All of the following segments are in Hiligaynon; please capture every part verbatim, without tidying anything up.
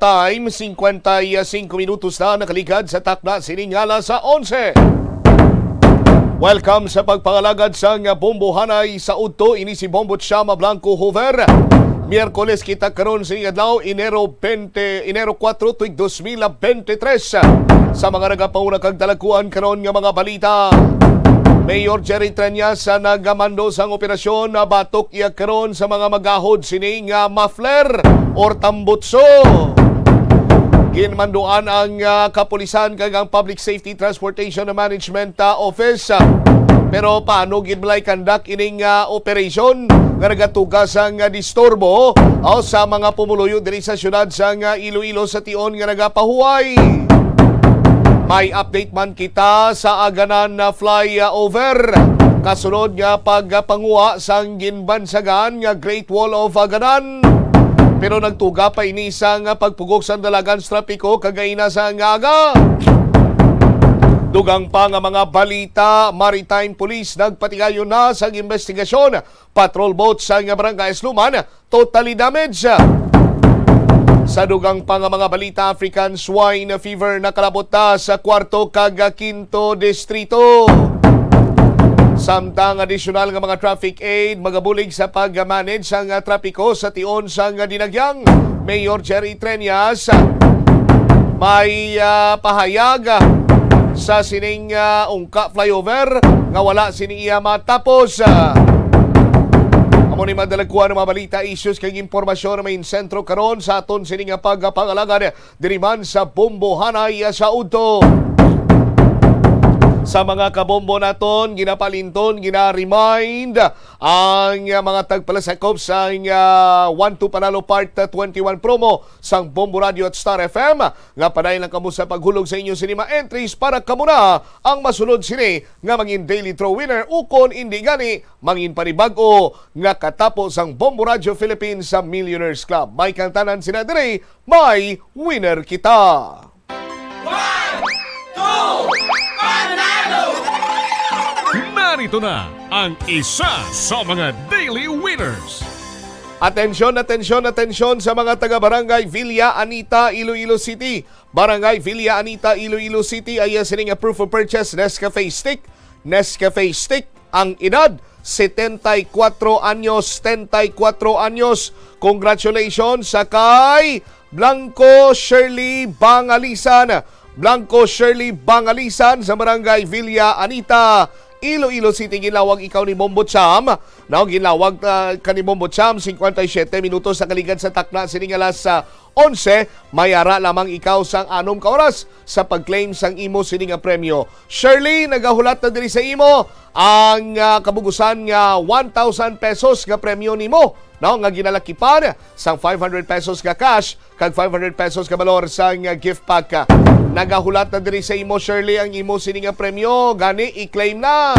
time, singkwenta y singko minutos na nakaligad sa takna sining alas onse. Welcome sa pagpangalagad sang Bombohanay sa Udto. Ini si Bombo Chama Blanco Hoover. Miyerkules kita karon sa adlaw, Enero twenty, Enero kuwatro, tuig dos mil bente tres. Sa mga nagapauna kag dalagkuan karon nga mga balita, Mayor Jerry Treñas sa nagamando sang operasyon na batok iya karon sa mga magahod sini nga muffler or tambutso. Ginmanduan ang, ah, kapulisan kag ang Public Safety Transportation Management, ah, Office. Pero paano gid balay kandak ining, ah, operasyon nga nagatuga sang, ah, disturbo, o, sa mga pumuluyo diri sa siyudad sang, ah, Iloilo sa tion nga nagapahuway? May update man kita sa Aganan na flyover kasunod nga pagpanguha sang ginbansagan nga Great Wall of Aganan. Pero nagtuga pa ini sang pagpugok sang dalagan sa trapiko kagaina sang aga. Dugang pa nga mga balita, Maritime Police nagpatigayon na sang investigasyon. Patrol boat sa nga Barangay Asluman, totally damaged. Sa dugang pa nga mga balita, African Swine Fever nakalabot na sa kwarto kag kinto distrito. Samtang adisyonal nga mga traffic aid magabulig sa pag-manage sang trapiko sa tion sang Dinagyang. Mayor Jerry Treñas may, ah, pahayag, ah, sa sining, ah, ungka flyover nga wala sini iya matapos. Ah, amo ni madalagkuan ang mga balita, issues kag impormasyon nga may sentro karon sa aton sini nga pagpangalagad diri man sa Bombohanay sa Udto. Sa mga kabombo naton, ginapalinton, gina-remind ang, ah, mga tagpalasakop sang, ah, One to Panalo Part twenty-one promo sang Bombo Radio at Star F M, nga padayon lang kamo sa paghulog sa inyo sini mga entries para kamo na ang masunod sini nga mangin daily draw winner, ukon indi gani mangin panibag-o nga katapo sang Bombo Radio Philippines sa Millionaires Club. May kang tanan sina diri, may winner kita. One, two, panalo! Narito na ang isa sa mga daily winners. Atensyon, atensyon, atensyon sa mga taga Barangay Villa Anita, Iloilo City. Barangay Villa Anita, Iloilo City, aya sini nga proof of purchase, Nescafe Stick. Nescafe Stick, ang edad, setenta y cuatro anyos, setenta y cuatro anyos. Congratulations sa kay Blanco Shirley Bangalisan. Blanco Shirley Bangalisan sa Barangay Villa Anita, Iloilo City. Ginlawag ikaw ni Bombo Cham. Now, ginlawag, ah, ka ni Bombo Cham, cincuenta y siete minutos sa kaligad sa takna sining alas, ah, onse. May ara lamang ikaw sang anom ka oras sa pag-claim sang imo sini nga premyo. Shirley, nagahulat na diri sa imo ang, ah, kabugusan nga one thousand pesos nga premyo nimo, no, nga ginalakipan sang five hundred pesos nga cash kag five hundred pesos ka balor sang gift pack. Nagahulat na diri sa imo, Shirley, ang imo sini nga premyo. Gani, i-claim na.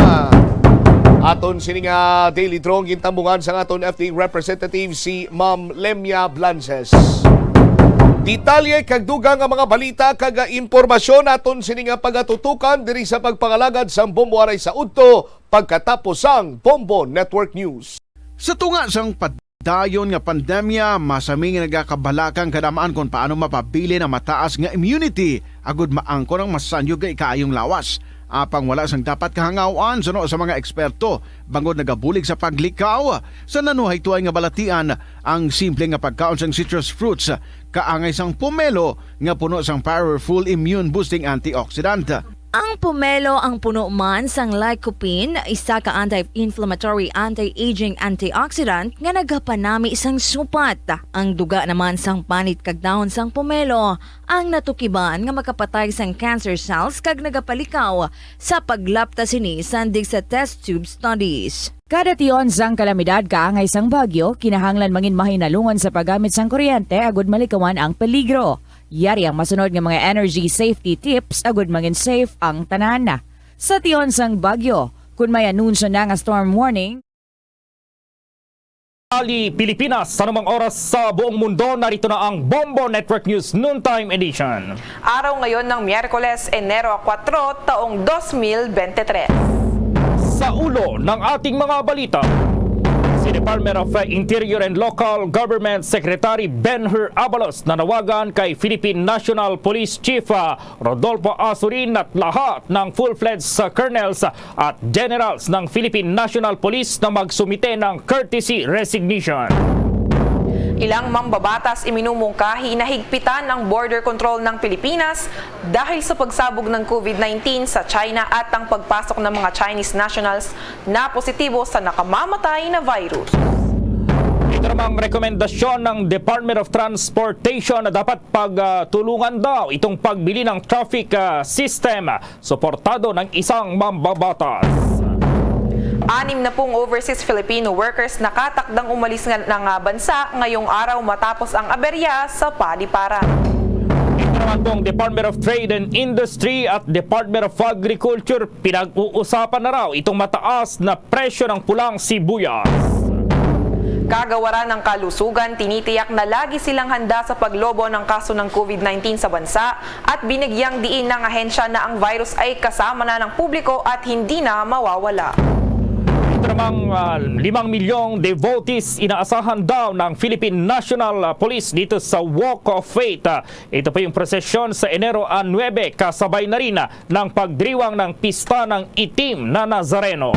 Aton sini nga daily draw gintambungan sang aton F D A representative, si Ma'am Lemia Blances. Detalye kag dugang nga mga balita kag impormasyon aton sini nga pagatutukan diri sa pagpangalagad sang Bombo Aray sa Udto pagkatapos sang Bombo Network News. Sa tunga sang padayon nga pandemya, masami nga nagakabalaka ang kadam-an kon paano mapabilin ang mataas nga immunity agud maangkon ang masanyog nga ikaayong lawas. Apang wala sang dapat kahangaw-an suno sa mga eksperto, bangod nagabulig sa paglikaw sa nanuhaytoay nga balatian ang simple nga pagkaon sang citrus fruits, kaangay sang pomelo nga puno sang powerful immune-boosting antioxidant. Ang pomelo ang puno man sang lycopene, isa ka anti-inflammatory, anti-aging antioxidant nga nagapanami sang supat. Ang duga naman sang panit kag dahon sang pomelo ang natukiban nga makapatay sang cancer cells kag nagapalikaw sa paglapta sini sandig sa test tube studies. Kada tion sang kalamidad kaangay sang bagyo, kinahanglan mangin mahinalungan sa paggamit sang kuryente agud malikawan ang peligro. Yari ang masunod nga mga energy safety tips agud mangin safe ang tanan. Sa tion sang bagyo, kun may anunsyo na nga storm warning, Ali Pilipinas, sa anumang oras sa buong mundo, narito na ang Bombo Network News Noontime Edition. Araw ngayon ng Miyerkules, Enero kuwatro, taong dos mil bente tres. Sa ulo ng ating mga balita. Si Department of Interior and Local Government Secretary Ben-Hur Abalos nanawagan kay Philippine National Police Chief, ah, Rodolfo Azurin at lahat ng full-fledged, ah, colonels at generals ng Philippine National Police na magsumite ng courtesy resignation. Ilang mambabatas iminumungkahi na higpitan ang border control ng Pilipinas dahil sa pagsabog ng COVID nineteen sa China at ang pagpasok ng mga Chinese nationals na positibo sa nakamamatay na virus. Ito namang rekomendasyon ng Department of Transportation na dapat pagtulungan daw itong pagbili ng traffic, ah, system suportado ng isang mambabatas. Anim na pung overseas Filipino workers nakatakdang umalis nga ng ah, bansa ngayong araw matapos ang aberya sa paliparan. Ito naman pong Department of Trade and Industry at Department of Agriculture, pinag-uusapan na raw itong mataas na presyo ng pulang sibuyas. Kagawaran ng kalusugan, tinitiyak na lagi silang handa sa paglobo ng kaso ng COVID nineteen sa bansa at binigyang diin ng ahensya na ang virus ay kasama na ng publiko at hindi na mawawala. Ito namang ah, limang milyong devotees inaasahan daw ng Philippine National Police dito sa Walk of Faith. Ah, ito po yung prosesyon sa Enero a nuebe, kasabay na rin ah, ng pagdiriwang ng Pista ng Itim na Nazareno.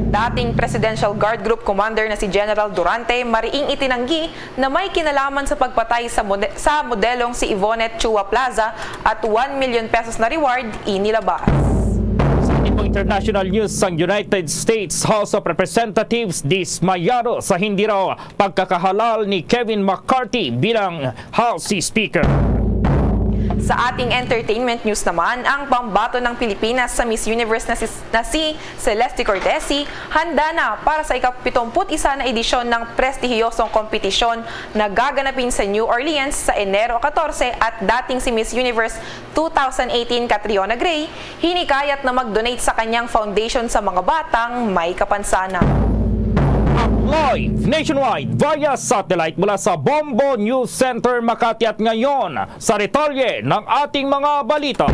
Dating Presidential Guard Group Commander na si General Durante mariing itinanggi na may kinalaman sa pagpatay sa, mode- sa modelong si Yvonne Chua Plaza at one million pesos na reward inilabas. Sa ating pong international news, ang United States House of Representatives dismayado sa hindi raw pagkakahalal ni Kevin McCarthy bilang House Speaker. Sa ating entertainment news naman, ang pambato ng Pilipinas sa Miss Universe na si, na si Celeste Cortesi handa na para sa ika-pitumpu't-isa na edisyon ng prestihiyosong kompetisyon na gaganapin sa New Orleans sa Enero katorse at dating si Miss Universe two thousand eighteen Catriona Gray, hinikayat na mag-donate sa kanyang foundation sa mga batang may kapansanan. Live nationwide via satellite mula sa Bombo News Center Makati at ngayon sa detalye ng ating mga balita.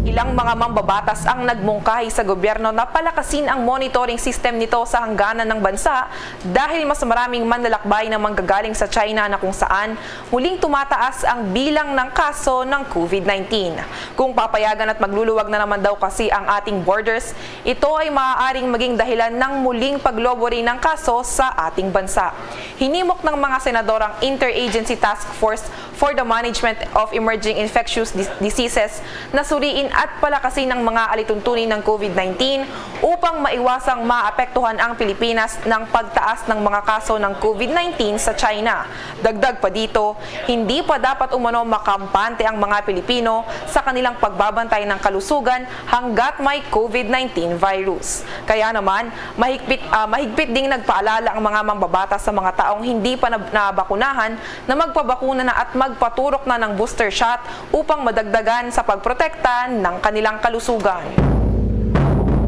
Ilang mga mambabatas ang nagmungkahi sa gobyerno na palakasin ang monitoring system nito sa hangganan ng bansa dahil mas maraming manlalakbay na manggagaling sa China na kung saan muling tumataas ang bilang ng kaso ng COVID nineteen. Kung papayagan at magluluwag na naman daw kasi ang ating borders, ito ay maaaring maging dahilan ng muling paglobo rin ng kaso sa ating bansa. Hinimok ng mga senador ang Interagency Task Force for the Management of Emerging Infectious Dis- Diseases na suriin at palakasin ang mga alituntunin ng COVID nineteen upang maiwasang maapektuhan ang Pilipinas ng pagtaas ng mga kaso ng COVID nineteen sa China. Dagdag pa dito, hindi pa dapat umano makampante ang mga Pilipino sa kanilang pagbabantay ng kalusugan hanggat may COVID nineteen virus. Kaya naman, mahigpit, ah, mahigpit ding nagpaalala ang mga mambabatas sa mga taong hindi pa nab- nabakunahan na magpabakuna na at magpaturok na ng booster shot upang madagdagan sa pagprotekta ng kanilang kalusugan.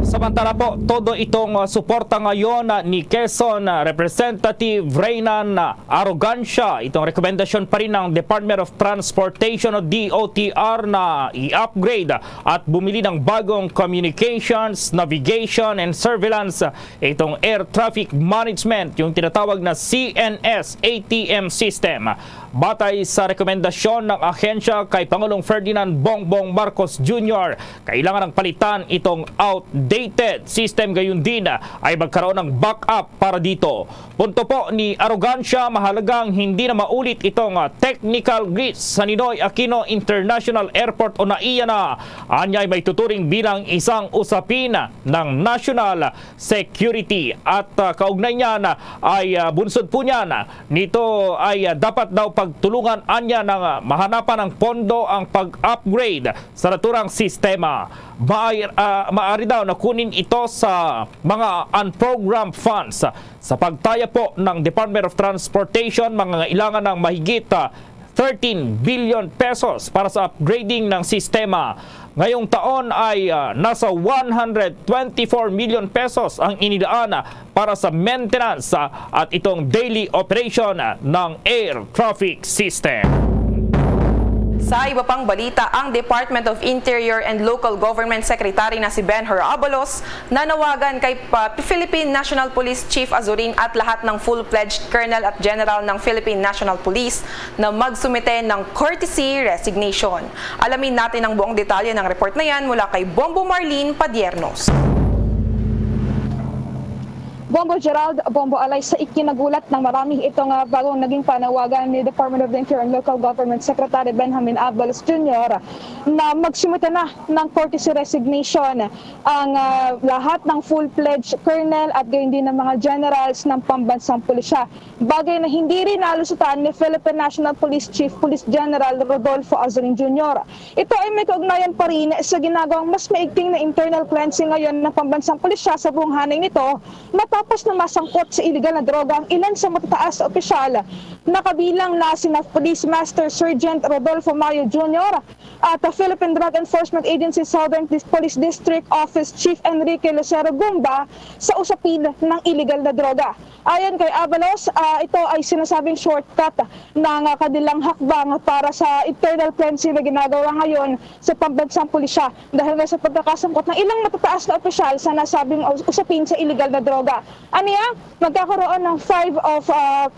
Samantala po, todo itong uh, suporta ngayon uh, ni Quezon uh, Representative Reynan uh, Arrogancia. Itong rekomendasyon pa rin ng Department of Transportation o D O T R na i-upgrade at bumili ng bagong communications, navigation, and surveillance uh, itong air traffic management, yung tinatawag na C N S A T M system. Batay sa rekomendasyon ng ahensya kay Pangulong Ferdinand Bongbong Marcos Junior, kailangan ng palitan itong outdated system, gayon din ay magkaroon ng backup para dito. Punto po ni Arrogancia, mahalagang hindi na maulit itong ah, technical glitch sa Ninoy Aquino International Airport o NAIA na anya ay may tuturing bilang isang usapin ng national security. At ah, kaugnay niyan ah, ay ah, bunsod po niyan ah, nito ay ah, dapat daw pagtulungan anya ng ah, mahanapan ng pondo ang pag-upgrade sa naturang sistema. Maay, ah, maari daw na kunin ito sa mga unprogrammed funds. Sa pagtaya po ng Department of Transportation, mangangailangan ng mahigit ah, thirteen billion pesos para sa upgrading ng sistema. Ngayong taon ay ah, nasa one hundred twenty-four million pesos ang inilaan ah, para sa maintenance ah, at itong daily operation ah, ng air traffic system. Sa iba pang balita, ang Department of Interior and Local Government Secretary na si Ben Hur Abalos nanawagan kay pa-, Philippine National Police Chief Azurin at lahat ng full-fledged colonel at general ng Philippine National Police na magsumite ng courtesy resignation. Alamin natin ang buong detalye ng report na yan mula kay Bombo Marlene Padiernos. Bombo Gerald, Bombo Alay, sa ikinagulat ng marami, ito nga bagong naging panawagan ni Department of the Interior and Local Government Secretary Benjamin Abalos Junior na magsumite na ng courtesy resignation ang, ah, lahat ng full-fledged colonel at gayon din ng mga generals ng pambansang pulisya, bagay na hindi rin nalusutan ni Philippine National Police Chief Police General Rodolfo Azurin Junior. Ito ay may kaugnayan pa rin sa ginagawang mas maigting na internal cleansing ngayon ng pambansang pulisya sa buong hanay nito, matapos na masangkot sa iligal na droga ang ilan sa matataas na opisyal, na kabilang na sina Police Master Sergeant Rodolfo Mayo Junior at ang Philippine Drug Enforcement Agency Southern Dis-, Police District Office Chief Enrique Lucero Gumba sa usapin ng iligal na droga. Ayon kay Abalos, ah, ito ay sinasabing shortcut ng, ah, kanilang hakbang para sa internal cleansing na ginagawa ngayon sa pambansang pulisya dahil nga sa pagkakasangkot ng ilang matataas na opisyal sa nasabing us-, usapin sa iligal na droga. Aniya, magkakaroon ng five of, ah,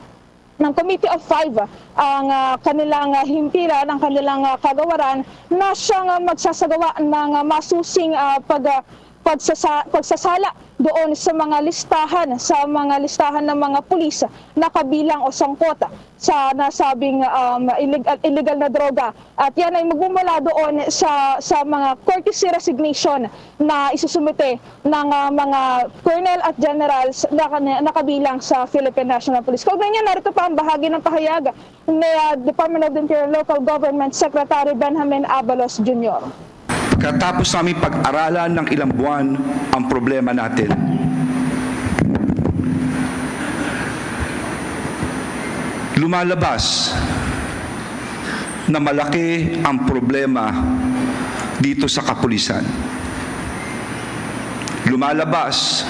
ng Committee of Five, ah, ang, ah, kanilang, ah, himpilan, ang kanilang, ah, kagawaran na siyang, ah, magsasagawa ng, ah, masusing, ah, pag, ah, pagsasa-, pagsasala doon sa mga listahan, sa mga listahan ng mga pulis na kabilang o sangkot sa nasabing, um, illegal, illegal na droga. At yan ay magmumula doon sa, sa mga courtesy resignation na isusumite ng, ah, mga colonel at generals na, na kabilang sa Philippine National Police. Kaugnay niya, narito pa ang bahagi ng pahayag ni, ah, Department of the Interior Local Government Secretary Benjamin Abalos Junior. Katapos namin pag-aralan ng ilang buwan ang problema natin, lumalabas na malaki ang problema dito sa kapulisan. Lumalabas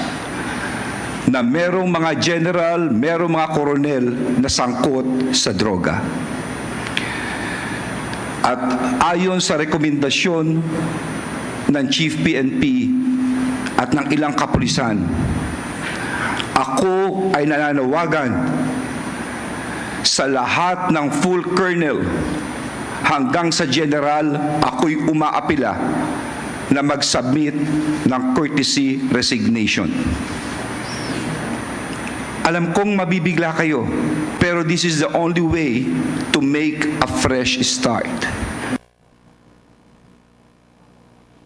na merong mga general, merong mga koronel na sangkot sa droga. At ayon sa rekomendasyon ng Chief P N P at ng ilang kapulisan, ako ay nananawagan sa lahat ng full colonel hanggang sa general, ako'y umaapila na mag-submit ng courtesy resignation. Alam kong mabibigla kayo, pero this is the only way to make a fresh start.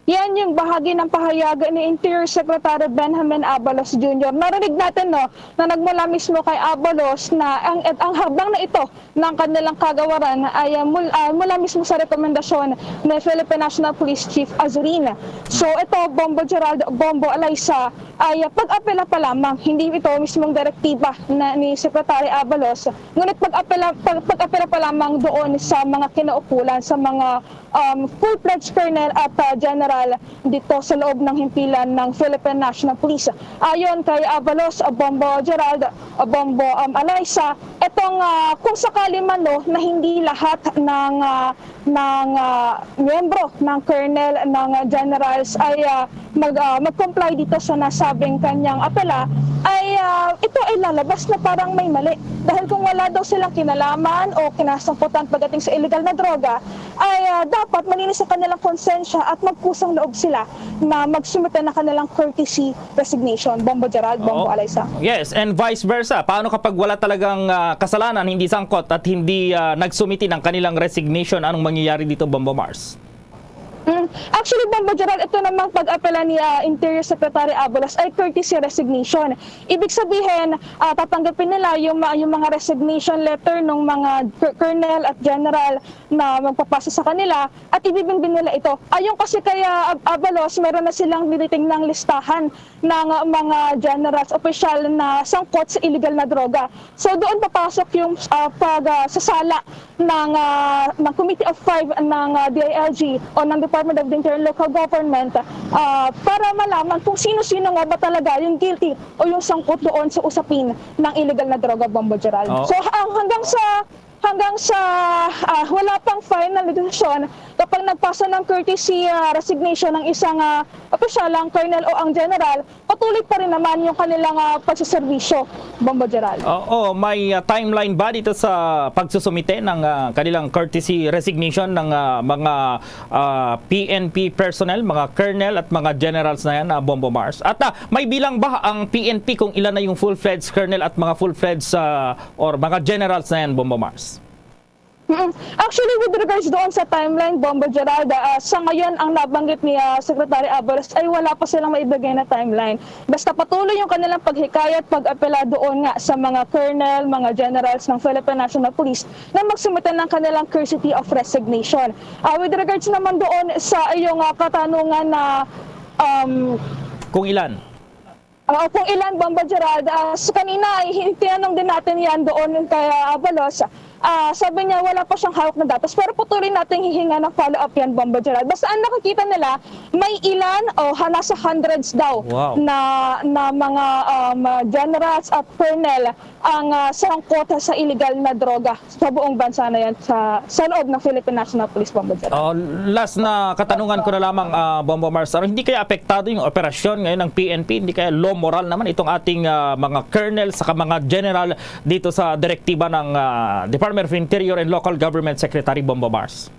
Yan yung bahagi ng pahayag ni Interior Secretary Benjamin Abalos Junior. Narinig natin, no, na nagmula mismo kay Abalos na ang, ang hakbang na ito ng kanilang kagawaran ay, ah, mul-, ah, mula mismo sa rekomendasyon ni Philippine National Police Chief Azurin. So, ito, Bombo Gerald, Bombo Alaysa, ay, ah, pag-apela pa lamang. Hindi ito mismong direktiba na ni Secretary Abalos, ngunit pag-apela, pag, pag-apela pa lamang doon sa mga kinaukulan, sa mga, um, full-fledged colonel at, ah, general dito sa loob ng himpilan ng Philippine National Police. Ayon kay Abalos, Bombo Gerald, Bombo, um, Alaysa, itong, ah, kung sakali man, no, na hindi lahat ng, ah, ng, ah, miyembro ng colonel, ng, ah, generals ay, ah, mag, ah, mag-comply dito sa nasabing kanyang apela, ay, ah, ito ay lalabas na parang may mali. Dahil kung wala daw silang kinalaman o kinasangkutan pagdating sa illegal na droga, ay, ah, dapat malinis ang kanilang konsensya at magkusang loob sila na magsumite ng kanilang courtesy resignation. Bombo Gerald, Bombo Oo. Alaysa. Yes, and vice versa. Paano kapag wala talagang, ah, kasalanan, hindi sangkot at hindi, ah, nagsumite ng kanilang resignation? Anong mangyayari dito, Bombo Mars? Mm, actually, Bombo Gerald, ito namang pag-apela ni, ah, Interior Secretary Abalos ay courtesy resignation. Ibig sabihin, ah, tatanggapin nila yung ma-, yung mga resignation letter ng mga col-, colonel at general na magpapasa sa kanila at ibibinbin nila ito. Ayon kasi kay, ah, Ab-, Abalos, meron na silang tinitingnang listahan ng, ah, mga generals, opisyal na sangkot sa illegal na droga. So, doon papasok yung, ah, pag, ah, sasala ng, ah, ng Committee of Five ng, ah, D I L G o ng Department of the Interior and Local Government, ah, para malaman kung sino-sino nga ba talaga yung guilty o yung sangkot doon sa usapin ng illegal na droga, Bombo Gerald. Oo. So, ang, hanggang sa Hanggang sa, ah, wala pang final desisyon kapag nagpasa ng courtesy, ah, resignation ng isang, ah, opisyal, ang colonel o ang general, patuloy pa rin naman yung kanilang, ah, pagseserbisyo, Bombo Gerald. Oo, may, ah, timeline ba dito sa pagsusumite ng, ah, kanilang courtesy resignation ng, ah, mga, ah, P N P personnel, mga colonel at mga generals na yan, ah, Bombo Mars? At, ah, may bilang ba ang P N P kung ilan na yung full-fledged colonel at mga full-fledged, ah, or mga generals na yan, Bombo Mars? Mm. Actually, with regards doon sa timeline, Bombo Gerald, ah, sa ngayon, ang nabanggit ni, ah, Secretary Abalos ay wala pa silang maibigay na timeline. Basta patuloy yung kanilang paghikayat, pag-apela doon nga sa mga colonel, mga generals ng Philippine National Police na magsumite ng kanilang courtesy of resignation. Ah, with regards naman doon sa iyong, ah, katanungan na, um, Kung ilan? Oo, kung ilan, Bombo Gerald, ah, sa kanina, ay hi-, tinanong din natin yan doon kay, ah, Abalos. Ah, sabi niya wala pa siyang hawak na datos, pero patuloy nating hihinga ng follow-up yan, Bombo Gerald. Basta ang nakikita nila, may ilan, o ha, nasa hundreds daw Wow. na, na mga, um, ah, generals at colonel ang, ah, sangkot sa illegal na droga sa buong bansa na yan, sa, sa loob ng Philippine National Police, Bombo Gerald. Oh, last na katanungan ko na lamang, ah, Bombo Mars. Ano, hindi kaya apektado yung operasyon ngayon ng P N P? Hindi kaya low moral naman itong ating, ah, mga colonel saka mga general dito sa direktiba ng, ah, Department of Interior and Local Government Secretary Bombo Mars?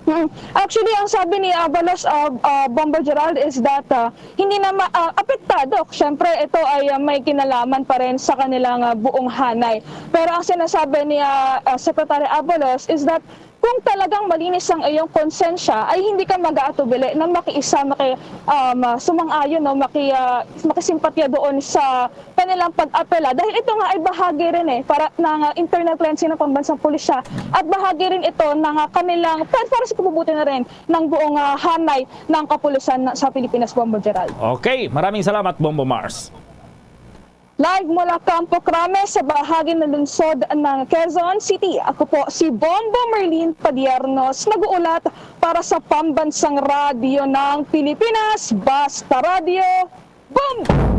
Mm. Actually, ang sabi ni Abalos, ah, ah, Bombo Gerald, is that, ah, hindi na ma-, ah, apektado. Siyempre, ito ay, ah, may kinalaman pa rin sa kanilang, ah, buong hanay. Pero ang sinasabi ni, ah, ah, Secretary Abalos is that kung talagang malinis ang iyong konsensya, ay hindi ka mag-aatubili na makiisa, maki-, um, ah, sumang-ayon, no, maki-, ah, makisimpatya doon sa kanilang pag-apela. Dahil ito nga ay bahagi rin, eh, para ng, ah, internal cleansing ng pambansang pulisya at bahagi rin ito ng, ah, kanilang pa-, para sa kabubuti na rin ng buong, ah, hanay ng kapulisan na, sa Pilipinas, Bombo Gerald. Okay, maraming salamat, Bombo Mars. Live mula Campo Crame sa bahagi ng lungsod ng Quezon City, ako po si Bombo Merlin Padiernos, nag-uulat para sa Pambansang Radyo ng Pilipinas, Basta Radyo, Bombo!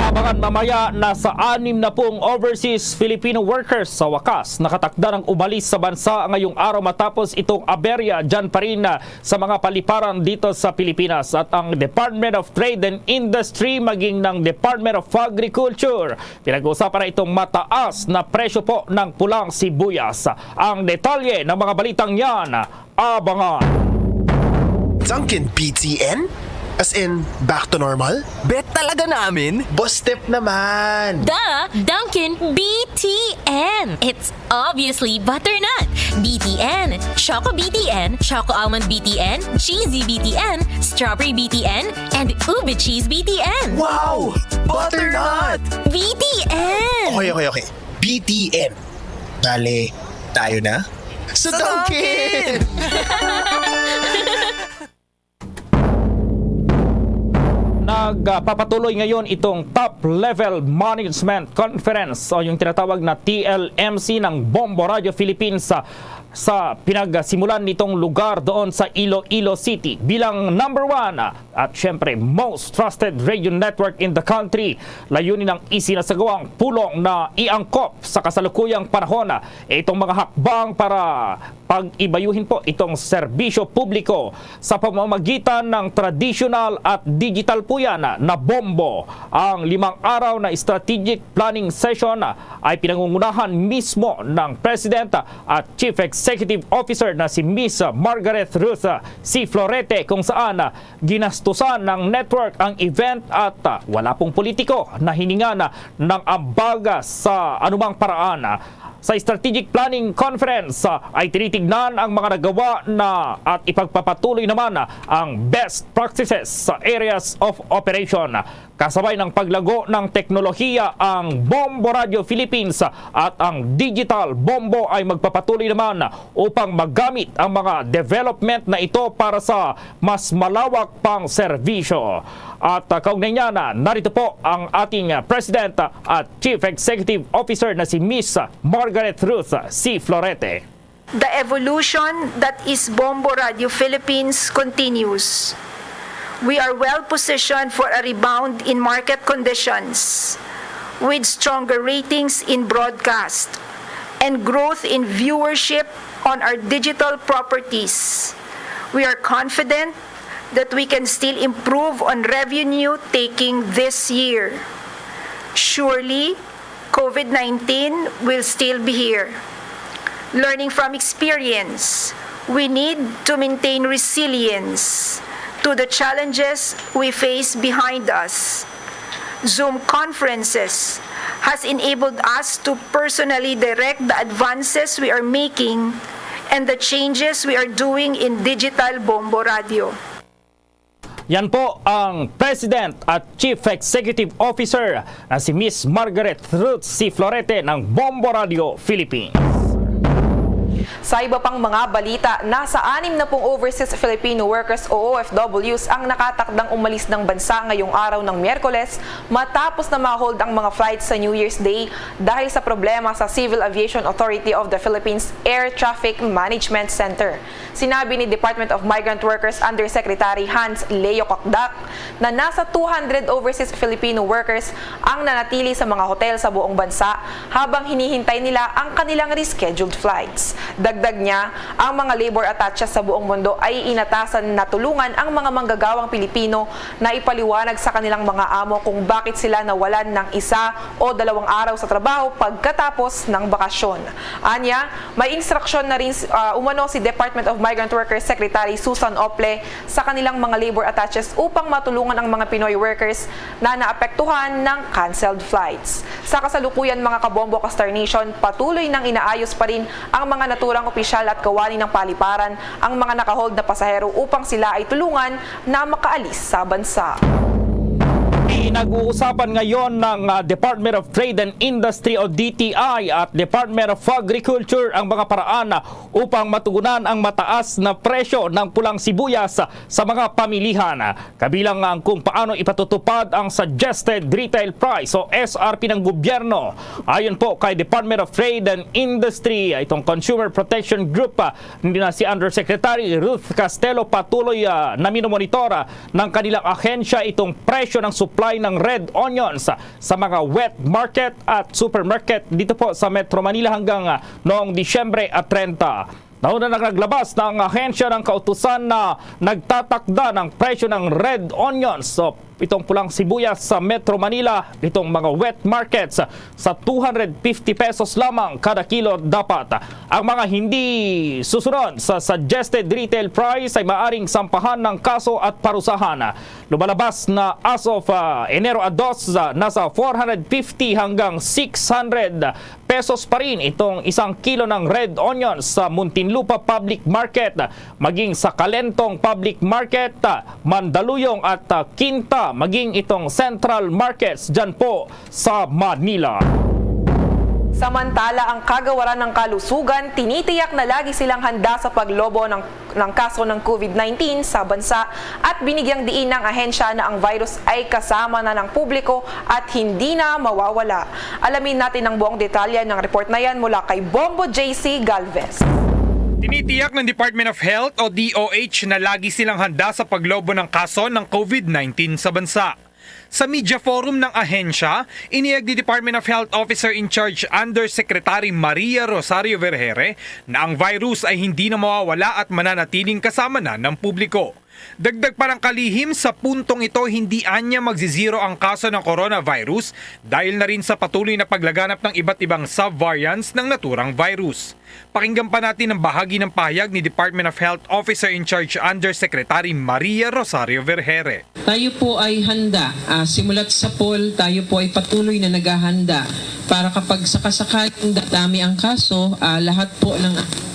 Abangan mamaya, nasa anim na pung overseas Filipino workers sa wakas nakatakda ng umalis sa bansa ngayong araw matapos itong aberya dyan pa rin, ah, sa mga paliparan dito sa Pilipinas. At ang Department of Trade and Industry maging ng Department of Agriculture, pinag-uusapan na itong mataas na presyo po ng pulang sibuyas. Ang detalye ng mga balitang yan, abangan. Dunkin B T N? As in, back to normal? Bet talaga namin? Boss Step naman! The Dunkin B T N. It's obviously butternut B T N, Choco B T N, Choco Almond B T N, Cheesy B T N, Strawberry B T N, and Ube Cheese B T N. Wow! Butternut! B T N! Okay, okay, okay. B T N. Bale, tayo na? Sa Dunkin! Nagpapatuloy ngayon itong Top Level Management Conference o yung tinatawag na T L M C ng Bombo Radio Philippines sa, sa pinagsimulan nitong lugar doon sa Iloilo City. Bilang number one at syempre most trusted radio network in the country, layunin ng isinasagawang pulong na iangkop sa kasalukuyang panahon itong mga hakbang para pag-ibayuhin po itong serbisyo publiko sa pamamagitan ng tradisyonal at digital po yan na bombo. Ang limang araw na strategic planning session ay pinangungunahan mismo ng President at Chief Executive Officer na si Miss Margareth Ruth C. Florete, kung saan ginastusan ng network ang event at, ah, wala pong politiko na hiningan ng ambag sa anumang paraan. Sa Strategic Planning Conference, ah, ay tinitignan ang mga nagawa na at ipagpapatuloy naman ang best practices sa areas of operation. Kasabay ng paglago ng teknolohiya, ang Bombo Radio Philippines at ang Digital Bombo ay magpapatuloy naman upang magamit ang mga development na ito para sa mas malawak pang serbisyo. At, ah, kaugnay niyan, ah, narito po ang ating, ah, President, ah, at Chief Executive Officer na si Miss Margareth Ruth C. Florete. The evolution that is Bombo Radio Philippines continues. We are well positioned for a rebound in market conditions, with stronger ratings in broadcast and growth in viewership on our digital properties. We are confident that we can still improve on revenue taking this year. Surely, COVID nineteen will still be here. Learning from experience, we need to maintain resilience to the challenges we face behind us. Zoom conferences has enabled us to personally direct the advances we are making and the changes we are doing in digital Bombo Radio. Yan po ang President at Chief Executive Officer na si Miss Margaret Ruth C. Florete ng Bombo Radio Philippines. Sa iba pang mga balita, nasa anim na pung overseas Filipino workers o O F Ws ang nakatakdang umalis ng bansa ngayong araw ng Miyerkules matapos na ma-hold ang mga flights sa New Year's Day dahil sa problema sa Civil Aviation Authority of the Philippines Air Traffic Management Center. Sinabi ni Department of Migrant Workers Undersecretary Hans Leo Cocdac na nasa two hundred overseas Filipino workers ang nanatili sa mga hotel sa buong bansa habang hinihintay nila ang kanilang rescheduled flights. Dagdag niya, ang mga labor attaches sa buong mundo ay inatasan na tulungan ang mga manggagawang Pilipino na ipaliwanag sa kanilang mga amo kung bakit sila nawalan ng isa o dalawang araw sa trabaho pagkatapos ng bakasyon. Anya, may instruksyon na rin uh, umano si Department of Migrant Workers Secretary Susan Ople sa kanilang mga labor attaches upang matulungan ang mga Pinoy workers na naapektuhan ng canceled flights. Sa kasalukuyan, mga kabombo ka Star Nation, patuloy nang inaayos pa rin ang mga naturang opisyal at kawani ng paliparan ang mga nakahold na pasahero upang sila ay tulungan na makaalis sa bansa. Pinag-uusapan ngayon ng uh, Department of Trade and Industry o D T I at Department of Agriculture ang mga paraan upang matugunan ang mataas na presyo ng pulang sibuyas sa mga pamilihan, kabilang ang kung paano ipatutupad ang suggested retail price o S R P ng gobyerno. Ayon po kay Department of Trade and Industry, itong Consumer Protection Group, ah, hindi na si Undersecretary Ruth Castelo patuloy ah, na minomonitor ah, ng kanilang ahensya itong presyo ng supply ng red onions sa mga wet market at supermarket dito po sa Metro Manila hanggang ah, noong Disyembre at treinta. Nauna nang naglabas na ang ahensya ng kautusan na nagtatakda ng presyo ng red onions o itong pulang sibuyas sa Metro Manila, itong mga wet markets sa two hundred fifty pesos lamang kada kilo dapat. Ang mga hindi susunod sa suggested retail price ay maaring sampahan ng kaso at parusahan. Lumalabas na as of uh, Enero a dos, uh, nasa four hundred fifty hanggang six hundred pesos pa rin itong isang kilo ng red onions sa Muntinlupa Public Market, maging sa Calentong Public Market, Mandaluyong at ah, Quinta, maging itong Central Markets dyan po sa Manila. Samantala, ang kagawaran ng kalusugan tinitiyak na lagi silang handa sa paglobo ng ng kaso ng COVID nineteen sa bansa at binigyang diin ng ahensya na ang virus ay kasama na ng publiko at hindi na mawawala. Alamin natin ang buong detalye ng report na yan mula kay Bombo J C Galvez. Tinitiyak ng Department of Health o D O H na lagi silang handa sa paglobo ng kaso ng COVID nineteen sa bansa. Sa media forum ng ahensya, iniyag ni Department of Health Officer in Charge Undersecretary Maria Rosario Vergere na ang virus ay hindi na mawawala at mananatiling kasama na ng publiko. Dagdag pa ng kalihim, sa puntong ito hindi anya magzizero ang kaso ng coronavirus dahil na rin sa patuloy na paglaganap ng iba't ibang subvariants ng naturang virus. Pakinggan pa natin ang bahagi ng pahayag ni Department of Health Officer in Charge Undersecretary Maria Rosario Vergere. Tayo po ay handa, ah, simula't sapol, tayo po ay patuloy na naghahanda para kapag sakasakaling dadami ang kaso, ah, lahat po ng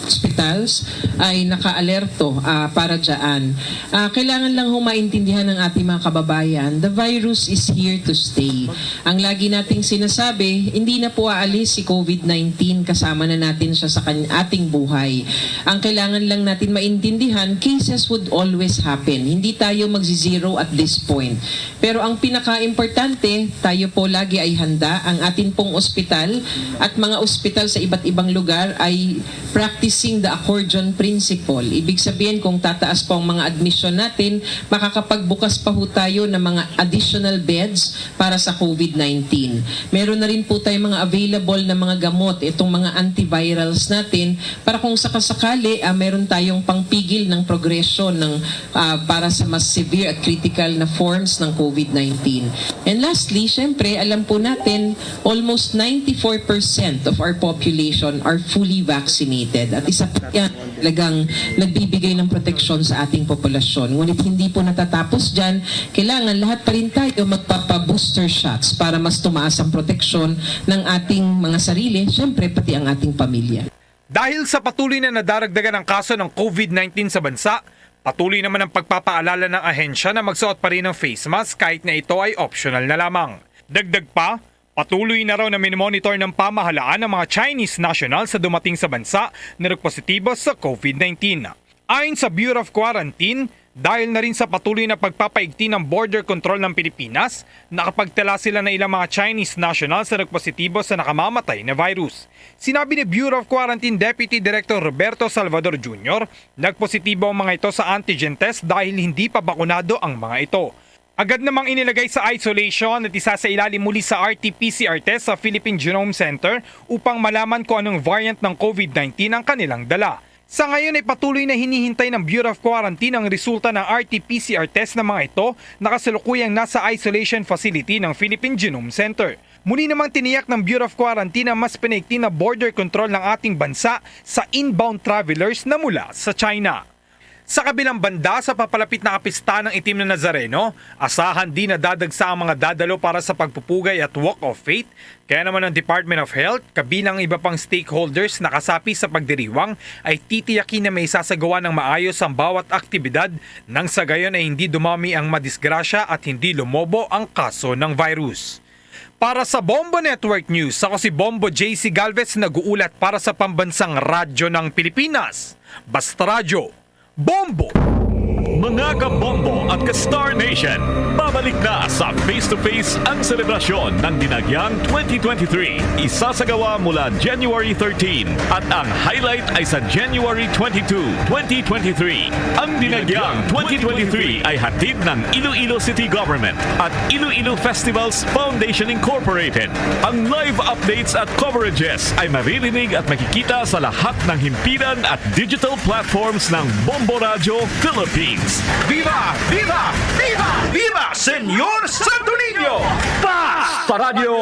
hospitals ay nakaalerto ah, para dyan. Ah, kailangan lang ho maintindihan ng ating mga kababayan, the virus is here to stay. Ang lagi nating sinasabi, hindi na po aalis si COVID nineteen, kasama na natin siya sa kan- ating buhay. Ang kailangan lang natin maintindihan, cases would always happen. Hindi tayo magzi-zero at this point. Pero ang pinaka-importante, tayo po lagi ay handa. Ang atin pong ospital at mga ospital sa iba't ibang lugar ay practicing accordion principle. Ibig sabihin, kung tataas po ang mga admission natin, makakapagbukas pa ho tayo ng mga additional beds para sa COVID nineteen. Meron na rin po tayong mga available na mga gamot, itong mga antivirals natin, para kung sakasakali, ah, meron tayong pangpigil ng progresyon ng, ah, para sa mas severe at critical na forms ng COVID nineteen. And lastly, syempre, alam po natin, almost ninety-four percent of our population are fully vaccinated. At isa po yan talagang nagbibigay ng proteksyon sa ating populasyon. Ngunit hindi po natatapos dyan. Kailangan lahat pa rin tayo magpapa-booster shots para mas tumaas ang proteksyon ng ating mga sarili, syempre pati ang ating pamilya. Dahil sa patuloy na nadaragdagan ang kaso ng COVID nineteen sa bansa, patuloy naman ang pagpapaalala ng ahensya na magsuot pa rin ng face mask kahit na ito ay optional na lamang. Dagdag pa, patuloy na raw na minomonitor ng pamahalaan ang mga Chinese national sa dumating sa bansa na nagpositibo sa COVID nineteen. Ayon sa Bureau of Quarantine, dahil na rin sa patuloy na pagpapaigting ng border control ng Pilipinas, nakapagtala sila na ilang mga Chinese national sa nagpositibo sa nakamamatay na virus. Sinabi ni Bureau of Quarantine Deputy Director Roberto Salvador Junior, nagpositibo ang mga ito sa antigen test dahil hindi pa bakunado ang mga ito. Agad namang inilagay sa isolation at isasailalim muli sa R T P C R test sa Philippine Genome Center upang malaman kung anong variant ng COVID nineteen ang kanilang dala. Sa ngayon ay patuloy na hinihintay ng Bureau of Quarantine ang resulta ng R T P C R test ng mga ito na kasalukuyang nasa isolation facility ng Philippine Genome Center. Muli namang tiniyak ng Bureau of Quarantine ang mas pinaigting na border control ng ating bansa sa inbound travelers na mula sa China. Sa kabilang banda, sa papalapit na kapistahan ng Itim na Nazareno, asahan din na dadagsa ang mga dadalo para sa pagpupugay at Walk of Faith, kaya naman ang Department of Health, kabilang ang iba pang stakeholders na kasapi sa pagdiriwang, ay titiyakin na maisasagawa ng maayos ang bawat aktibidad nang sa gayon ay hindi dumami ang madisgrasya at hindi lumobo ang kaso ng virus. Para sa Bombo Network News, ako si Bombo J C Galvez, nag-uulat para sa Pambansang Radyo ng Pilipinas, Basta Radyo, Bombo! Mga kabombo at ka-Star Nation, babalik na sa Face to Face ang selebrasyon ng Dinagyang twenty twenty-three. Isasagawa mula January thirteen at ang highlight ay sa January twenty-two, twenty twenty-three. Ang Dinagyang twenty twenty-three ay hatid ng Iloilo City Government at Iloilo Festivals Foundation Incorporated. Ang live updates at coverages ay maririnig at makikita sa lahat ng himpilan at digital platforms ng Bombo Radyo Philippines. Viva! Viva! Viva! Viva, Señor Santo Niño! Basta Radyo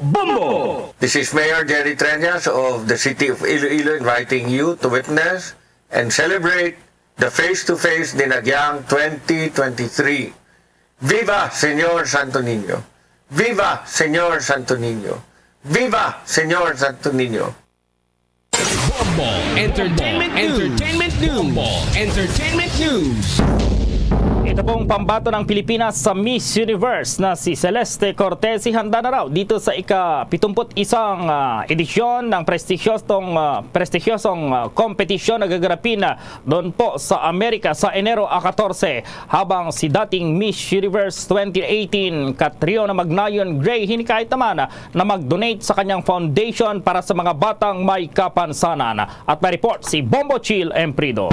Bombo! This is Mayor Jerry Treñas of the City of Iloilo inviting you to witness and celebrate the Face to Face Dinagyang twenty twenty-three. Viva Señor Santo Niño! Viva Señor Santo Niño! Viva Señor Santo Niño! Bombo Entertainment News. Entertainment News. Bombo Entertainment News. Ito pong pambato ng Pilipinas sa Miss Universe na si Celeste Cortesi, handa na raw dito sa ika-pitumpu't isang, ah, edisyon ng prestigyosong, ah, prestigyosong, ah, kompetisyon na gaganapin, ah, doon po sa Amerika sa Enero a katorse, habang si dating Miss Universe twenty eighteen, Catriona Magnayon Gray, hinikayat naman na mag-donate sa kanyang foundation para sa mga batang may kapansanan. At may report si Bombo Chill Emprido.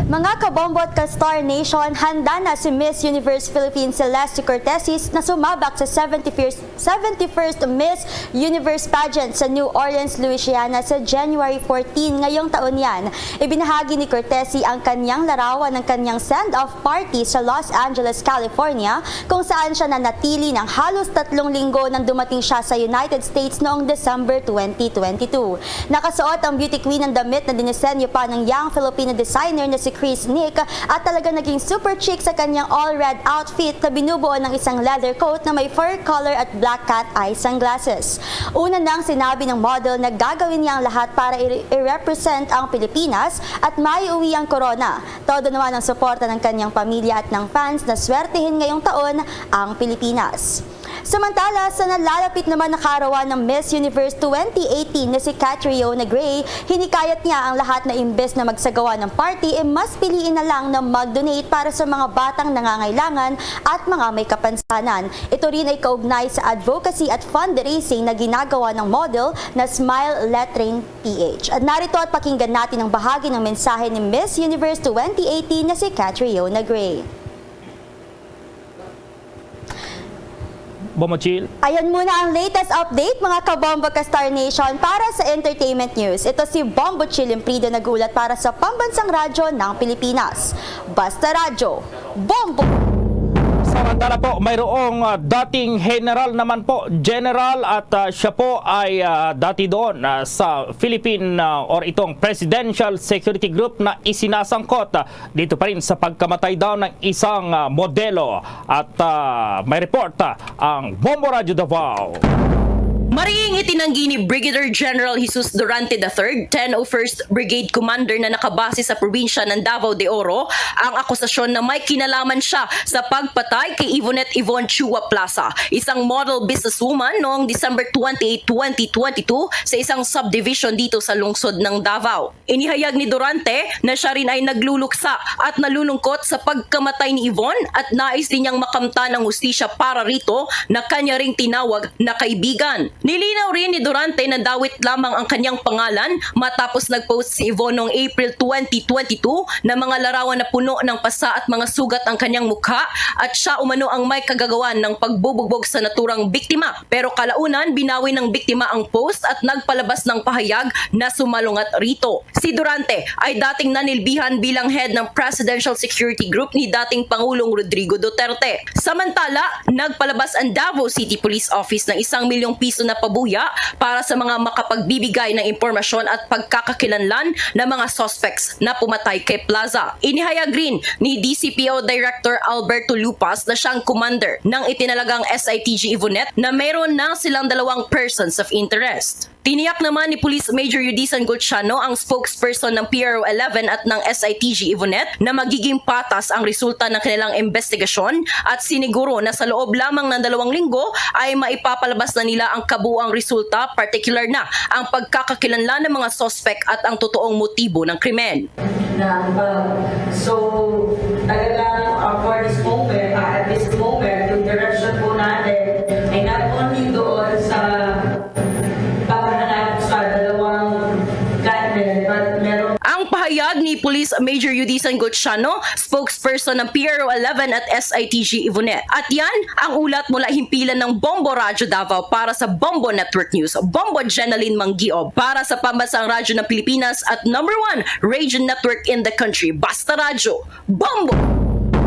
Mga kabombo at ka-Star Nation, handa na si Miss Universe Philippines Celeste Cortesis na sumabak sa seventy-first, seventy-first Miss Universe Pageant sa New Orleans, Louisiana sa January fourteen ngayong taon yan. Ibinahagi ni Cortesi ang kanyang larawan ng kanyang send-off party sa Los Angeles, California, kung saan siya nanatili ng halos tatlong linggo nang dumating siya sa United States noong December twenty twenty-two. Nakasuot ang beauty queen ng damit na dinisenyo pa ng young Filipino designer na si Chris Nick at talaga naging super chic sa kanyang all-red outfit na binubuo ng isang leather coat na may fur collar at black cat eye sunglasses. Una nang sinabi ng model na gagawin niya ang lahat para i- i-represent ang Pilipinas at maiuwi ang corona. Todo naman ang suporta ng kanyang pamilya at ng fans na swertihin ngayong taon ang Pilipinas. Samantala, sa nalalapit naman na kaarawan ng Miss Universe twenty eighteen na si Catriona Gray, hinikayat niya ang lahat na imbes na magsagawa ng party, e mas piliin na lang na mag-donate para sa mga batang nangangailangan at mga may kapansanan. Ito rin ay kaugnay sa advocacy at fundraising na ginagawa ng model na Smile Lettering P H. At narito at pakinggan natin ang bahagi ng mensahe ni Miss Universe twenty eighteen na si Catriona Gray. Bombo Chill. Ayan muna ang latest update, mga kabombo ka Star Nation, para sa entertainment news. Ito si Bombo Chill Imprido nag-uulat para sa Pambansang Radyo ng Pilipinas. Basta Radyo, Bombo! Samantala po, mayroong, ah, dating general naman po, general, at, ah, siya po ay, ah, dati doon, ah, sa Philippine, ah, or itong Presidential Security Group na isinasangkot, ah, dito pa rin sa pagkamatay daw ng isang, ah, modelo. At, ah, may report, ah, ang Bombo Radyo Davao. Mariing itinanggi ni Brigadier General Jesus Durante the third, ten oh first Brigade Commander na nakabase sa probinsya ng Davao de Oro, ang akusasyon na may kinalaman siya sa pagpatay kay Yvonette Yvonne Chua Plaza, isang model businesswoman, noong December twenty-eight, twenty twenty-two, sa isang subdivision dito sa lungsod ng Davao. Inihayag ni Durante na siya rin ay nagluluksa at nalulungkot sa pagkamatay ni Yvonne at nais din niyang makamtan ang hustisya para rito na kanya ring tinawag na kaibigan. Nilinaw rin ni Durante na dawit lamang ang kanyang pangalan matapos nag-post si Yvonne noong April twenty twenty-two na mga larawan na puno ng pasa at mga sugat ang kanyang mukha at siya umano ang may kagagawan ng pagbubugbog sa naturang biktima. Pero kalaunan, binawi ng biktima ang post at nagpalabas ng pahayag na sumalungat rito. Si Durante ay dating nanilbihan bilang head ng Presidential Security Group ni dating Pangulong Rodrigo Duterte. Samantala, nagpalabas ang Davao City Police Office ng isang milyong piso na pabuya para sa mga makapagbibigay ng impormasyon at pagkakakilanlan ng mga suspects na pumatay kay Plaza. Inihayag rin ni D C P O Director Alberto Lupas na siyang commander ng itinalagang S I T G Yvonette na meron na silang dalawang persons of interest. Tiniyak naman ni Police Major Yudisan Gulciano, ang spokesperson ng P R O eleven at ng S I T G Yvonette, na magiging patas ang resulta ng kanilang investigasyon at siniguro na sa loob lamang ng dalawang linggo ay maipapalabas na nila ang kabuuang resulta, partikular na ang pagkakakilanlan ng mga suspek at ang totoong motibo ng krimen. Na, uh, so, talagang, uh, for this moment, uh, at this moment, yung direction po natin ay not only doon sa paghahanap sa dalawang gunmen, but meron Ang pahayag ni Police Major Yudisan Gutciano, spokesperson ng P R O eleven at S I T G Yvonette. At yan ang ulat mula himpilan ng Bombo Radyo Davao para sa Bombo Network News. Bombo Jeneline Mangiob para sa Pambansang Radyo ng Pilipinas at number one radio network in the country. Basta Radyo, Bombo!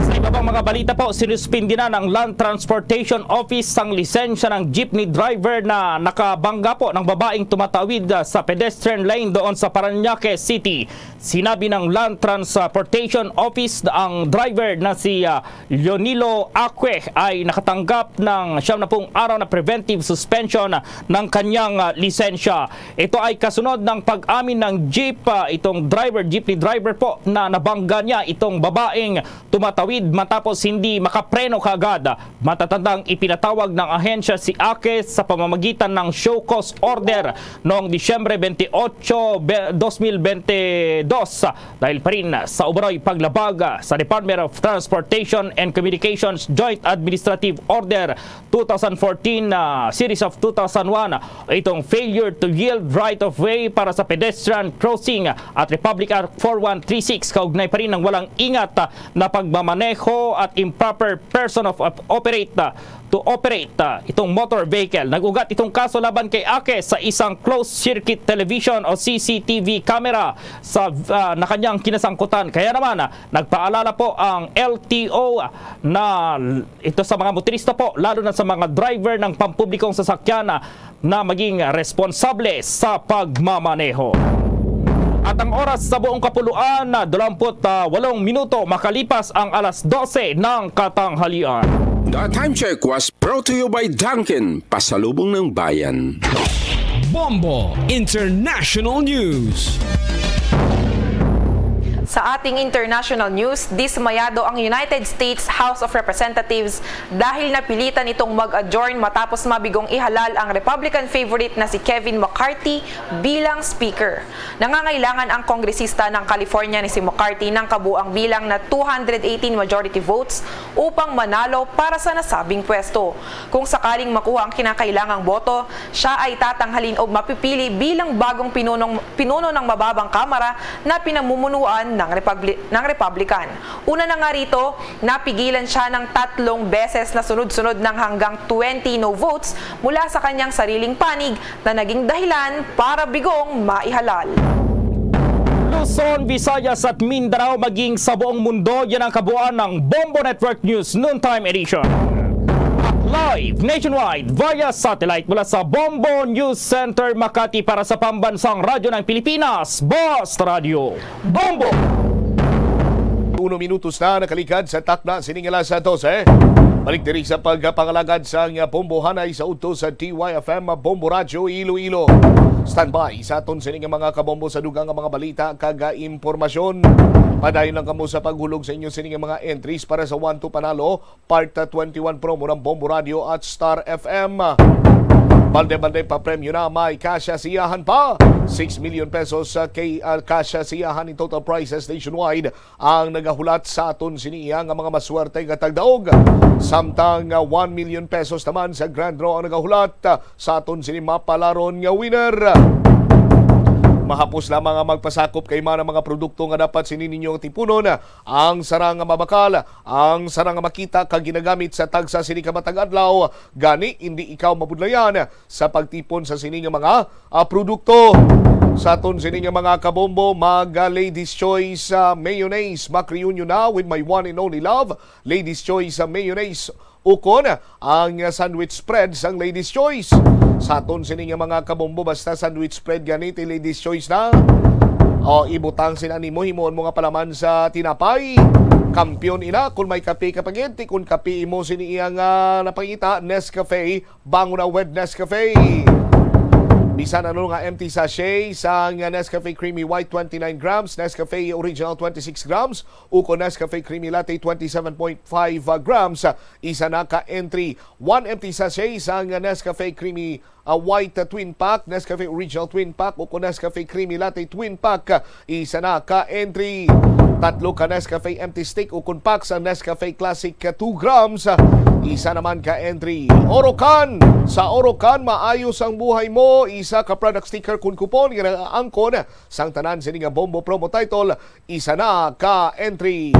Sa iba pang mga balita po, sinuspindi na ng Land Transportation Office ang lisensya ng jeepney driver na nakabangga po ng babaeng tumatawid, ah, sa pedestrian lane doon sa Parañaque City. Sinabi ng Land Transportation Office na ang driver na si, ah, Leonilo Aque ay nakatanggap ng siyam na pung araw na preventive suspension ng kanyang, ah, lisensya. Ito ay kasunod ng pag-amin ng jeep, ah, itong driver, jeepney driver po, na nabangga niya itong babaeng tumatawid matapos hindi makapreno kaagad. Matatandang ipinatawag ng ahensya si Aque sa pamamagitan ng show cause order noong Disyembre twenty-eight, be-, dos mil bente dos, dahil pa rin sa umano'y paglabag sa Department of Transportation and Communications Joint Administrative Order two thousand fourteen, ah, series of two thousand one, itong failure to yield right of way para sa pedestrian crossing at Republic Act four one three six, kaugnay pa rin ng walang ingat, ah, na pagmamaneho at improper person of op-, operate, ah, to operate, ah, itong motor vehicle. Nag-ugat itong kaso laban kay Aque sa isang closed circuit television o C C T V camera sa, ah, na kanyang kinasangkutan. Kaya naman, ah, nagpaalala po ang L T O na ito sa mga motorista po, lalo na sa mga driver ng pampublikong sasakyan, ah, na maging responsable sa pagmamaneho. At ang oras sa buong kapuluan na dalawamput walong minuto makalipas ang alas dose ng katanghalian. The time check was brought to you by Dunkin, pasalubong ng bayan. Bombo International News. Sa ating international news, dismayado ang United States House of Representatives dahil napilitan itong mag-adjourn matapos mabigong ihalal ang Republican favorite na si Kevin McCarthy bilang Speaker. Nangangailangan ang kongresista ng California ni si McCarthy ng kabuang bilang na two hundred eighteen majority votes upang manalo para sa nasabing pwesto. Kung sakaling makuha ang kinakailangang boto, siya ay tatanghalin o mapipili bilang bagong pinunong, pinuno ng mababang kamara na pinamumunuan ng, Republi- ng Republican. Una na nga rito, napigilan siya ng tatlong beses na sunod-sunod ng hanggang twenty no votes mula sa kanyang sariling panig na naging dahilan para bigong maihalal. Luzon, Visayas at Mindanao, maging sa buong mundo, yan ang kabuuan ng Bombo Network News Noontime Edition. Live nationwide via satellite mula sa Bombo News Center, Makati, para sa Pambansang Radyo ng Pilipinas, Basta Radyo Bombo. Uno minutos na nakaligad sa takna sining alas dose. Balik diri sa pagpangalagad sang bombohanay sa udto sa D Y F M Bombo Radyo Iloilo. Standby sa aton sining mga kabombo sa dugang nga mga balita kag impormasyon. Padayon lang kamo sa paghulog sa inyo sining mga entries para sa One to Panalo Part twenty-one promo ng Bombo Radio at Star F M. Balde-balde pa premyo na, may kasya siyahan pa. Six million pesos sa kay ah, kasya siyahan in total prizes nationwide ang nagahulat sa aton sini iya nga mga maswerte nga tagdaog. Samtang ah, one million pesos naman sa grand draw ang nagahulat ah, sa aton sini mapalaron nga winner. Mahapos lamang ang magpasakop kay man ang mga produkto nga dapat sini ninyo tipunon. Ang sarang nga mabakal, ang sarang nga makita kag ginagamit sa tagsa sini ka matag adlaw, gani indi ikaw mabudlayan sa pagtipon sa sini nga mga ah, produkto. Sa aton sini nga mga kabombo, mag ah, Ladies Choice ah, Mayonnaise. Mak-reunion na with my one and only love, Ladies Choice ah, Mayonnaise. Ukon ang sandwich spread sang Ladies Choice. Sa aton sini nga mga kabombo, basta sandwich spread gani ti Ladies Choice na. O ibutang sina nimo, himuon mo nga palaman sa tinapay. Kampiyon ina kung may kape ka pagid, ti kung kape imo sini iya nga napangita, Nescafe, bangon na with Nescafe. Bisan ano nga empty sachet sang Nescafe Creamy White twenty-nine grams, Nescafe Original twenty-six grams, ukon Nescafe Creamy Latte twenty-seven point five grams, isa na ka entry. One empty sachet sang Nescafe Creamy ah, White ah, Twin Pack, Nescafe Original Twin Pack, ukon Nescafe Creamy Latte Twin Pack, ah, isa na ka entry. Tatlo ka Nescafe Empty Stick ukon pack sa Nescafe Classic, ah, two grams, ah, isa naman ka entry. Orocan! Sa Orocan, maayos ang buhay mo. Isa ka product sticker kun coupon nga nagaangkon sang tanan sini nga Bombo Promo Title, isa na ka entry.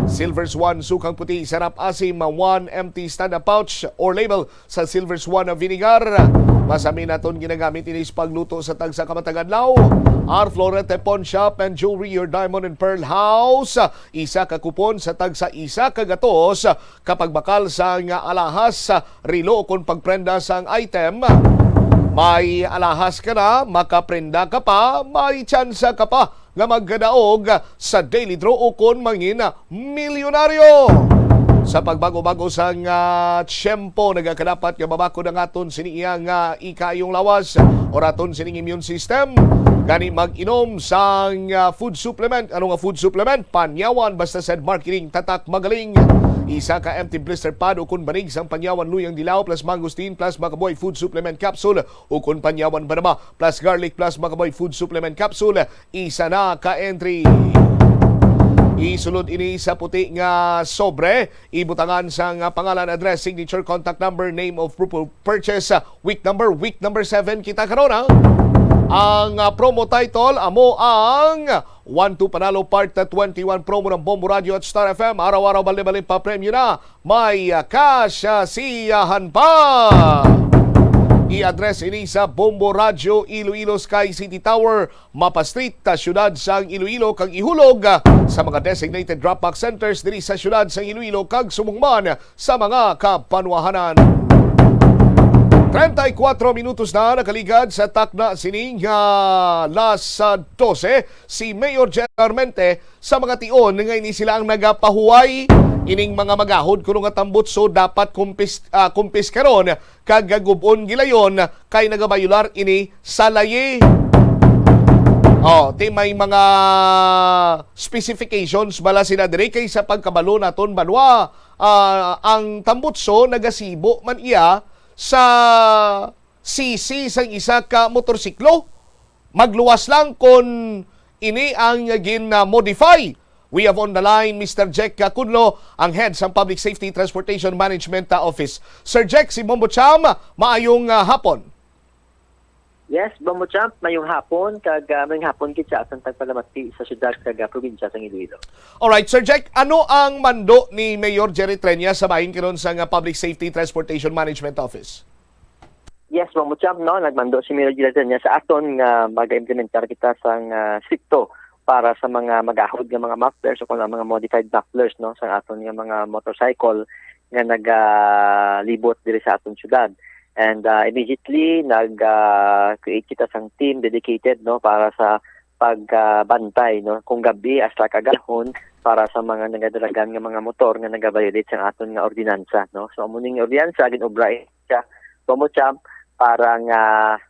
Silver Swan Sukang Puti, Sarap Asim, one empty stand-up pouch or label sa Silver Swan na vinegar. Masami naton ginagamit ini sa pagluto sa tagsa ka matag adlaw. Our Florete Pawn Shop and Jewelry, your diamond and pearl house. Isa ka kupon sa tagsa isa ka gatos kapag bakal sang alahas, relo, kon pagprenda sang item. May alahas ka na, makaprenda ka pa, may tsansa ka pa nga magkadaog sa daily draw ukon mangin milyonaryo. Sa pagbago-bago sang ah, tiyempo, nagakadapat nga mabakod ang aton sini iya nga ikaayong lawas or aton sining immune system. Gani mag-inom sang ah, food supplement. Ano nga food supplement? Panyawan, Basta Said Marketing, tatak, magaling. Isa ka empty blister pad ukon banig sang Panyawan Luyang Dilaw plus Mangosteen plus Makaboy Food Supplement Capsule ukon Panyawan Banaba plus Garlic plus Makaboy Food Supplement Capsule, isa na ka entry. Isulod ini sa puti nga sobre, ibutangan sang pangalan, address, signature, contact number, name of proof of purchase, week number, week number seven kita karon, ha? Ang ah, promo title amo ang One to Panalo Part twenty-one promo ng Bombo Radio at Star F M. Araw-araw, bali-bali pa premyo na. May ah, kasya siyahan pa. I-address ini sa Bombo Radio Iloilo, Sky City Tower, Mapa Street, ah, siyudad sang Iloilo, kag ihulog ah, sa mga designated drop-box centers diri sa siyudad sang Iloilo kag subong man sa mga kabanwahanan. Treinta y cuatro minutos na nakaligad sa takna sining ah, las ah, dose. Si Mayor Jen Armente sa mga tion nga ini sila ang nagapahuway ining mga magahod kuno nga tambutso dapat kumpis, ah, kumpiskaron kag gub-on gilayon kay nagabayular ini sa layi. Oh, ti may mga specifications bala sila diri kay sa pagkabalo naton banwa, ah, ang tambutso nagasibo man iya sa sisi sang isa ka motorsiklo. Magluwas lang kon ini ang gin-modify. We have on the line Mister Jack Cudlo, ang head sang Public Safety Transportation Management, ah, Office. Sir Jack, si Bombo Cham, maayong, ah, hapon. Yes, Bombo Champ, mayong hapon, kag ah, mayong hapon gid sa atong tagpalamati sa syudad kag ah, probinsya sang Iloilo. Alright, Sir Jack, ano ang mando ni Mayor Jerry Treñas sa bahin karon sa nga Public Safety Transportation Management Office? Yes, Bombo Champ, no, nagmando si Mayor Jerry Treñas sa aton nga mag-implementar kita sang ah, strikto para sa mga magahod nga mga mufflers o kung ang mga modified mufflers, no, sa aton nga mga motorcycle nga nagalibot diri sa aton syudad. And ah, immediately nag ah, create kita sang team dedicated, no, para sa pagbantay, no, kung gabi hasta kagahon para sa mga nagadalagan nga mga motor nga nagaviolate sang aton nga ordinansa, no. So amo ning ordinansa ginobra siya, Bombo Champ, para nga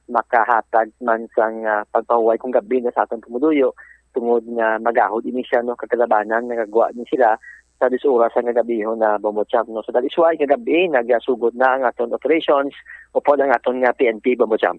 makahatag man sang ah, pagpahuway kung gabi na sa atong pumuduyo, tungod nga magahod ini siya, no, kagalabanan nagagwa ni sila sa dis oras nga gabihon na, Bombo Champ, no. So that is why kagabi nagasugod na ang aton operations upod ang aton nga P N P, Bombo Champ.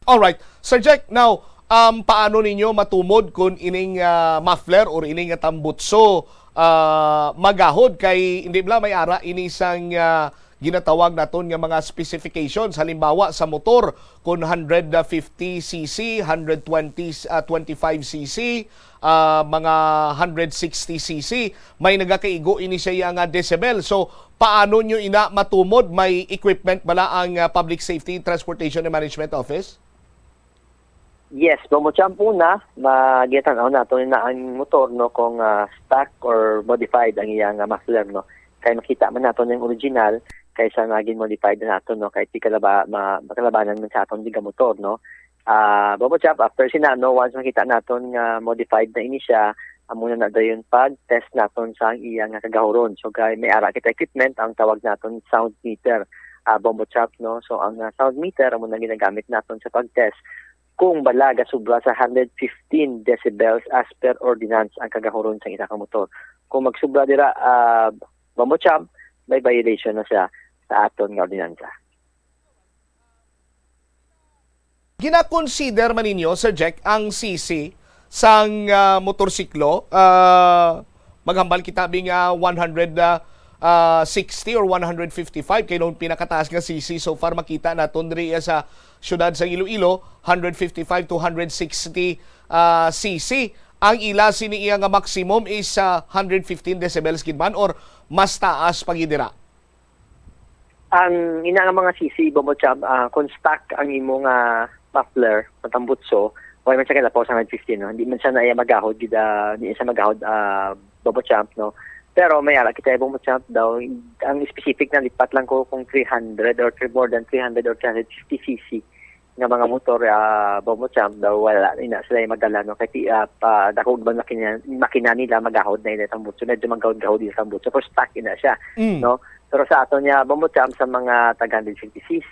Alright. Sir Jack, now, um, paano ninyo matumod kung ining ah, muffler or ining nga tambutso ah, magahod kay hindi bala may ara ini sang ah, ginatawag naton nga mga specifications, halimbawa sa motor, kung one hundred fifty C C, one hundred twenty, ah, twenty-five C C, ah, mga one hundred sixty C C, may nagakaigo ini siya nga decibel. So, paano nyo ina matumod? May equipment bala ang ah, Public Safety Transportation and Management Office? Yes, Bombo Champ, una, magitanaw nato na ang motor, no, kung ah, stock or modified ang iyang ah, muffler, no. Kay makita man nato yung original kaysa nga gin-modified na nato, no, kay ti kalaba, ma, makalabanan man sa aton diga motor, no. Ah, Bombo Champ, after sina, no, once makita naton nga modified na ini siya, amo na na dayon pag test naton sa iya nga kagahuron. So kay may ara kita equipment ang tawag naton sound meter, ah, Bombo Champ, no. So ang ah, sound meter amo na ginagamit naton sa pag-test kung bala gasubra sa one hundred fifteen decibels as per ordinance ang kagahuron sa isa ka motor. Kung magsubra dira, ah, Bombo Champ, may violation na siya sa aton nga ordinansa. Gina-consider man ninyo, Sir Jack, ang C C sang ah, motorsiklo? Ah, maghambal kita bi nga one hundred, ah, ah, sixty or one hundred fifty-five kay noon pinakataas nga C C so far makita naton diri sa siyudad sa Iloilo, one hundred fifty-five to one hundred sixty ah, C C. Ang ila sini iya nga maximum is ah, one hundred fifteen decibels gid man or mas taas pa gid dira? Ang ina nga mga C C, Bombo Champ, ah, kung stock ang imo nga muffler, matambutso, wala man siya kalapaw sa one hundred fifty, no? Hindi man siya na iya magahod, gid, ah, hindi siya magahod, ah, Bombo Champ, no? Pero may ara kita, Bombo Champ, daw, ang specific na lipat lang ko kung three hundred or three, more than three hundred or three hundred fifty C C nga mga motor, ah, Bombo Champ, daw wala ina sila yung magdala, no? Kasi ah, pa, dako man makina, makina nila, magahod na ila tambutso, medyo magahod-gahod ila tambutso, pero stock ina siya, Mm. no? Pero sa ato niya, Bombo Champ, sa mga tag one hundred fifty C C,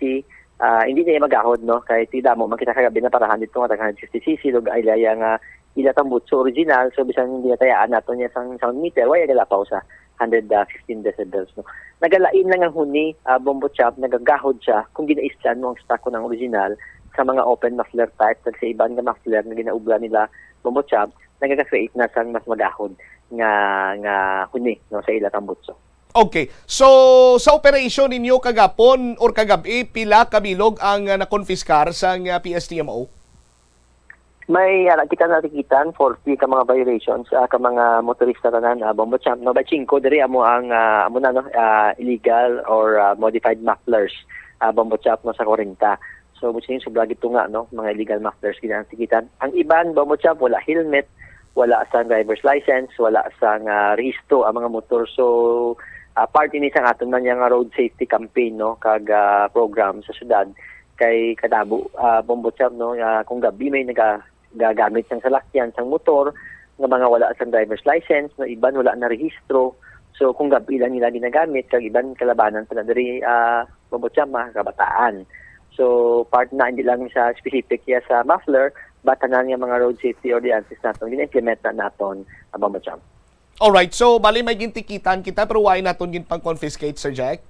ah, hindi na iya magahod, no? Kay ti damo man kita kagabi na parahan dito nga tag one hundred fifty C C, lug ay laya nga ila tambutso original, so bisan ginatayaan nato niya sang sound meter, wala galapaw sa one hundred fifteen decibels, no? Nagalain lang ang huni, ah, Bombo Champ, nagagahod siya kung ginaislan mo ang stock ko ng original sa mga open muffler type, kag sa iban nga muffler nga ginaubra nila, Bombo Champ, nagaka-create na sang mas magahod nga, nga huni, no, sa ila tambutso. Okay. So, sa operation ninyo kagapon or kagabi, pila ka bilog ang ah, nakonfiskar sang ah, P S T M O? May ara kita natikitan, forty ka mga violations, ah, ka mga motorista tanan, ah, Bombo Champ, no? By cinco diri amo ang, ah, amo na, no, ah, illegal or ah, modified mufflers, ah, Bombo Champ, no, sa forty. So, busin sobra gid to nga, no, mga illegal mufflers ginatikitan. Ang iban, Bombo Champ, wala helmet, wala sa driver's license, wala sa nga rehistro ang mga motor. So, ah, part ini sa aton man nga road safety campaign, no, kag ah, program sa syudad. Kay kadamo, ah, Bombo Champ, no, ah, kung gabi may naga, gagamit sang salakyan, sang motor, nga mga wala sang driver's license, no, iban wala na rehistro. So kung gabi lang nila ginagamit, kag iban kalabanan pa na diri, ah, Bombo Champ, mga kabataan. So part na, hindi lang sa specific ya sa muffler, batanan nga mga road safety ordinances naton, gina-implement na naton, ah, Bombo Champ. Alright, so bali may gintikitan kita pero why naton ginpang-confiscate, Sir Jack?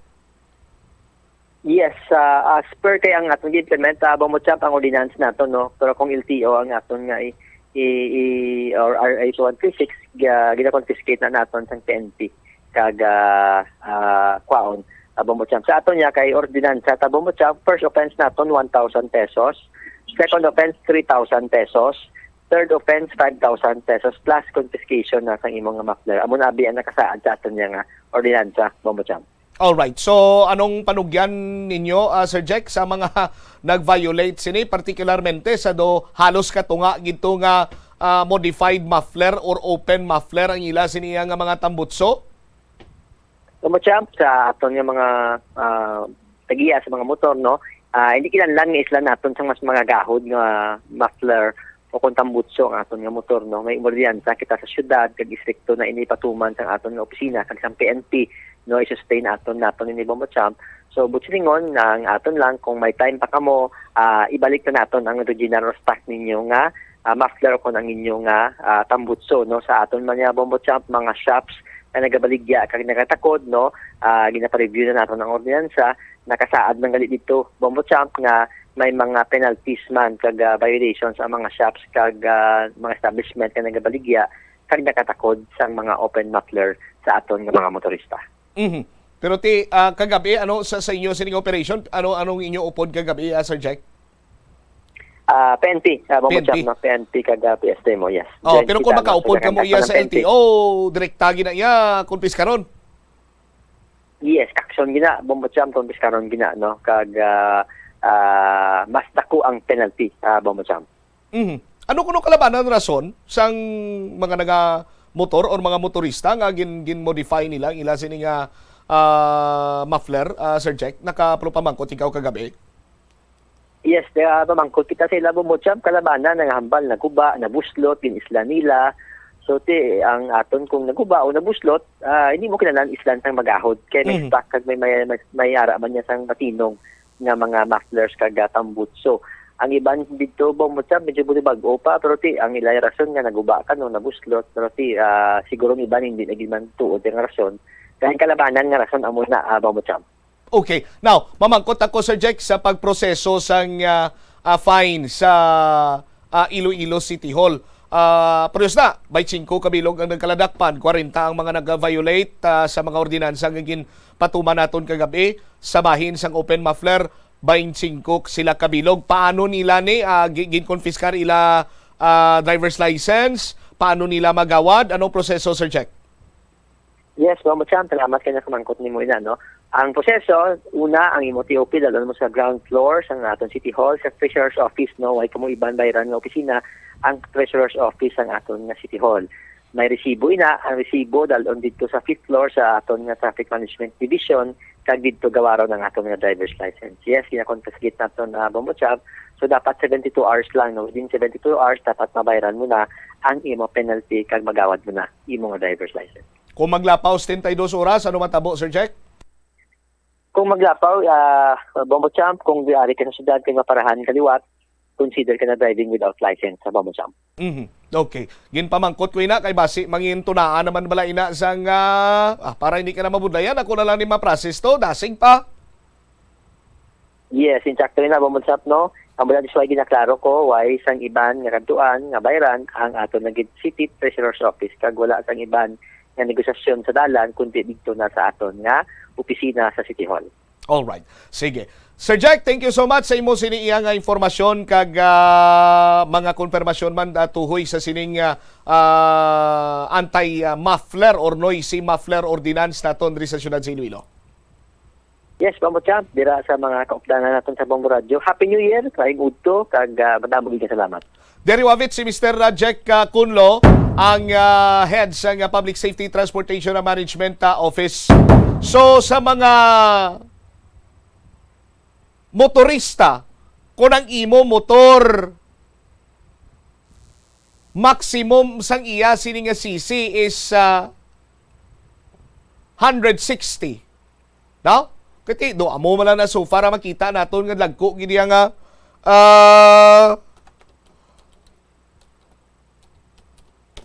Yes, ah, as per kay ang aton gi-implement, ah, Bombo Champ, ang ordinance naton, no? Pero kung L T O ang aton nga i-, i-, i-, or R A two one three six, ga-, gina-confiscate na naton sang P N P kag, ah, ah, kwaon, ah, Bombo Champ. Sa aton niya kay ordinansa ta, Bombo Champ, first offense naton one thousand pesos, second offense three thousand pesos, third offense five thousand pesos plus confiscation na sang imong nga muffler. Amo na abi ang nakasaad sa aton niya nga ordinansa, Bombo Champ. Alright. So, anong panugyan ninyo, ah, Sir Jack, sa mga nag-violate sini, particularmente sa do halos katunga gid to nga, ah, modified muffler or open muffler ang ila sini nga mga tambutso? Bombo Champ, sa aton nga mga, ah, tagiya sa mga motor, no? Ah, hindi kinahanglan nga islan naton sang mas mga gahod nga muffler o kung tambutso ang aton nga motor, no? May umordiyansa kita sa syudad kag istrikto na ini patuman sang aton nga opisina kag sang P N P, no? I-sustain naton naton ini, Bombo Champ. So, buot silingon, ang aton lang, kung may time pa kamo, ah, ibalik na naton ang original stock ninyo nga, ah, muffler o kung ang inyo nga, ah, tambutso, no? Sa aton man niya, Bombo Champ, mga shops nga nagabaligya kag nagatakod, no? Ah, ginapareview na naton ang ordinansa, nakasaad man gali dito, Bombo Champ, nga may mga penalties man kag, ah, violations ang mga shops kag, ah, mga establishment nga nagabaligya kag nakatakod sang mga open muffler sa aton nga mga motorista. Mhm. Pero ti, ah, kagabi, ano, sa, sa inyo sining operation, ano, anong inyo upod kagabi, ah, Sir Jack? Ah, P N P, ah, Bombo P N P. Champ, no? P N P kag, ah, P S D mo, yes. Oh, Joint pero kung kita, no? Sa makaupod ka mo ganda iya sa ng P N P. L T O, direkta gina iya, kumpiskaron. Yes, action gina, Bombo Champ, kumpiskaron gina, no? Kag, ah, ah, mas dako ang penalty, ah, Bombo Champ. Mhm. Ano kuno kalabanan rason sang mga nagamotor or mga motorista nga gin-, gin-modify nila ang ila sini nga, ah, muffler, ah, Sir Jack? Nakapamangkot ikaw kagabi? Yes, kaya pamangkot kita sa ila, Bombo Champ, kalabanan, nangahambal, naguba, nabuslot, gin-isla nila. So, ti, ang aton kung naguba o nabuslot, ah, hindi mo kinahanglan islan sang magahod. Kay may Mhm. stock kag may, may, may, may ara man niya sang matinong nga mga mufflers kag, ah, tambutso. Ang iban dito, Bombo Champ, medyo bag-o pa, pero ti, ang ilay rason nga naguba ka, no, nabuslot, pero ti, ah, siguro ang iban hindi na gid man tuod ang rason. Kaya ang kalabanan nga rason amo na, ah, Bombo Champ. Okay. Now, mamangkot ako, Sir Jack, sa pagproseso sang, ah, ah, fine sa, ah, Iloilo City Hall. Ah, parehas na, baynte singko ka bilog ang nagkaladakpan, kwarenta ang mga nag-violate, ah, sa mga ordinansa nga ginpatuman naton kagabi sa bahin sang open muffler, baynte singko sila ka bilog. Paano nila ni, ah, gi-, ginkonfiskar ila, ah, driver's license? Paano nila magawad? Anong proseso, Sir Jack? Yes, Bombo Champ, salamat kay nakamangkot nimo ina, no? Ang proseso, una, ang imo T O P, dalon mo sa ground floor sang aton City Hall, sa treasurer's office, no? Way kamo iban bayran nga opisina, ang treasurer's office sang aton nga City Hall. May resibo ina, ang resibo dalon didto sa fifth floor sa aton nga Traffic Management Division, kag didto gawaron ang aton nga driver's license. Yes, gina-confiscate naton, ah, Bombo Champ. So, dapat seventy-two hours lang, no? Within seventy-two hours, dapat mabayran mo na ang imo penalty kag magawad mo na imo nga driver's license. Kung maglapaw setenta y dos oras, ano matabo, Sir Jack? Kung maglapaw, ah, Bombo Champ, kung diari ka sa syudad kay maparahan ka liwat, consider ka na driving without license sa Bombo Champ. Mhm. Okay. Ginpamangkot ko ina kay basi mangin tunaan naman bala ina sang, ah, ah, para hindi ka na mabudlayan, ako na lang ni ma-process to, dasig pa. Yes, insakto na, Bombo Champ, no? Ang wala, this why ginaklaro ko, why sang iban nga kadtuan, nga bayran, ang aton nga gid City Treasurer's Office, kag wala sang iban nga negosasyon sa dalan, kundi didto na sa aton nga opisina sa City Hall. Alright. Sige. Sir Jack, thank you so much sa imo sini iya nga impormasyon kag, ah, mga konfirmasyon man, ah, tuhoy sa sining, ah, ah, anti, ah, muffler or noisy muffler ordinance naton diri sa siyudad sa Iloilo. Yes, Bombo Champ, dira sa mga kaupdanan naton sa Bombo Radio. Happy New Year, maayong udto, kag, ah, madamo gid nga salamat. Diri wavit si Mister Rajek, ah, Kunlo, ang, ah, head sa, ah, Public Safety Transportation and Management, ah, Office. So, sa mga motorista, kung ang imo motor, maximum sang iya sini nga C C is, ah, hundred sixty. No? Kati, do, amo man lang na so far ang makita naton nga dagko gid iya nga, ah,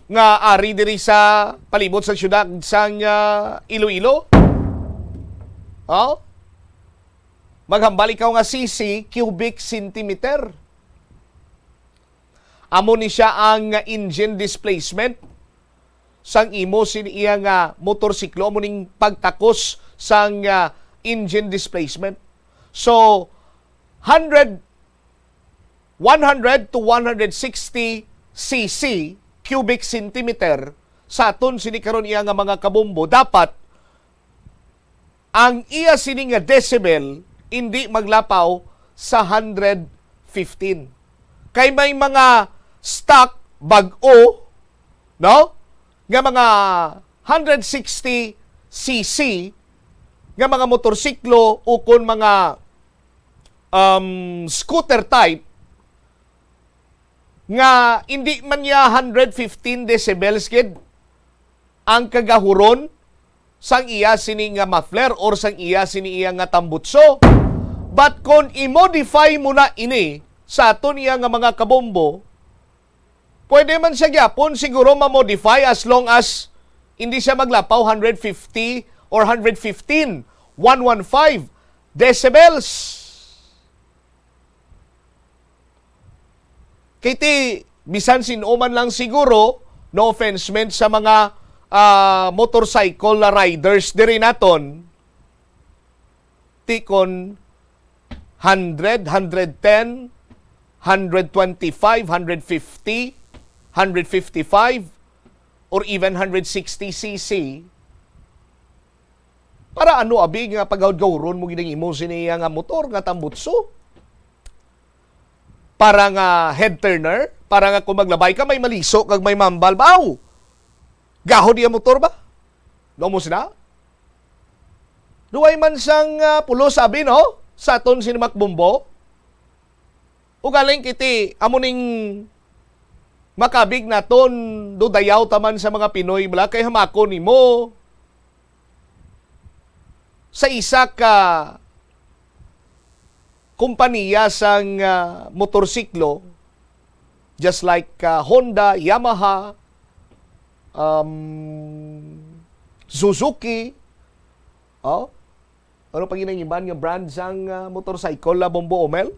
nga ari diri sa palibot sa siyudad sang, ah, Iloilo? Oh? Maghambal ikaw nga C C, cubic centimeter. Amo ni siya ang engine displacement sang imo sini iya nga motorsiklo, amo ning pagtakos sang, ah, engine displacement. So, hundred, one hundred to one hundred sixty C C, cubic centimeter, sa aton sini karon iya nga mga kabombo, dapat ang iya sini nga decibel hindi maglapaw sa hundred fifteen. Kay may mga stock, bag-o, no, nga mga hundred sixty C C nga mga motorsiklo ukon mga, um, scooter type nga hindi man niya hundred fifteen decibels gid ang kagahuron sang iya sini nga muffler or sang iya sini iya nga tambutso. But kon i-modify mo na ini sa aton iya nga mga kabombo, pwede man siya gyapon siguro ma-modify as long as hindi siya maglapaw hundred fifty or hundred fifteen, one one five decibels. Kay ti, bisan sin-o man lang siguro, no offense meant sa mga, ah, motorcycle na riders diri naton, ti kon hundred, hundred ten, hundred twenty-five, hundred fifty, hundred fifty-five, or even hundred sixty C C, para ano abi nga pagahudgahudon mo gid ang imo sini nga motor nga tambutso? Para nga head turner? Para nga kung maglabay ka, may maliso kag may mambal? Baw! Gahod iya motor ba? No mo sina? Duway man sang, ah, pulos abi, no? Sa aton sini makbombo. Ugaling kiti, amo ning makabig naton, dudayaw taman sa mga Pinoy, bala, kay hamakon nimo sa isa ka kompaniya sang, ah, motorsiklo, just like, ah, Honda, Yamaha, um, Suzuki, oh, ano pa ginangiban nga brand sang, ah, motorcycle na Bombo Omel?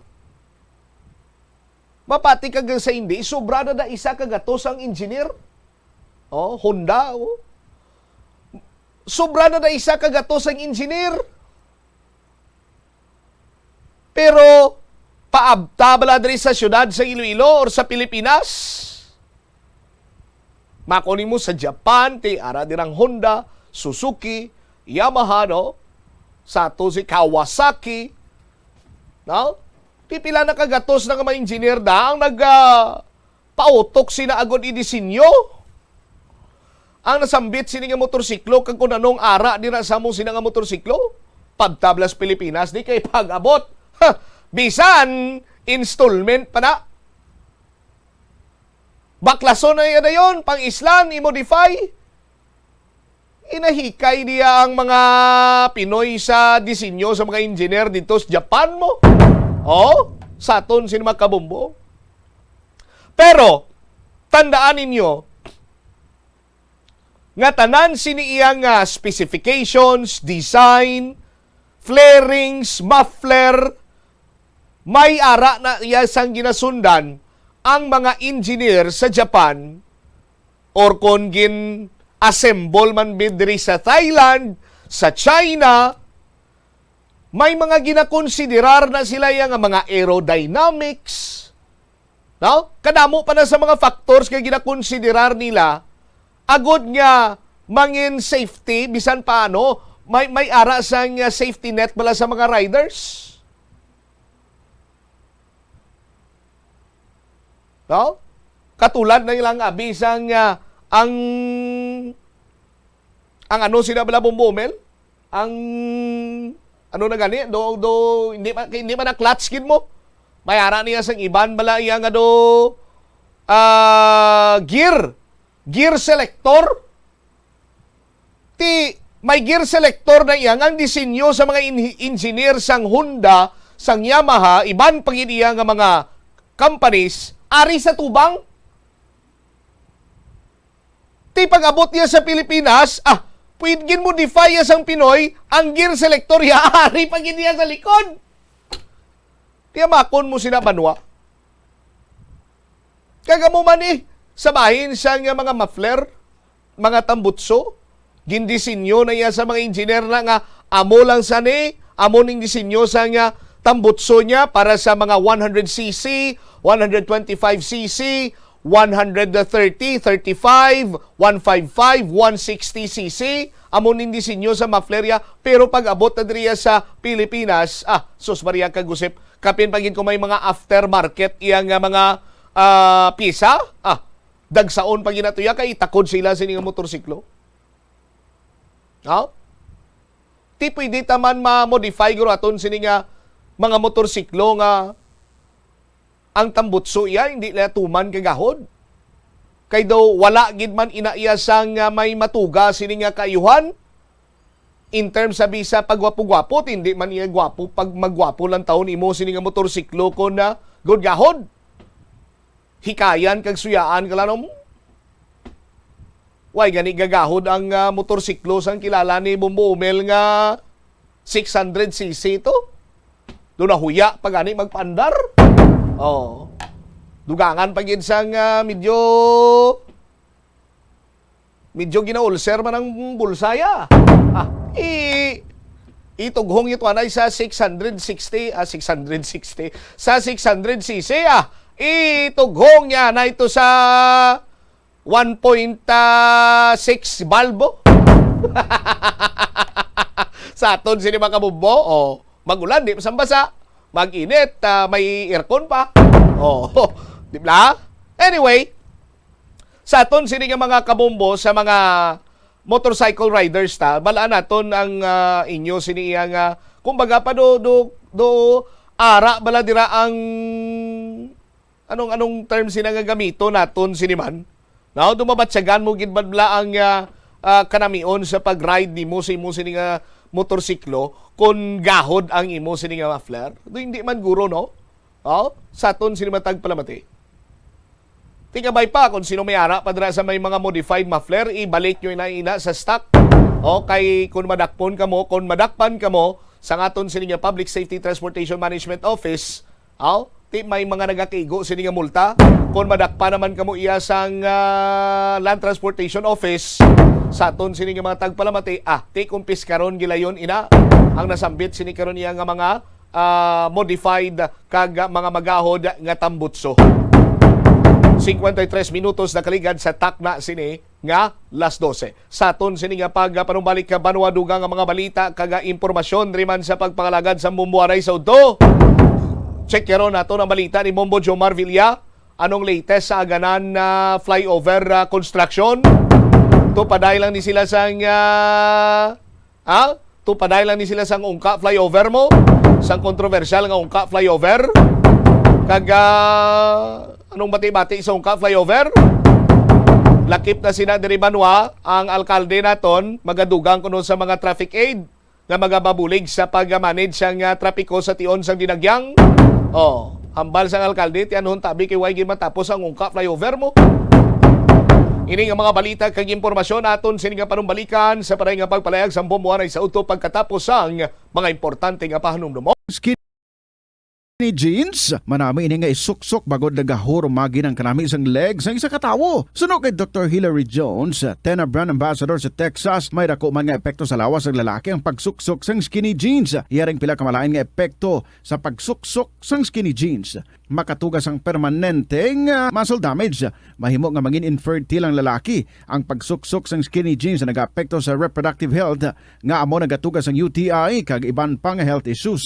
Mapati ka sa hindi, sobra na da isa ka gatos ang engineer. Oh, Honda, oh. Sobra na da isa ka gatos ang engineer. Pero paabta bala diri sa siyudad sa Iloilo or sa Pilipinas? Mako nimo sa Japan, ti ara dirang Honda, Suzuki, Yamaha, no? Sa ato si Kawasaki, no? Pipila na ka gatos na nga mga engineer da ang nag, ah, pautok sina agod i-disenyo ang nasambit sini nga motorsiklo, kag kung anong ara dira sa amo sina nga motorsiklo, pabtablas Pilipinas di kay pag-abot. Ha, bisan installment pa na. Baklason na iya dayon, pang-islan, i-modify. Inahikay niya ang mga Pinoy sa disenyo sa mga engineer dito sa Japan mo. Oh, sa aton sini mga kabombo. Pero, tandaan ninyo nga tanan sini iya nga specifications, design, flarings, muffler, may ara na iya sang ginasundan ang mga engineer sa Japan, or kon gin-assemble man bid diri sa Thailand, sa China, may mga ginakonsiderar na sila iya nga mga aerodynamics, no? Kadamo pa na sa mga factors nga ginakonsiderar nila agod nga mangin safety, bisan paano, may, may ara sang, ah, safety net bala sa mga riders. No? Katulad na ilang abi sang, ah, ang, ang ano sila bala, Bombo Omel? Ang, ano na gani? Do, do, hindi man, hindi man na clutch gid mo. May ara niya sang iban bala iya nga do, ah, gear. Gear selector. Ti, may gear selector na iya nga ang disenyo sa mga inhi-, engineer sang Honda, sang Yamaha, iban pa gid iya nga mga companies, ari sa tubang. Ti pag-abot niya sa Pilipinas, ah, pwede gin modify ya sang Pinoy, ang gear selector ya, ari pa gid niya sa likod. Tiyamakon mo sina banwa. Kag amo man eh, sa bahin siya nga mga muffler, mga tambutso, gindisenyo na iya sa mga engineer na nga amo lang sa ni, amo ning disenyo sa nga tambutso niya para sa mga one hundred C C, one hundred twenty-five C C, one hundred thirty, thirty-five, one fifty-five, one sixty C C, amo ning disenyo sa muffler ya. Pero pag abot na diriya sa Pilipinas, ah, sus Maria kag Josep, kapin pa gid ko may mga aftermarket iya nga mga, ah, pisa. Ah, dagsaon pa gid nato ya kay itakod sila sini nga motorsiklo. Ha? Ti pwede ta man ma-modify guro aton sini nga mga motorsiklo nga ang tambutso iya hindi na tuman kagahod. Kay daw wala gid man ina iya sang, ah, may matuga sini nga kaayuhan. In terms sa bisa pagwapo-gwapo, ti hindi man iya gwapo pag magwapo lang taon imo sini nga motorsiklo kon, ah, gud gahod. Hikayan kag suyaan ka lang, no? Way gani gagahod ang, ah, motorsiklo sang kilala ni Bombo Umel nga six hundred C C to? Do nahuya pa gani magpaandar? Oh. Dugangan pa gid sang, ah, medyo, medyo ginaulser man ang bulsa ya. Ah, i-, itughong ito anay sa six hundred sixty, ah, six hundred sixty, sa six hundred C C, ah. Itughong niya na ito sa one point six valve. Sa aton sini mga kabombo, oh, mag-ulan, di masambasa. Mag-init, ah, may aircon pa. Oh, di ba? Anyway, sa aton sini nga mga kabombo, sa mga motorcycle riders ta, balaan naton ang, ah, inyo sini iya nga, kumbaga pa do, do, do, ara bala dira ang anong, anong term sina nga gamito naton sini man? Now, dumabatyagan mo gid ba bala ang, ah, ah, kanamion sa pag-ride nimo sa imo sini nga motorsiklo kon gahod ang imo sini nga muffler? Do, hindi man guro, no? Oh, sa aton sini matag palamati. Tingabay pa kung sino may ara pa dira sa may mga modified muffler, ibalik nyo ina-ina sa stock. O kay kung madakpon kamo, kung madakpan kamo sa aton sini nga Public Safety Transportation Management Office, aw, ti may mga nagakaigo sini nga multa. Kung madakpan naman kamo iya sang, ah, Land Transportation Office, sa aton sini nga mga tagpalamati, ah, ti kumpiskaron gilayon ina ang nasambit sini karon iya nga mga, ah, modified kag mga magahod nga tambutso. Cincuenta y tres minutos nakaligad sa takna sini nga las dose. Sa aton sini nga pagpanumbalik ka banwa, dugang nga mga balita kag impormasyon diri man sa pagpangalagad sa Bombo Anay sa Udto. Check karon nato ang balita ni Bombo Jomar Villa. Anong latest sa Aganan na flyover, ah, construction? Tupaday lang ni sila sang, ah, Ha? Tupaday lang ni sila sang ungka flyover mo? Sang kontrobersyal nga ungka flyover? Kag, ah, anong bati-bati sa ungka flyover? Lakip na sina diri banwa ang alkalde naton, magadugang kuno sa mga traffic aid nga magababulig sa pag-manage sang, ah, trapiko sa tion sang Dinagyang. Oh, hambal sang alkalde, tianhon tabi kay way gid matapos ang ungka flyover mo. Ini nga mga balita kag impormasyon aton sini nga panumbalikan sa paray nga pagpalayag sang Bombo Anay sa Udto pagkatapos sang mga importante nga pahanumdumon. Skinny jeans, manami ini nga isuksok bangod nagahurumagi ang kanami sang leg sang isa ka tawo. Suno kay Doktor Hilary Jones, Tena brand ambassador sa Texas, may dako man nga epekto sa lawas sang lalaki ang pagsuksok sang skinny jeans. Iya ring pila ka malain nga epekto sa pagsuksok sang skinny jeans. Makatuga sang permanente nga muscle damage. Mahimo nga mangin infertile ang lalaki. Ang pagsuksok sang skinny jeans nagaapekto sa reproductive health, nga amo nagatuga sang U T I kag iban pa nga health issues.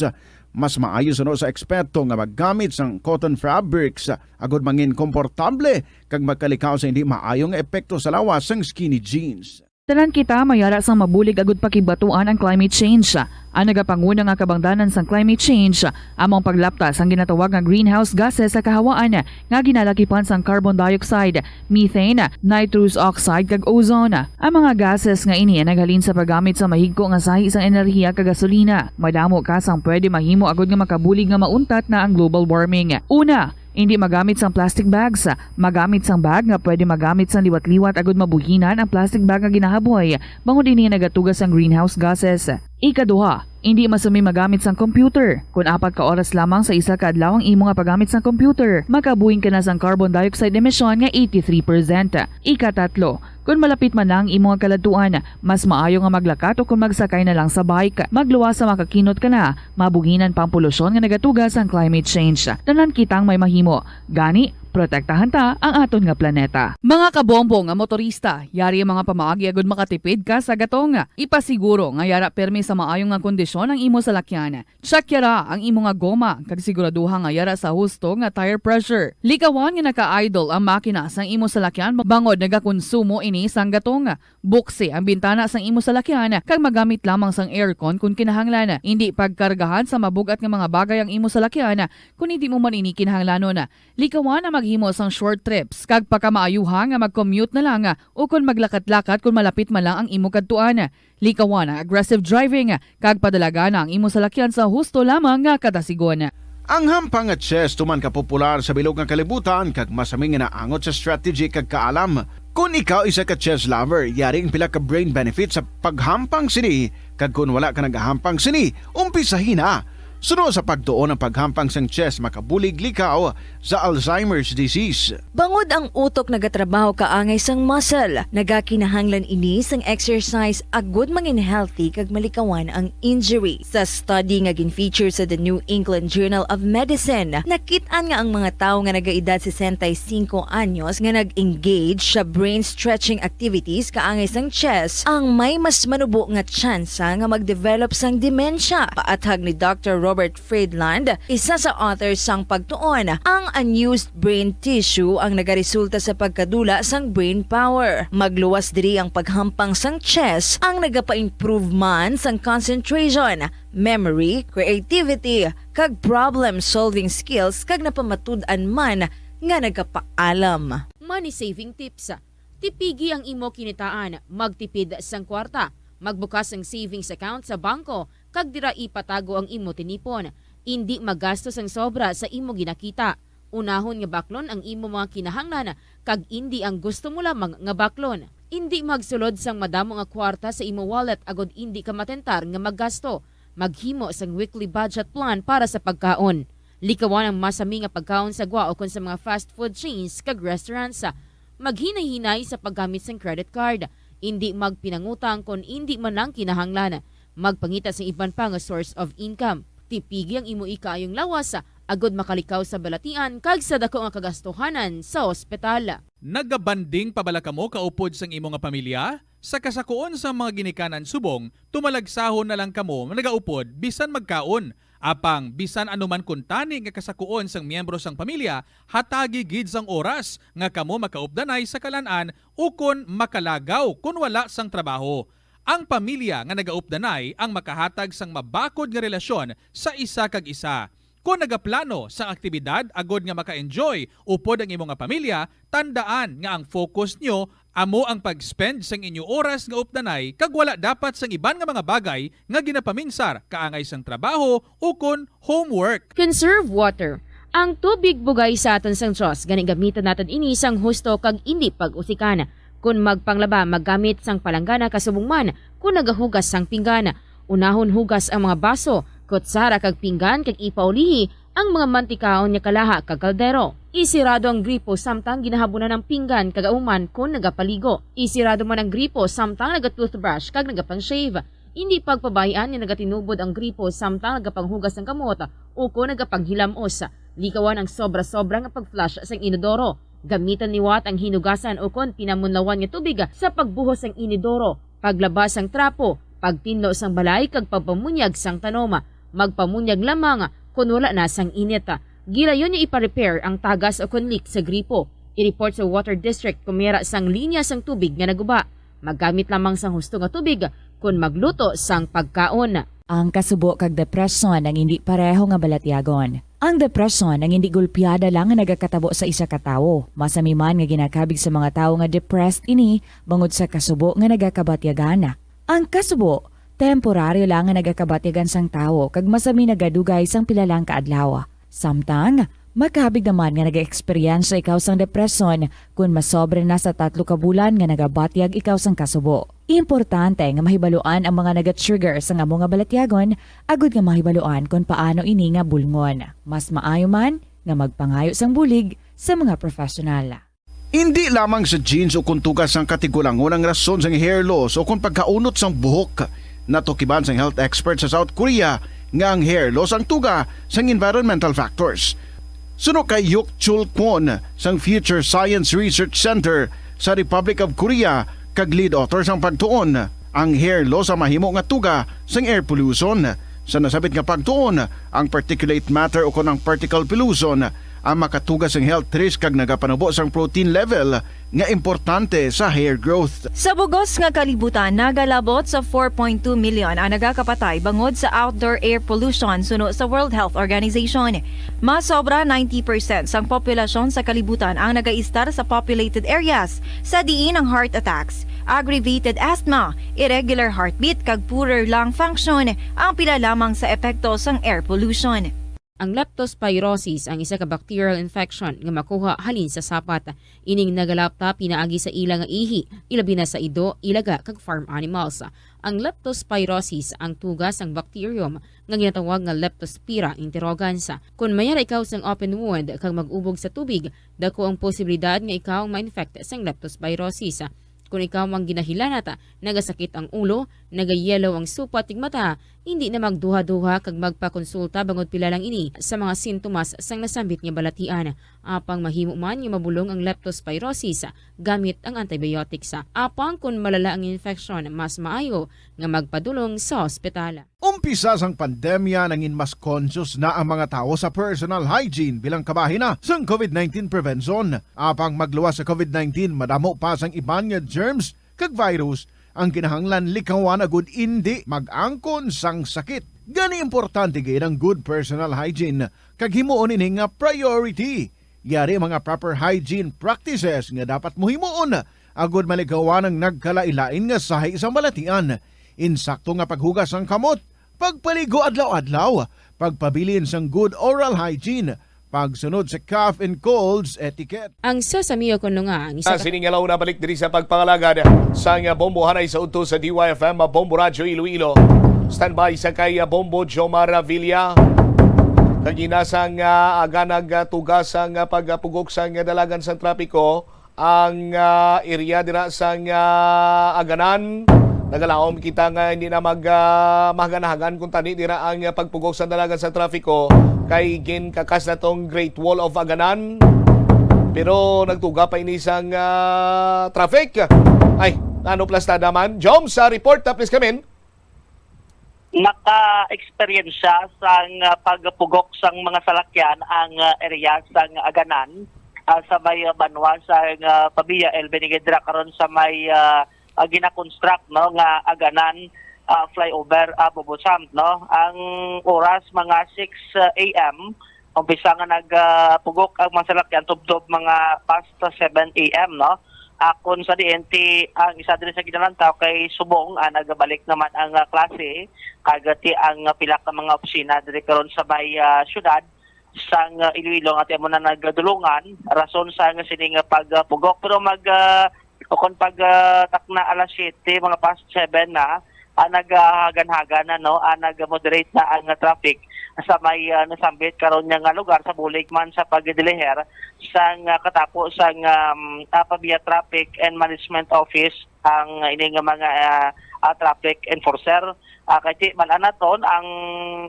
Mas maayo suno sa eksperto nga maggamit sang cotton fabrics agod mangin komportable kag magkalikaw sa hindi maayo nga epekto sa lawas sang skinny jeans. Tanan kita may ara sang mabulig agud pakigbatuan ang climate change. Ang nagapanguna nga kabangdanan sang climate change amo ang paglapta sang ginatawag nga greenhouse gases sa kahawaan nga ginalakipan sang carbon dioxide, methane, nitrous oxide, kag ozone. Ang mga gases nga ini ang naghalin sa paggamit sa mahigko nga sahi sang enerhiya kag gasolina. Madamo ka sang pwede mahimo agud nga makabulig nga mauntat na ang global warming. Una, Hindi magamit sang plastic bags. Magamit sang bag nga pwede magamit sang liwat-liwat agud mabuhinan ang plastic bag nga ginahaboy, bangod ini nagatuga sang greenhouse gases. Ikaduha, hindi masumi magamit sang computer. Kon apat ka oras lamang sa isa ka adlaw ang imo nga paggamit sang computer, makabuhin ka na sang carbon dioxide emission nga eighty-three percent. Ikatatlo, kon malapit man na ang imo nga kaladtuan, mas maayo nga maglakat o kon magsakay na lang sa bike. Magluwas sa makakinot ka na, mabuhinan pa ang polusyon nga nagatuga sang climate change. Tanan kitang may mahimo. Gani, protektahan ta ang aton nga planeta. Mga kabombo nga motorista, yari ang mga pamaagi agud makatipid ka sa gatong. Ipasiguro nga yara permi sa maayo nga kondisyon ang imo salakyan. Check yara ang imo nga goma, kag siguraduha nga yara sa husto nga tire pressure. Likawan nga naka-idle ang makina sang imo salakyan bangod nagakonsumo ini sang gatong. Buksi ang bintana sang imo salakyan kag magamit lamang sang aircon kon kinahanglan. Indi pagkargahan sa mabug-at nga mga bagay ang imo salakyan kon indi mo man ini kinahanglanon. Likawan ang maghimo sang short trips kag pakamaayuha nga mag-commute na lang o kon maglakat-lakat kon malapit man lang ang imo kadtuan. Likawan ang aggressive driving kag padalagana ang imo salakyan sa husto lamang nga kadasigon. Ang hampang nga chess tuman ka popular sa bilog nga kalibutan kag masami nga naangot sa strategy kag kaalam. Kon ikaw isa ka chess lover, yari ang pila ka brain benefits sa paghampang sini, kag kon wala ka nagahampang sini, umpisahi na. Suno sa pagtuon, ang paghampang sang chess makabulig likaw sa Alzheimer's disease. Bangod ang utok nagatrabaho kaangay sang muscle, nagakinahanglan ini sang exercise agud mangin healthy kag malikawan ang injury. Sa study nga gin-feature sa The New England Journal of Medicine, nakit-an nga ang mga tawo nga nagaedad sesenta y cinco anyos nga nag-engage sa brain stretching activities kaangay sang chess ang may mas manubo nga tsansa nga mag-develop sang dementia. Paathag ni Doctor Robert Friedland, isa sa author sang pagtuon, ang unused brain tissue ang nagaresulta sa pagkadula sang brain power. Magluwas diri ang paghampang sang chess ang nagapa-improve man sang concentration, memory, creativity, kag problem-solving skills, kag napamatud-an man nga nagapaalam. Money saving tips. Tipigi ang imo kinitaan, magtipid sang kwarta, magbukas sang savings account sa bangko, kag dira ipatago ang imo tinipon. Indi magasto sang sobra sa imo ginakita. Unahon nga baklon ang imo mga kinahanglan, kag indi ang gusto mo lamang nga baklon. Indi magsulod sang madamo nga kwarta sa imo wallet agod indi ka matentar nga maggasto. Maghimo sang weekly budget plan para sa pagkaon. Likawan ang masami nga pagkaon sa gwa ukon sa mga fast food chains kag restaurants. Maghinay-hinay sa paggamit sang credit card. Indi magpinangutang kon indi man lang kinahanglan. Magpangita sa iban pa nga source of income. Tipigi ang imo ikaayong lawas, agod makalikaw sa balatian kag sa dako nga kagastuhanan sa ospital. Nagabanding pa bala kamo kaupod sang imo nga pamilya? Sa kasakuon sang mga ginikanan subong, tumalagsahon na lang kamo nagaupod bisan magkaon. Apang bisan ano man kuntani nga kasakuon sang miyembro sang pamilya, hatagi gid sang oras nga kamo makaupdanay sa kalan-an ukon makalagaw kon wala sang trabaho. Ang pamilya nga nagaupdanay ang makahatag sang mabakod nga relasyon sa isa kag isa. Kon nagaplano sang aktibidad agod nga maka-enjoy upod ang imo nga pamilya, tandaan nga ang focus nyo amo ang pag-spend sang inyo oras nga updanay kag wala dapat sang iban nga mga bagay nga ginapaminsar kaangay sang trabaho ukon homework. Conserve water. Ang tubig bugay sa aton sang Dios, gani gamitan naton ini sang husto kag indi pag-usikan. Kon magpanglaba, maggamit sang palanggana kasubong man kon nagahugas sang pinggan. Unahon hugas ang mga baso, kutsara kag pinggan kag ipaulihi ang mga mantikaon nga kalaha kag kaldero. Isirado ang gripo samtang ginahabunan ang pinggan kag kauman kon nagapaligo. Isirado man ang gripo samtang naga-toothbrush kag nagapang-shave. Indi pagpabay-an nga nagatinubod ang gripo samtang nagapanghugas sang kamot ukon nagapanghilamos. Likawan ang sobra-sobra nga pag-flush sang inodoro. Gamitan liwat ang hinugasan ukon pinamunlawan nga tubig sa pagbuhos sang inodoro, paglaba sang trapo, pagtinlo sang balay kag pagpamunyag sang tanom. Magpamunyag lamang kon wala na sang init. Gilayon nga ipa-repair ang tagas ukon leak sa gripo. I-report sa water district kon may ara sang linya sang tubig nga naguba. Maggamit lamang sang husto nga tubig kon magluto sang pagkaon. Ang kasubo kag depresyon ang indi pareho nga balatyagon. Ang depresyon ang indi gulpiada lang nga nagakatabo sa isa ka tawo. Masami man nga ginakabig sa mga tawo nga depressed ini bangod sa kasubo nga nagakabatyagan. Ang kasubo, temporaryo lang nga nagakabatyagan sang tawo kag masami nagadugay sang pila lang ka adlaw. Samtang, Makabig naman nga nag-eksperyensya ikaw sang depresyon kon masobra na sa tatlo ka bulan nga nagabatyag ikaw sang kasubo. Importante nga mahibaluan ang mga naga-trigger sang amo nga balatyagon agud nga mahibaluan kon paano ini nga bulngon. Mas maayo man nga magpangayo sang bulig sa mga professional. Indi lamang sa genes o kon tuga sang katigulangon ang rason sang hair loss o kon pagkaunot sang buhok. Natukiban sang health expert sa South Korea nga ang hair loss ang tuga sang environmental factors. Suno kay Yuk Chul Kwon sang Future Science Research Center sa Republic of Korea kag lead author sang pagtuon, ang hair loss ang mahimo nga tuga sang air pollution. Sa nasabit nga pagtuon, ang particulate matter o kon ang particle pollution ang makatuga sang health risk kag nagapanubo sang protein level nga importante sa hair growth. Sa bugos nga kalibutan, nagalabot sa four point two million ang nagakapatay bangod sa outdoor air pollution suno sa World Health Organization. Mas sobra ninety percent sang populasyon sa kalibutan ang nagaistar sa populated areas, sa diin ang heart attacks, aggravated asthma, irregular heartbeat, kag poorer lung function ang pila lamang sa epekto sang air pollution. Ang leptospirosis ang isa ka bacterial infection nga makuha halin sa sapat. Ining nagalapta pinaagi sa ila nga ihi, ilabi na sa ido, ilaga, kag farm animals. Ang leptospirosis ang tuga sang bacterium nga ginatawag nga Leptospira interrogans. Kon may ara ikaw sang open wound kag mag-ubog sa tubig, dako ang posibilidad nga ikaw ma-infect sang leptospirosis. Kon ikaw ang ginahilanat, nagasakit ang ulo, nagayellow ang supat kag mata, indi na magduha-duha kag magpakonsulta bangod pila lang ini sa mga sintomas sang nasambit nga balatian. Apang mahimo man nga mabulong ang leptospirosis gamit ang antibiotics. Apang kon malala ang infeksyon, mas maayo nga magpadulong sa ospital. Umpisa sang pandemya, nangin mas conscious na ang mga tawo sa personal hygiene bilang kabahin na sang covid nineteen prevention. Apang magluwas sa covid nineteen, madamo pa sang iban nga germs kag virus ang kinahanglan likawan agud indi mag-angkon sang sakit. Gani, importante gid ang good personal hygiene kag himuon ini nga priority. Yari mga proper hygiene practices nga dapat mo himuon agud malikawan ang nagkalain-lain nga sahi sang balatian. Insakto nga paghugas sang kamot, pagpaligo adlaw-adlaw, pagpabilin sang good oral hygiene, pagsunod sa cough and colds etiquette. Ang sa sa Mio Kuno nga ang isa Ah, ka sining alaw na balik diri sa pagpangalagad sang Bombo Hanay sa udto sa D Y F M, Bombo Radyo Iloilo. Standby sa kay Bombo Jomar Villa. Kagina sang, ah, aga nagtugas ang, ah, pagpugok sang dalagan sang trapiko ang, ah, area dira sang, ah, Aganan. Nagalaom kita nga hindi na mag, ah, mahagan-hagan kung tani dira ang, ah, pagpugok sa dalagan sa trafiko kay ginkakas na tong Great Wall of Aganan. Pero nagtuga pa ini sang, ah, traffic. Ay, ano plastada man? Jom, sa report, ah, please come in. Naka-eksperyensya sang, ah, pagpugok sang mga salakyan ang, ah, area sang Aganan, ah, sa may, ah, banwa sang, ah, Pavia, El Beniguedra, karon sa may, ah, ah, gina-construct, no, nga Aganan, ah, flyover, ah, Bobosam, no. Ang oras mga six, ah, A M, umpisa nga nagpugok ang mga salakyan tubtob mga past seven A M, no? Ah, kun sa diin ti ang isa diri sa ginalantaw kay subong, ah, nagabalik naman ang, ah, klase, kag ti ang, ah, pila ka mga opisina diri karon sa may, ah, syudad sang, ah, Iloilo nga ti amo na nagdulungan rason sa nga sini nga pagpugok. Pero mag, ah, o kon pag, ah, takna alas siyete, mga past seven na, ah, naghagan-hagan na, no, ah, nag-moderate na ang traffic sa may, ah, nasambit karon niya nga lugar sa bulig man sa pagdiliher sang, ah, katapo sang, um, ah, Pavia Traffic and Management Office ang ini nga mga, ah, ah, traffic enforcer. Ah, kay ti, man-an naton ang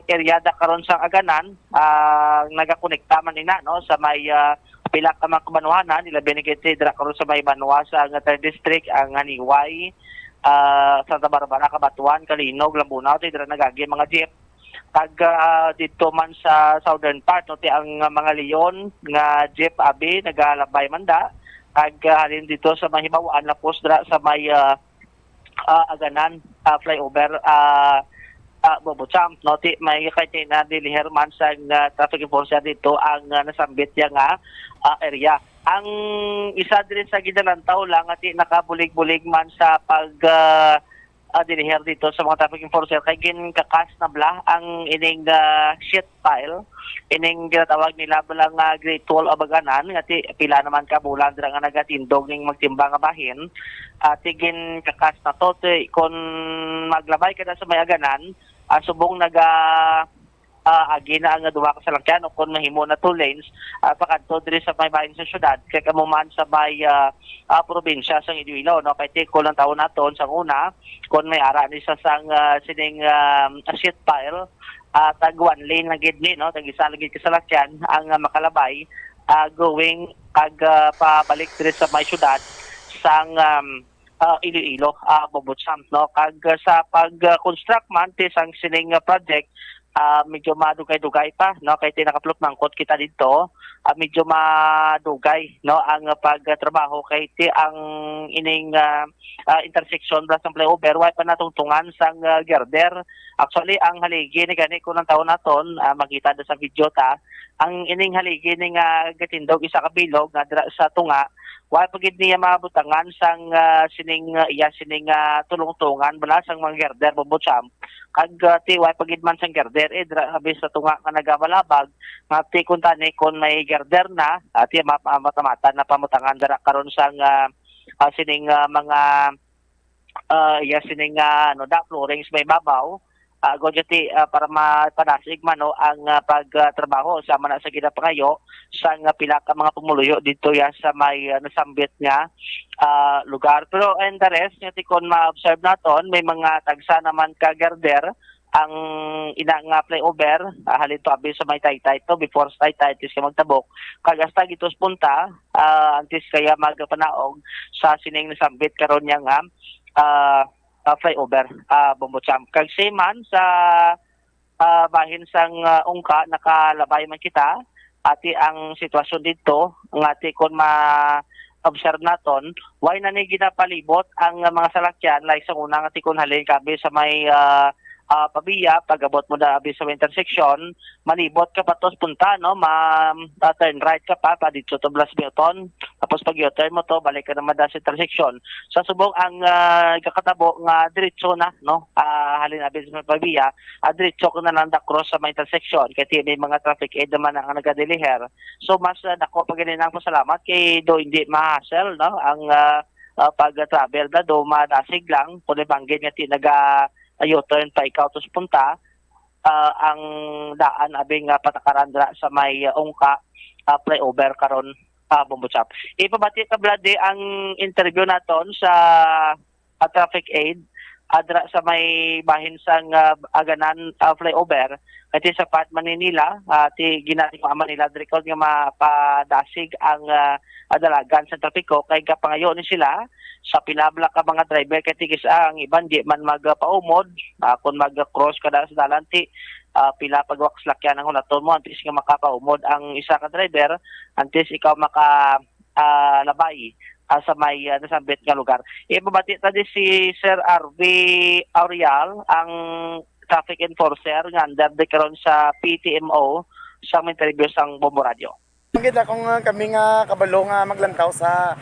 area da karon sa Aganan, ah, nagakonekta man ina, no, sa may, ah, pila ka mga kabanwahanan, ilabi na gid dira karon sa may banwa sa Third District, ang Haniway, ah, Santa Barbara, Cabatuan, Calinog, Lambunao, ti dira nagagi ang mga jeep. Kag, ah, didto man sa southern part, no, ti ang, ah, mga Leon nga jeep abi nagalabay man da. Kag, ah, halin didto sa may hibaw-an, lapos dira sa may, ah, ah, Aganan, ah, flyover, ah, ah, Bobo Champ, no? Ti, may kay ti nadiliher man sa, ah, traffic enforcer didto ang, ah, nasambit niya nga, ah, area. Ang isa diri sa ginalantaw lang nga ti nakabulig-bulig man sa pag, ah, ah, diriher dito sa mga traffic enforcer kay ginkakas na bala ang ining, ah, sheet pile, ining ginatawag nila bala nga Great Wall of Aganan, nga ti pila naman ka bulan dira nga nagatindog ning magtimbang nga bahin. Ah, ti ginkakas na to, ti kon maglabay ka na sa may Aganan, ah, subong naga ah, agi na ang duha ka salakyan o kon mahimo na two lanes, ah, pakadto diri sa may bahin sa syudad, kay kamo man sa may, ah, ah, probinsya sang Iloilo, no? Kay ti kon ang tawo naton sang una, kon may ara ni sa sang, ah, sining, ah, sheet pile, ah, tag one lane lang gid ni, no? Tag isa lang gid ka salakyan ang, ah, makalabay, ah, going kag, ah, pabalik diri sa may syudad sang, um, ah, Iloilo, ah, Bombo Champ, no? Kag, ah, sa pag, ah, construct man ti sang sining, ah, project, ah, medyo madugay-dugay pa, no? Kay ti nakaplot mangkot kita didto, ah, medyo madugay, no, ang pagtrabaho kay ti ang ining, ah, ah, intersection plus ang flyover, wa pa natungtungan sang, ah, girder. Actually, ang haligi ni gani kung ang tawo naton, ah, makita da sa video ta, ang ining haligi ni nga gatindog isa ka bilog nga dira sa tunga, wa pa gid niya mabutangan sang, ah, sining, ah, iya sining, ah, tulungtungan bala sang mga girder, Bombo Champ. Kag, ah, ti, wa pa gid man sang girder, eh, dira abi sa tunga nga nagabalabag, nga ti kuntani kon may girder na, ah, ti, ma-, ma-, matamatan na pamutangan dira karon sang, ah, ah, sining, ah, mga, ah, iya sining, ah, ano, da, floorings may babaw. Ah, agod ti, ah, para mapadasig man, no, ang, ah, pagtrabaho sama na sa ginapangayo sang, ah, pila ka mga pumuluyo dito ya sa may, ah, nasambit nga, ah, lugar. Pero and the rest, nga ti kon ma-observe naton, may mga tagsa naman ka girder ang ina nga flyover, ah, halin to abi sa may Taytay to, before sa Taytay, antes ka magtabok, kag hasta gito sa punta, ah, antes kaya magpanaog sa sining nasambit karon niya nga, ah, ah, flyover, ah, Bombo Champ. Kag same man sa, ah, bahin sang, ah, Ungka, nakalabay man kita, ati ang sitwasyon didto, nga ti kon ma-observe naton, why na ni ginapalibot ang mga salakyan, like sa una nga ti kon halin kami sa may, ah, ah, Pavia, pag-abot mo na abi sa may intersection, malibot ka pa to sa punta, no? Ma-, ah, turn right ka pa, pa dito to Blas Newton. Tapos pag U-turn mo to, balik ka naman da sa intersection. Sa subong ang, ah, kakatabo nga diretso na, no? Ah, halin abi sa may Pavia, ah, diretso ko na lang da cross sa may intersection. Kay ti may mga traffic aid naman ang nagadiliher. So, mas, ah, dako pa gani ang pasalamat kay do hindi ma-hassle, no? Ang, ah, ah, pag-travel na do madasig lang. Kung ibanggit nga ti naga, ah, U-turn pa ikaw to sa punta, ah, ang daan abi nga patakaran dira sa may, ah, Ungka, ah, flyover karon, ah, Bombo Chap. Ipabati ta, Vlad, di ang interview naton sa, ah, traffic aid, ah, dira sa may bahin sang, ah, Aganan, ah, flyover, kay ti sa part Manila, ah, ti ginatimaan nila diri karon nga mapadasig ang, ah, ah, dalagan sa trapiko, kay gapangayo ni sila sa pila bala ka mga driver, kay ti kis-a ang iban di man magpaumod, ah, kung mag-cross ka na sa dalan, ti, ah, pila pagwak salakyan ang hulaton mo antes nga makapaumod ang isa ka driver, antes ikaw maka, ah, labay, ah, sa may, ah, nasambit nga lugar. Ipabati ta di si Sir R V Aurial, ang traffic enforcer nga under di karon sa P T M O, sa interview sang Bombo Radio. Gid akong, ah, kami nga kabalo nga maglantaw sa,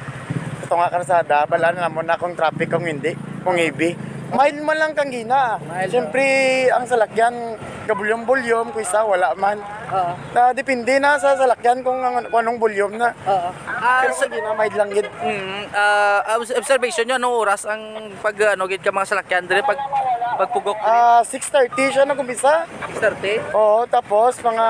sa tunga karsada, bala na mo na kung traffic, kung hindi, kung heavy. Mild man lang kang gina. Mild, Siyempre, ang salakyan, gabulyom-bulyom, kung isa, wala man. Oo. Na, depende na sa salakyan kung, ang, kung anong bulyom na. Oo. Ah, Pero sa kung gina, mild lang gid. Mm, ah, obs-, observation nyo, anong oras ang pag, ano, gid ka mga salakyan diri pag, pagpugok diri? Ah, six thirty siya nag-umpisa. Six thirty? Oo, tapos mga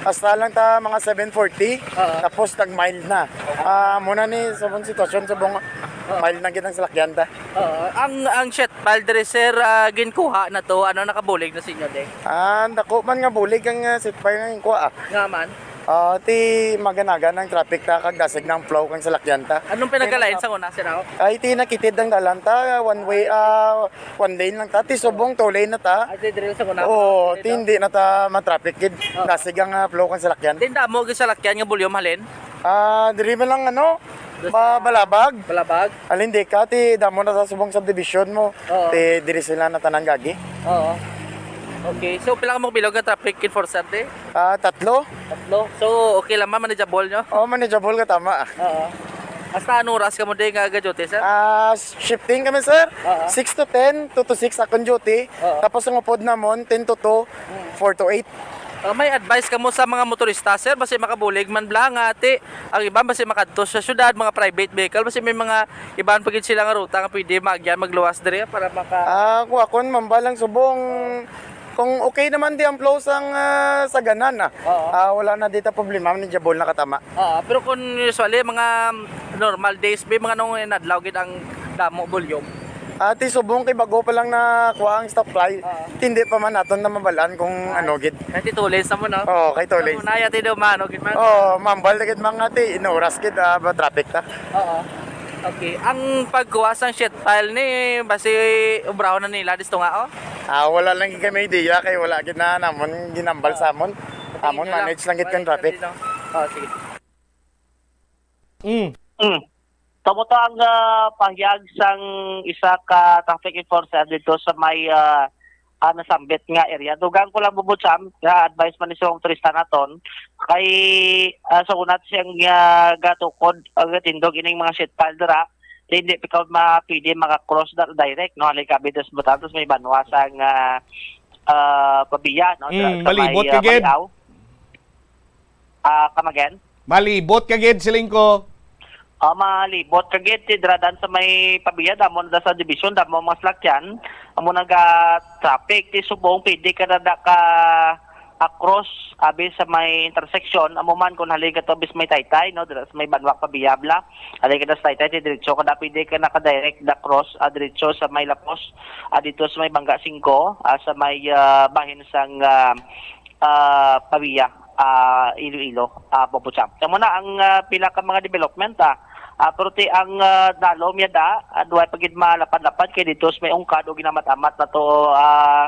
hasta lang ta mga seven forty. Oo. Tapos nag-mild na. Ah, muna ni sa mong sitwasyon sa bong Oo. mild na gid ang salakyan ta. Oo. Ang, ang sheet pile diri, sir, ah, ginkuha na to. Ano nakabulig na sa inyo, de? Ah, ang dako man nga bulig ang, ah, sheet pile nga ginkuha, ah. Nga man? Ah, ti maganagan ang traffic ta kag dasig ng flow kang salakyan ta. Anong pinagkalain sa una, sir, ako? Ay, ti nakitid ang dalan ta, one way, ah, one lane lang ta, ti subong two lane na ta. Ay, ti drill sa una. Oo, Dito? ti hindi na ta ma-traffic gid. Oh. Dasig ang, ah, flow kang salakyan. Din damo gid salakyan nga bulyom halin? Ah, diri man lang ano, Dos- ba, Balabag. Balabag? Alin di ka, ti damo na sa subong subdivision mo. Oo. Ti diri sila na tanan gagi. Oo. Okay, so pila ka mo bilog nga traffic enforcer, te? Ah, tatlo. Tatlo. So, okay lang, ma-, manageable nyo? Oo, manageable ka, tama, ah. Oo. Hasta ano oras kamo di nga ga-duty, sir? Ah, shifting kami, sir. Oo. Six to ten, two to six akong duty. Oo. Tapos ang upod namon, ten to two, four to eight. Ah, may advice kamo sa mga motorista, sir? Basi makabulig man bala nga ati, ang iban basi makadto sa syudad, mga private vehicle, basi may mga iban pa gid sila nga ruta nga pwede maagyan, magluwas diri para maka Ah, kung akon, mambal lang subong, kung okay naman di ang flow sang ah, sa ganan ah. Oo. Ah, wala na dita problema, manageable na katama. Ah, pero kung usually mga normal days, may mga nung inadlaw gid ang damo volume. Ati subong kay bago pa lang na kuha ang stoplight. Oo. Hindi pa man naton na mabalaan kung ano gid. Kahit two lanes sa mo, no? Oo, kay two lanes. Una yati daw mano gid man. Oo, mambal na gid mga ati, inuras gid ah, ba traffic ta. Oo. Okay. Ang pagkuha sang sheet pile ni basi ubrahon na nila disto nga, oh. Ah, wala lang gid kami idea kay wala gid na namon ginambal sa amon. Amon manage lang gid kang traffic. Oh, sige. Mm. Mm. Kamo to ang ah, pahayag sang isa ka traffic enforcer dito sa may ah, ah, nasambit nga area. Dugang ko lang, Bubucham, nga advice man ni sa mga turista naton. Kay ah, sa una siyang ah, gatukod, ah, gatindog ining mga sheet pile dira, di hindi ikaw ma pwede maka-cross na direct, no? Halin ka bidas mo tapos may banwa sang ah, ah, pabiya, no? Sa, Mm, sa malibot may, ka ah, gid. Maliaw. Ah, come again? Malibot ka gid, siling ko. Ah, malibot ka gid, ti dradan sa may pabiya, damo na sa division, damo mga salakyan, amo naga traffic, ti subong pwede ka na da ka across abi sa may intersection, amo man kung halin ka to bis may Taytay, no, dira sa may banwa pabiya bala, halin ka na sa Taytay, ti diretso ka na, pwede ka naka-direct na cross, ah, diretso sa may Lapos, ah, dito sa may Bangga Singko, ah, sa may ah, bahin sang ah, ah, Pavia, ah, Iloilo, ah, Bobocham. Kamo na ang ah, pila ka mga development, ah. Ah, pero ti ang ah, dalom yada, ah, duwa pa gid malapad-lapad kay dito sa may ungkad o ginamat-amat na to, ah,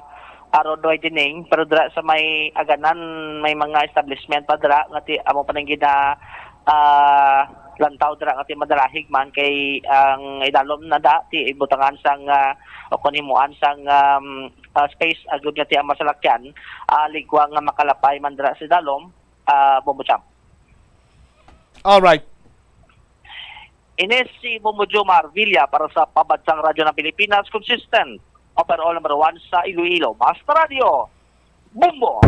ah, road widening, pero dira sa may aganan may mga establishment pa dira nga ti amo pa nang gina ah, lantaw dira nga ti madalahig man kay ang idalom na da ti ibutangan sang ah, o kunimuan sang um, ah, space agud nga ti ang masalakyan ah, ligwa nga makalapay man dira sa dalom, ah, Bombo Champ. All right. Ini si Bombo Jomar Villa para sa Pambansang Radyo ng Pilipinas, consistent, overall number one sa Iloilo. Basta Radyo, Bombo!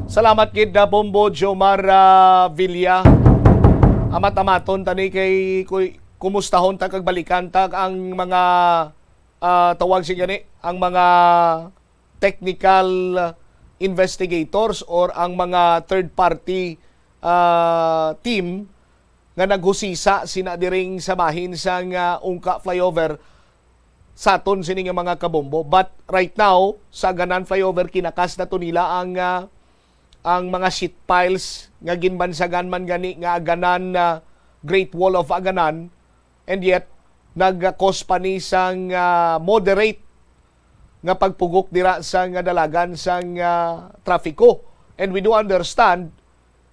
Salamat gid na Bombo Jomar ah, Villa. Amat-amaton tani kay kuy, kumustahon ta kag balikan ta ang mga ah, tawag si gani ang mga technical investigators or ang mga third party ah, team nga naghusisa sina diring sa bahin sang ah, Ungka flyover sa aton sini nga mga kabombo. But right now, sa Aganan flyover, kinakas na to nila ang ah, ang mga sheet piles nga ginbansagan man gani nga Aganan ah, Great Wall of Aganan, and yet nag-cause pa ni sang ah, moderate nga pagpugok dira sa nga dalagan sang ah, trafiko. And we do understand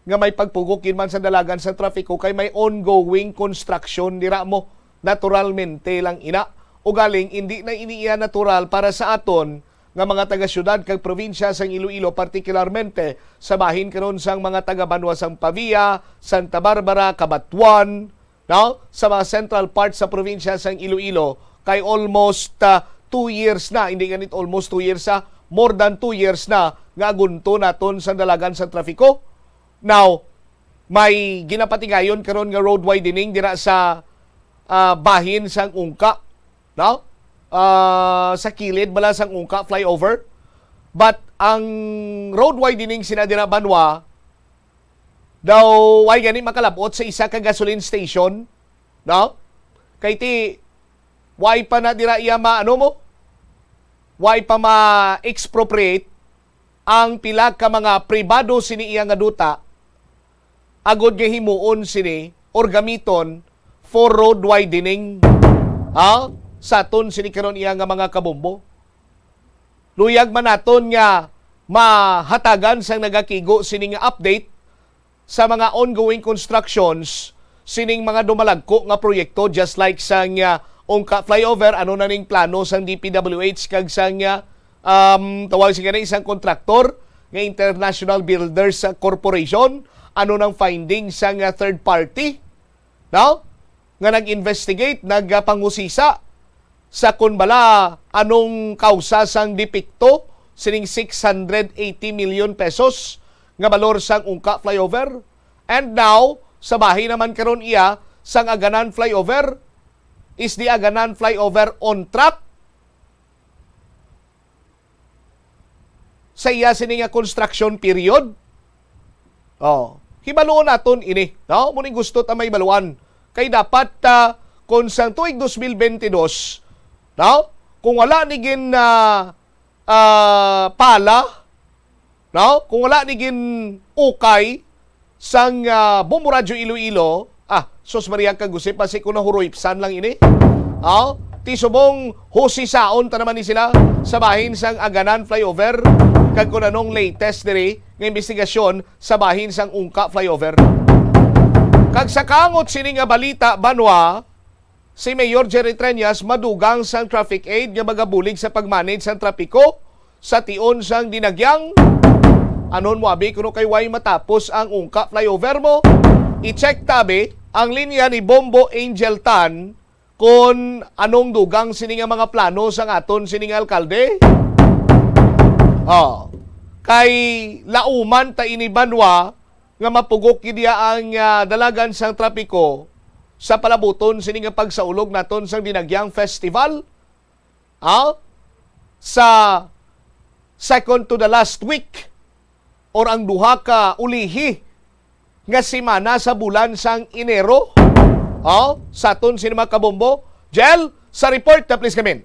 nga may pagpugok gid man sa dalagan sa trafiko kay may ongoing construction dira mo, naturalmente lang ina. Ugaling indi na ini iya natural para sa aton nga mga taga-siyudad kag probinsya sang Iloilo, partikularmente sa bahin karon sang mga taga-banwa sang Pavia, Santa Barbara, Cabatuan, no? Sa mga central part sa probinsya sang Iloilo, kay almost ah, two years na, hindi ganit almost two years, ah, more than two years na nga agunto naton sa dalagan sa trafiko. Now, may ginapatigayon karon nga road widening dira sa ah, bahin sang Ungka, no? Ah, sa kilid bala sang Ungka flyover. But ang road widening sina dira banwa daw way gani makalabot sa isa ka gasoline station, no? Kay ti way pa na dira iya ma ano mo? Way pa ma-expropriate ang pila ka mga pribado sini iya nga duta agod nga himuon sini or gamiton for road widening, ha? Sa aton sini karon iya nga mga kabombo. Luyag man naton nga mahatagan sang nagakigo sini nga update sa mga ongoing constructions sining mga dumalagko nga proyekto, just like sang ah, Ungka flyover, ano na ning plano sang D P W H kag sang ah, um, tawag sa gani isang kontraktor nga International Builders Corporation, ano nang findings sang ah, third party, no? nga nag-investigate, nagpangusisa sa kun bala anong kausa sang depekto sining six hundred eighty million pesos nga balor sang Ungka Flyover. And now, sa bahin naman karon iya sang Aganan Flyover, is the Aganan Flyover on track sa iya sini nga construction period? Oh, hibaluon naton ini, no? Mao ni gusto ta mahibaluan. Kay dapat, ah, kung sang tuig dos mil bentidós, no? Kung wala ni gin, ah, ah, pala, no? Kung wala ni gin ukay sang, ah, Bombo Radyo Iloilo, ah, sus Maria, kag Jose, basi ko nahuroypsan lang ini. Ah, ti subong husisaon ta naman ni sila sa bahin sang Aganan Flyover, kag kung anong latest diri nga investigasyon sa bahin sang Ungka Flyover. Kag sa kangot sini nga balita, banwa, si Mayor Jerry Treñas madugang sang traffic aid nga magabulig sa pag-manage sang trapiko sa tion sang Dinagyang. Anon mo abi kuno kay way matapos ang Ungka Flyover mo? I-check tabi ang linya ni Bombo Angel Tan kon anong dugang sini nga mga plano sang aton sini nga alkalde. Oh, kay lauman ta ini, banwa, nga mapugok gid iya ang, ah, dalagan sang trapiko sa palabuton sini nga pagsaulog naton sang Dinagyang Festival, ah, sa second to the last week or ang duha ka ulihi nga semana sa bulan sang Enero, ah, sa aton sini mga kabombo. Jel, sa report na, please, come in.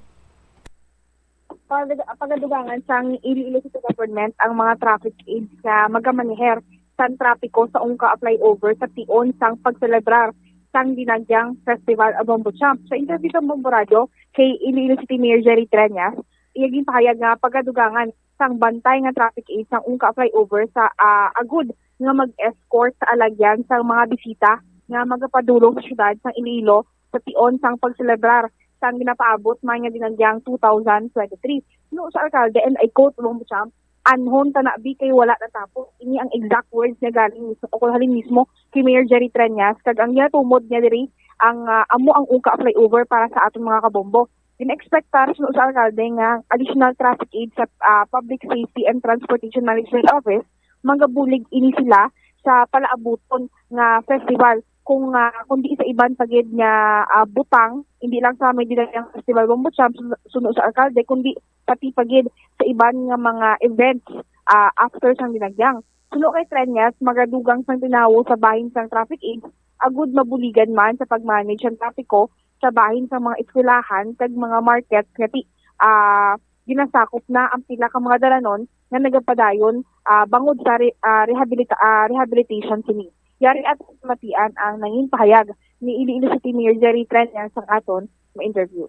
Pag-, pagadugangan sang Iloilo City Government ang mga traffic aids nga magamaneher sang trapiko sa Ungka Flyover sa tion sang pagselebrar sang Dinagyang Festival a Bombo Champ. Sa interview sa Bombo Radyo kay Iloilo City Mayor Jerry Treñas, iya ginpahayag nga pagadugangan sang bantay nga traffic aid sang Ungka Flyover sa, ah, agud nga mag-escort sa alagyan sang mga bisita nga magapadulong sa siyudad sang Iloilo sa tion sang pagselebrar sang ginapaabot man nga Dinagyang two thousand twenty-three. Suno sa alkalde, and I quote, Bombo Champ, "Anhon ta na bi kay wala natapos." Ini ang exact words nga galing mismo o kung halin mismo kay Mayor Jerry Treñas, kag ang ginatumod niya diri ang, ah, amo ang Ungka Flyover para sa aton mga kabombo. Gina-expectar suno sa alkalde nga additional traffic aid sa, ah, Public Safety and Transportation Management Office, magabulig ini sila sa palaabuton nga festival. Kung, ah, kundi sa iban pa gid nga, ah, butang, hindi lang sa may Dinagyang Festival Bombo Champ sun-, suno sa alkalde, kundi pati pa gid sa iban nga mga events, ah, after sang Dinagyang. Suno kay Treñas, magadugang sang tinawo sa bahin sang traffic aid, agud mabuligan man sa pag-manage sang trapiko sa bahin sang mga eskwelahan kag mga market nga ti-, ah, ginasakop na ang pila ka mga dalanon nga nagapadayon, ah, bangod sa re-, ah, rehabilita-, ah, rehabilitation sini. Yari at matian ang nangin pahayag ni Iloilo City Mayor Jerry Treñas sang aton nga interview.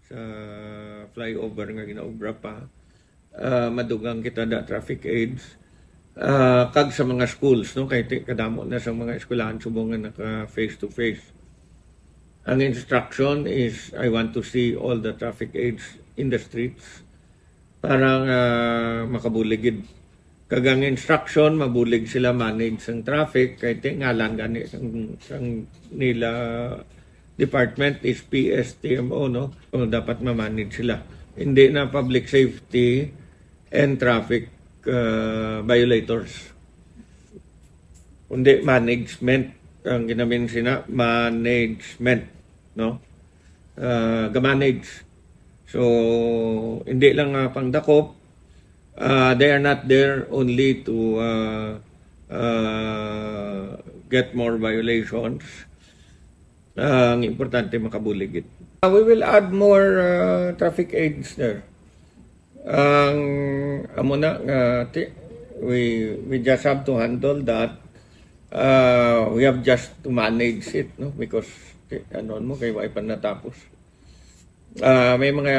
Sa flyover nga ginaobra pa, ah, madugang kita da traffic aids, ah, kag sa mga schools, no? Kay ti-, kadamo na sa mga eskwelahan subong nga naka face to face. Ang instruction is, I want to see all the traffic aids in the streets para nga makabulig gid. Kag ang instruction, mabulig sila manage sang traffic, kay ti-, ngalan gani sang, sang nila department is P S T M O, no? So, dapat ma-manage sila. Hindi na public safety and traffic, uh, violators. Kundi management ang ginamin sina, management, no? Uh, ga-manage. So, hindi lang, uh, pangdakop, uh, they are not there only to, uh, uh, get more violations. Ah, ang importante, makabulig gid. Ah, we will add more, ah, traffic aids there. Ang amo na nga, ti-, we, we just have to handle that. Ah, we have just to manage it, no? Because, ti-, ano mo, kay wa pa natapos. Ah, may mga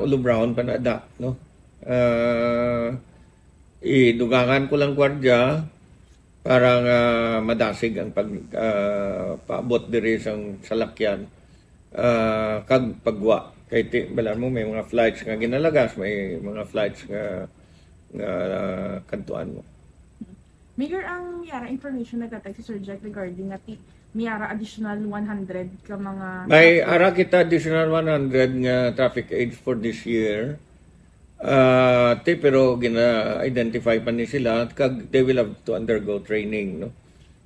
ulubrahon pa na da, no? Ah, idugangan ko lang gwardiya para nga madasig ang pag, ah, paabot diri sang salakyan, ah, kag pagwa. Kay ti-, balaan mo, may mga flights nga ginalagas, may mga flights nga, nga kadtuan mo. Mayor, ang yara information nagkatag si Sir Jack regarding nga ti-, may ara additional one hundred ka mga May traffic. Ara kita additional one hundred nga traffic aids for this year. Ah, ti, pero gina-identify pa ni sila kag they will have to undergo training, no?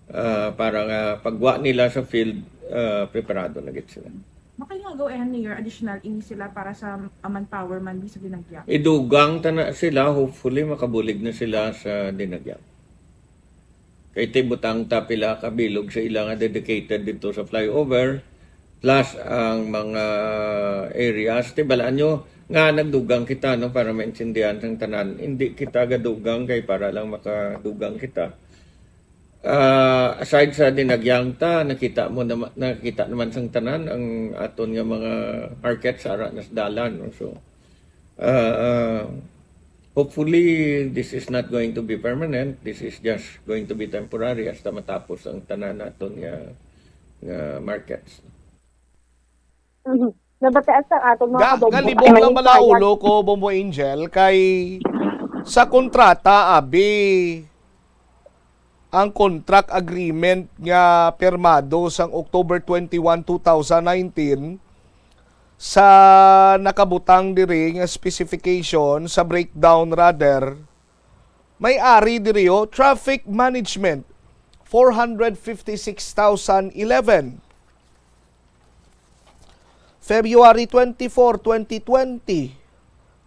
Ah, para nga pagwa nila sa field, ah, preparado na gid sila. Makailangaw, eh, Mayor, additional ini sila para sa, ah, manpower man di sa Dinagyang. Idugang ta na sila, hopefully makabulig na sila sa Dinagyang. Kay ti butang ta pila ka bilog sa ila nga dedicated dito sa flyover, plus ang mga areas. Ti balaan nyo nga nagdugang kita, no, para maintindihan sang tanan. Hindi kita gadugang kay para lang makadugang kita. Ah, aside sa Dinagyang ta, nakita mo naman, nakita naman sang tanan ang aton nga mga market sa ara nas dalan, no? So, ah, ah, hopefully this is not going to be permanent. This is just going to be temporary hasta matapos ang tanan naton nga nga markets. Mhm. Nabatian sa aton mga Ga, kabombo. galibog lang bala ulo ko, Bombo Angel, kay sa kontrata, abi, ang contract agreement nga pirmado sang October twenty-one, two thousand nineteen, sa nakabutang diri nga specification, sa breakdown rather, may ari diri, oh, traffic management, four hundred fifty-six thousand eleven. February twenty-four, twenty twenty,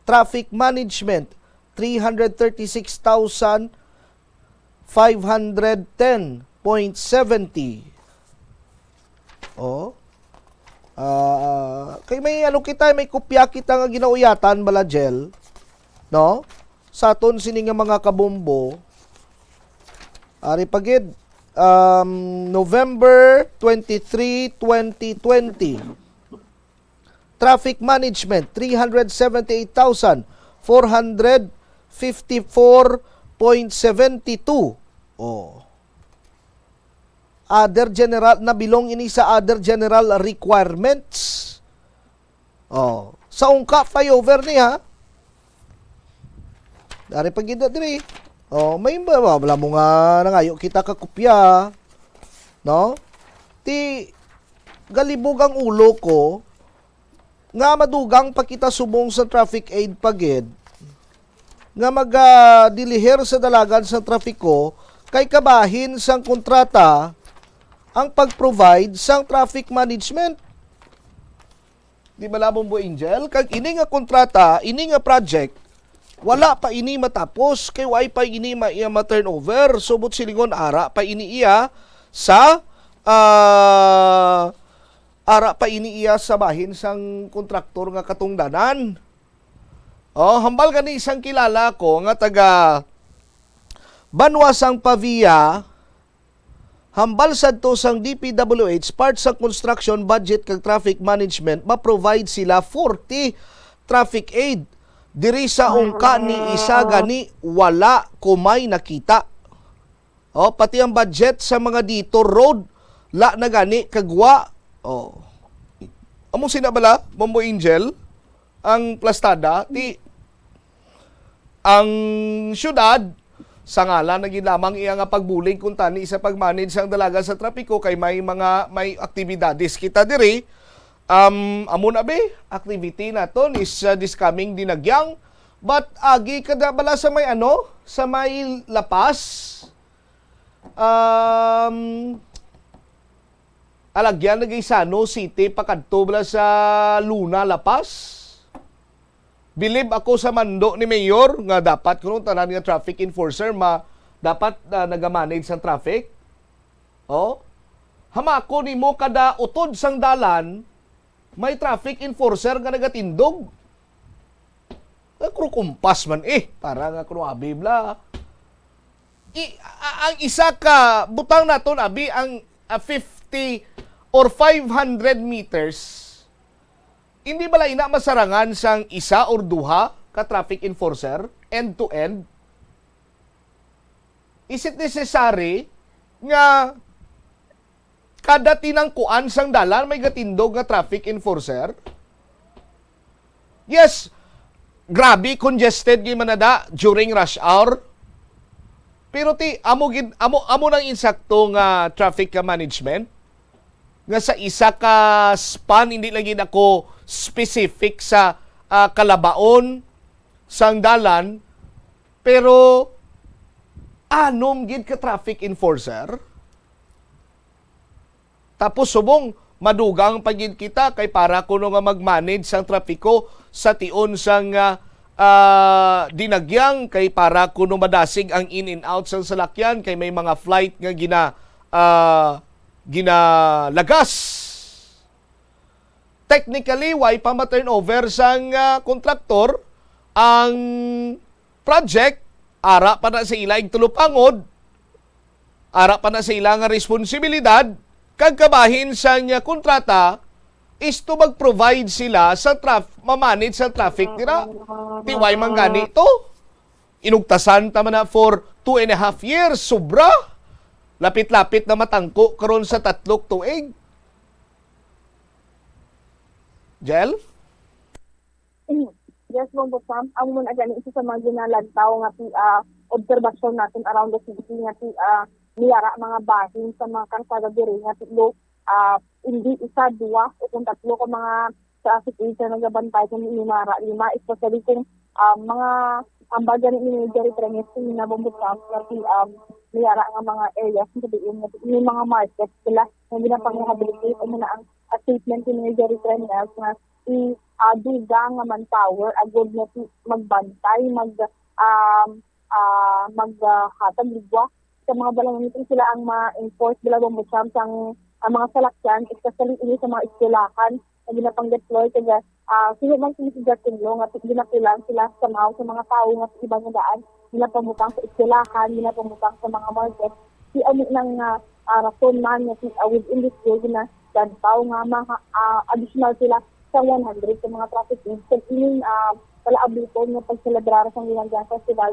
traffic management, three hundred thirty-six thousand five hundred ten point seventy. Oh. Ah, kay may ano kita, may kopya kita nga ginauyatan bala, Jel, no? Sa aton sini nga mga kabombo, ari pa gid, um, November twenty-three, twenty twenty. Traffic management, three hundred seventy-eight thousand four hundred fifty-four point seventy-two. Oh. Other general, nabilong ini sa other general requirements. Oh, sa ungka flyover ni, ha. Dari pa gid na diri. Oh, may ba, wala mo nga nangayo kita ka kopya, no? Ti galibog ang ulo ko nga madugang pa kita subong sa traffic aid pa gid nga magadilihir sa dalagan sa trapiko kay kabahin sang kontrata ang pag-provide sang traffic management. Di ba, Bombo Angel? Kag ini nga kontrata, ini nga project, wala pa ini matapos, kay wala pa ini ma-, iya ma-turnover. Subot silingon, ara pa ini iya sa, ah, ara pa ini iya sa bahin sang kontraktor nga katungdanan. Oh, hambal gani sang kilala ko nga taga banwa sang Pavia, hambal sadto sang D P W H, part sa construction budget kag traffic management, ma-provide sila forty traffic aid. Diri sa ungka ni isa gani, wala ko may nakita. Oh, pati ang budget sa mga detour road, la na gani kagwa. Oh. Amo sina bala, Bombo Angel, ang plastada, ti ang syudad sa ngalan na gid lamang iya nga pagbulig kuntani sa pag-manage sang dalaga sa trapiko kay may mga, may aktibidades kita diri. Um, amo na be, activity naton is, uh, this coming Dinagyang. But agi ka na bala sa may ano, sa may La Paz. Um, alagyan na gid Sano City pakadto bala sa Luna, La Paz. Bilib ako sa mando ni Mayor nga dapat kuno tanan nga traffic enforcer ma dapat, ah, nagamanage sang traffic. Oh. Hamako nimo kada utod sang dalan may traffic enforcer nga nagatindog. Nga krukumpas man eh, para nga kuno abi bala. I, a, ang isa ka butang naton abi ang, ah, fifty or five hundred meters. Hindi bala ina masarangan sang isa or duha ka traffic enforcer end to end? Is it necessary nga kada tinangkuan sang dalan may gatindog nga traffic enforcer? Yes, grabe congested gid man na da during rush hour. Pero ti amo gid, amo, amo nang insakto nga traffic ka management. nga sa isa ka span, hindi lang gid ako specific sa, ah, kalabaon sang dalan, pero anom gid ka traffic enforcer. Tapos subong madugang pa gid kita kay para kuno nga mag-manage sang trapiko sa tion sang, ah, ah, Dinagyang, kay para kuno madasig ang in and out sang salakyan kay may mga flight nga gina-, ah, ginalagas. Technically, way pa ma-turnover sang, ah, kontraktor ang project, ara pa na sa ila igtulupangod, ara pa na sa ila nga responsibilidad, kag kabahin sang, ah, kontrata is to mag-provide sila sa traf-, ma-manage sa traffic nila. Ti way man gani to? Inugtasan ta man na for two and a half years, sobra. Lapit-lapit na matangko karon sa tatlok tuig. Jel? Yes, Bongbong Sam. Amo man gani isa sa mga ginalantaw nga ti-, ah, obserbasyon natin around the city nga ti-, ah, may ara mga bahin sa mga karsada diri nga ti-, lo, ah, hindi isa, duwa, o kung tatlo ka mga traffic aids na nagabantay kung hindi mara lima, especially kung, ah, mga ambag gani ni Jerry Trenes kung na Bongbong Sam nga ti-, um, may ara nga mga areas nga ti-, nga ti-, may mga market sila nga ginapang-rehabilitate. Amo na ang, ah, statement ni Jerry Trenes nga i-, ah, dugang nga manpower agud nga ti-, magbantay, mag, um, ah, maghatag ligwa sa mga balay. Ngan sila ang ma-enforce, bala, Bongbong Sam, sang, ah, mga salakyan, especially ini sa mga eskwelahan nga ginapang-deploy. Kaya, ah, sino man sila si Justin Lo nga ginapilan sila somehow sa mga tawo nga sa iba nga daan, ginapamutang sa eskwelahan, ginapamutang sa mga market. Ti amo nang, ah, ah, rason man nga ti, ah, within this year, ginalantaw nga mga, ah, additional sila sa one hundred ka mga traffic aids. Kag ining, ah, palaabuton nga pagselebrar sang Dinagyang Festival,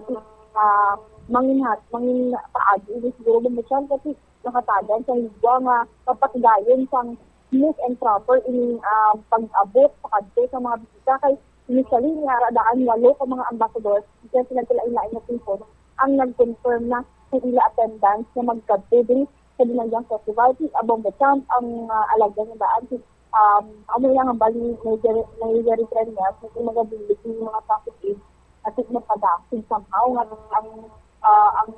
ah, manginhat, mangin paagi ini siguro, Bongbong Sam, kay makatagan sang ligwa nga mapatigayon sang smooth and proper ining, ah, pag-abot pakadto sa mga bisita. Kay initially, may ara daan walo ka mga ambassador, isa sila sa lain-lain nga singkod, ang nag-confirm na sa ila attendance nga magkadto diri sa Dinagyang Festival. Si Bongbong Sam, ang, ah, alagad nga daan, si, um, amo lang ang bali ni Jerry, ni Jerry Trenes, na kung magabulig yung mga traffic aids, at least mapadasig somehow nga ang, ah, ang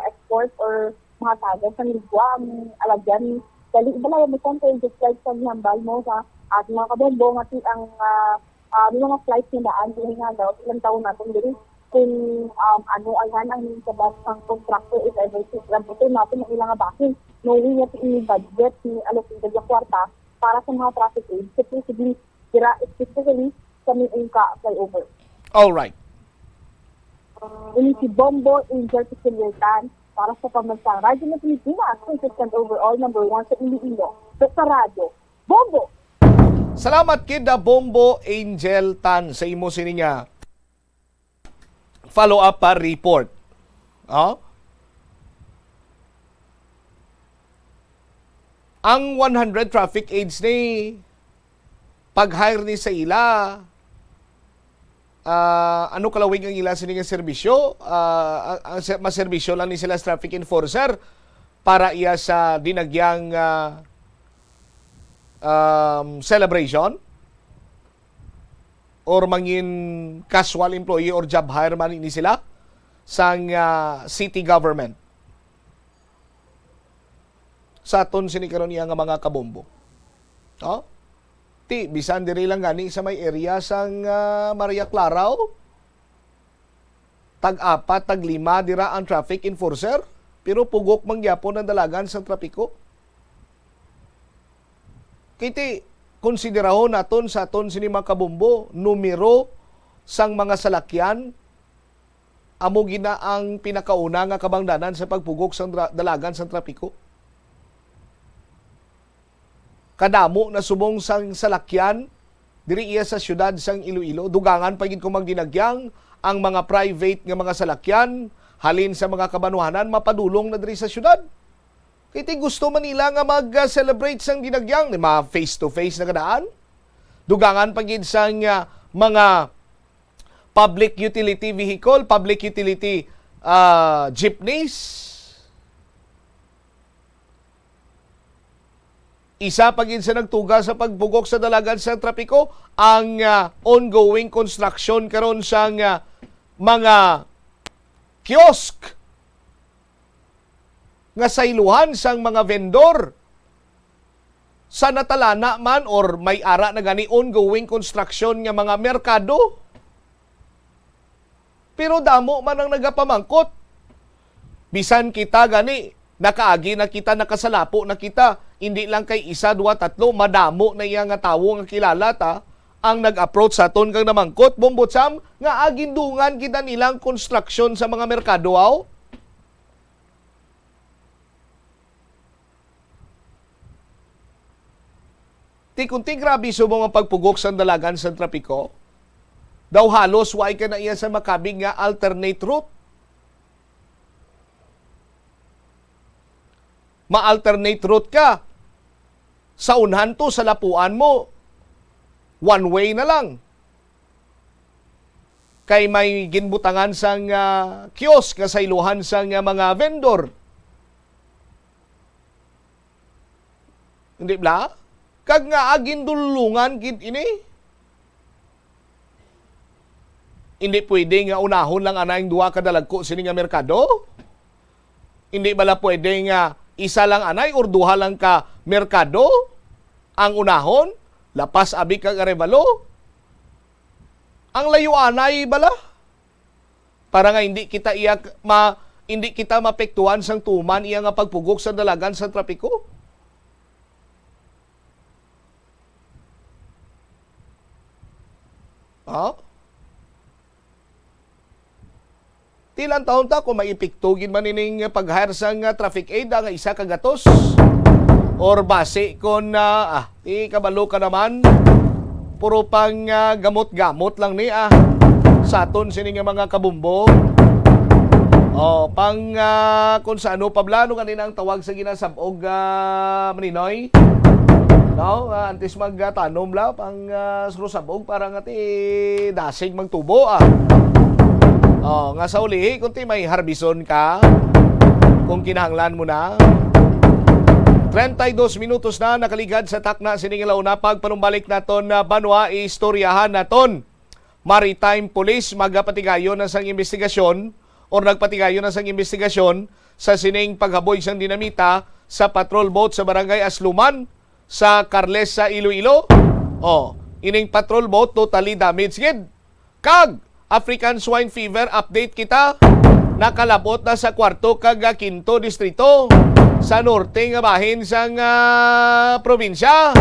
export or mga tagas ang ligwa, ang alagyan. Dali, bala, mo kung kayo just like sa gihambal mo sa ating mga kabombo, nga ti ang, ah, ah, may mga flight nga daan, dili nga daw, ilang taon natin diri. Kung, um, ano, ayan ang nagsabat sang contractor, if ever, si Rabuto natin ang ilang bahin. Knowing nga ti ini budget, ni allocated nga kwarta para sa mga traffic aids, specifically, dira, specifically sa may Ungka flyover. Alright. Ini si Bombo Angel Pisilirtan para sa Pambansang Radyo ng Pilipinas, consistent overall number one sa Iloilo. Sa, sa radyo, Bombo! Salamat kid, ah, Bombo Angel Tan, sa imo sini nga follow-up pa report. Oh? Ang one hundred traffic aids ni pag-hire ni sa ila, ah, ano kalawig ang ila sini nga serbisyo? Ah, ang, ang se-, maserbisyo lang ni sila sa traffic enforcer para iya sa Dinagyang, ah, um, celebration? Or mangin casual employee or job hire man ini sila sang, ah, city government? Sa aton sini karon iya nga mga kabombo. Oh? Ti, bisan diri lang gani sa may area sang, ah, Maria Clara, oh. Tag-apat, tag-lima dira ang traffic enforcer, pero pugok man gyapon ang dalagan sang trapiko. Kay ti, konsiderahon naton sa aton sini mga kabombo, numero sang mga salakyan, amo gina ang pinakauna nga kabangdanan sa pagpugok sang dra-, dalagan sang trapiko. Kadamo na subong sang salakyan diri iya sa siyudad sang Iloilo. Dugangan pa gid kung magdinagyang ang mga private nga mga salakyan halin sa mga kabanwahanan mapadulong na diri sa siyudad. Kay ti gusto man nila nga mag-celebrate sang dinagyang, di ma face to face na kadaan. Dugangan pa gid sang, ah, mga public utility vehicle, public utility, ah, jeepneys. Isa pa gid sa nagtuga sa pagpugok sa dalagan sa trapiko ang, ah, ongoing construction karon sang, ah, mga kiosk nga sayluhan sang mga vendor sa natalana man or may ara na gani ongoing construction nga mga merkado. Pero damo man ang nagapamangkot. Bisan kita gani, nakaagi na kita, nakasalapo na kita. Hindi lang kay isa, dua, tatlo, madamo na iya nga tawo nga kilala ta ang nag-approach sa aton kag namangkot, Bombo Cham, nga agindungan kita nilang construction sa mga merkado, aw? Ti, kung ti grabe subong ang pagpugok sang dalagan sang trapiko, daw halos wa ka na iya sa makabig nga alternate route. Ma-alternate route ka. Sa unhan to, sa lapuan mo, one way na lang. Kay may ginbutangan sang, ah, kiosk nga sayluhan sang, ah, mga vendor. Hindi bala? Kag nga agindulungan gid ini. Hindi pwede nga unahon lang anay ang duha ka dalagko sini nga merkado? Hindi bala pwede nga isa lang anay or duha lang ka merkado ang unahon? Lapas abi kag Arevalo? Ang layo anay bala? Para nga hindi kita iya k-, ma-, hindi kita mapektuhan sang tuman iya nga pagpugok sa dalagan sa trapiko. Ha? Ti lantawon ta kung may epekto gid man ining pag-hire sang, ah, traffic aid, ah, nga isa ka gatos. Or basi kon, ah, ah, Ti kabalo ka naman, puro pang, ah, gamot-gamot lang ni, ah, sa aton sini nga mga kabumbo. Oh, pang, ah, kung sa ano pa bala, ano kanina ang tawag sa ginasab-og, ah, Maninoy? No? Ah, antes magtanom la, pang, ah, surusab-og para nga ti dasig magtubo, ah. Oh, nga sa ulihi, kung ti may harbison ka, kung kinahanglan mo na. Treinta y dos minutos na nakaligad sa takna sini nga launa. Pagpanumbalik naton na banwa, istoryahan naton. Maritime Police magapatigayon na sang investigasyon or nagpatigayon na sang investigasyon sa sining paghaboy sang dinamita sa patrol boat sa Barangay Asluman sa Carles sa Iloilo. Oh, ining patrol boat totally damaged gid. Kag African Swine Fever update kita. Nakalabot na sa kwarto kag kinto distrito sa norte nga bahin sang, ah, probinsya.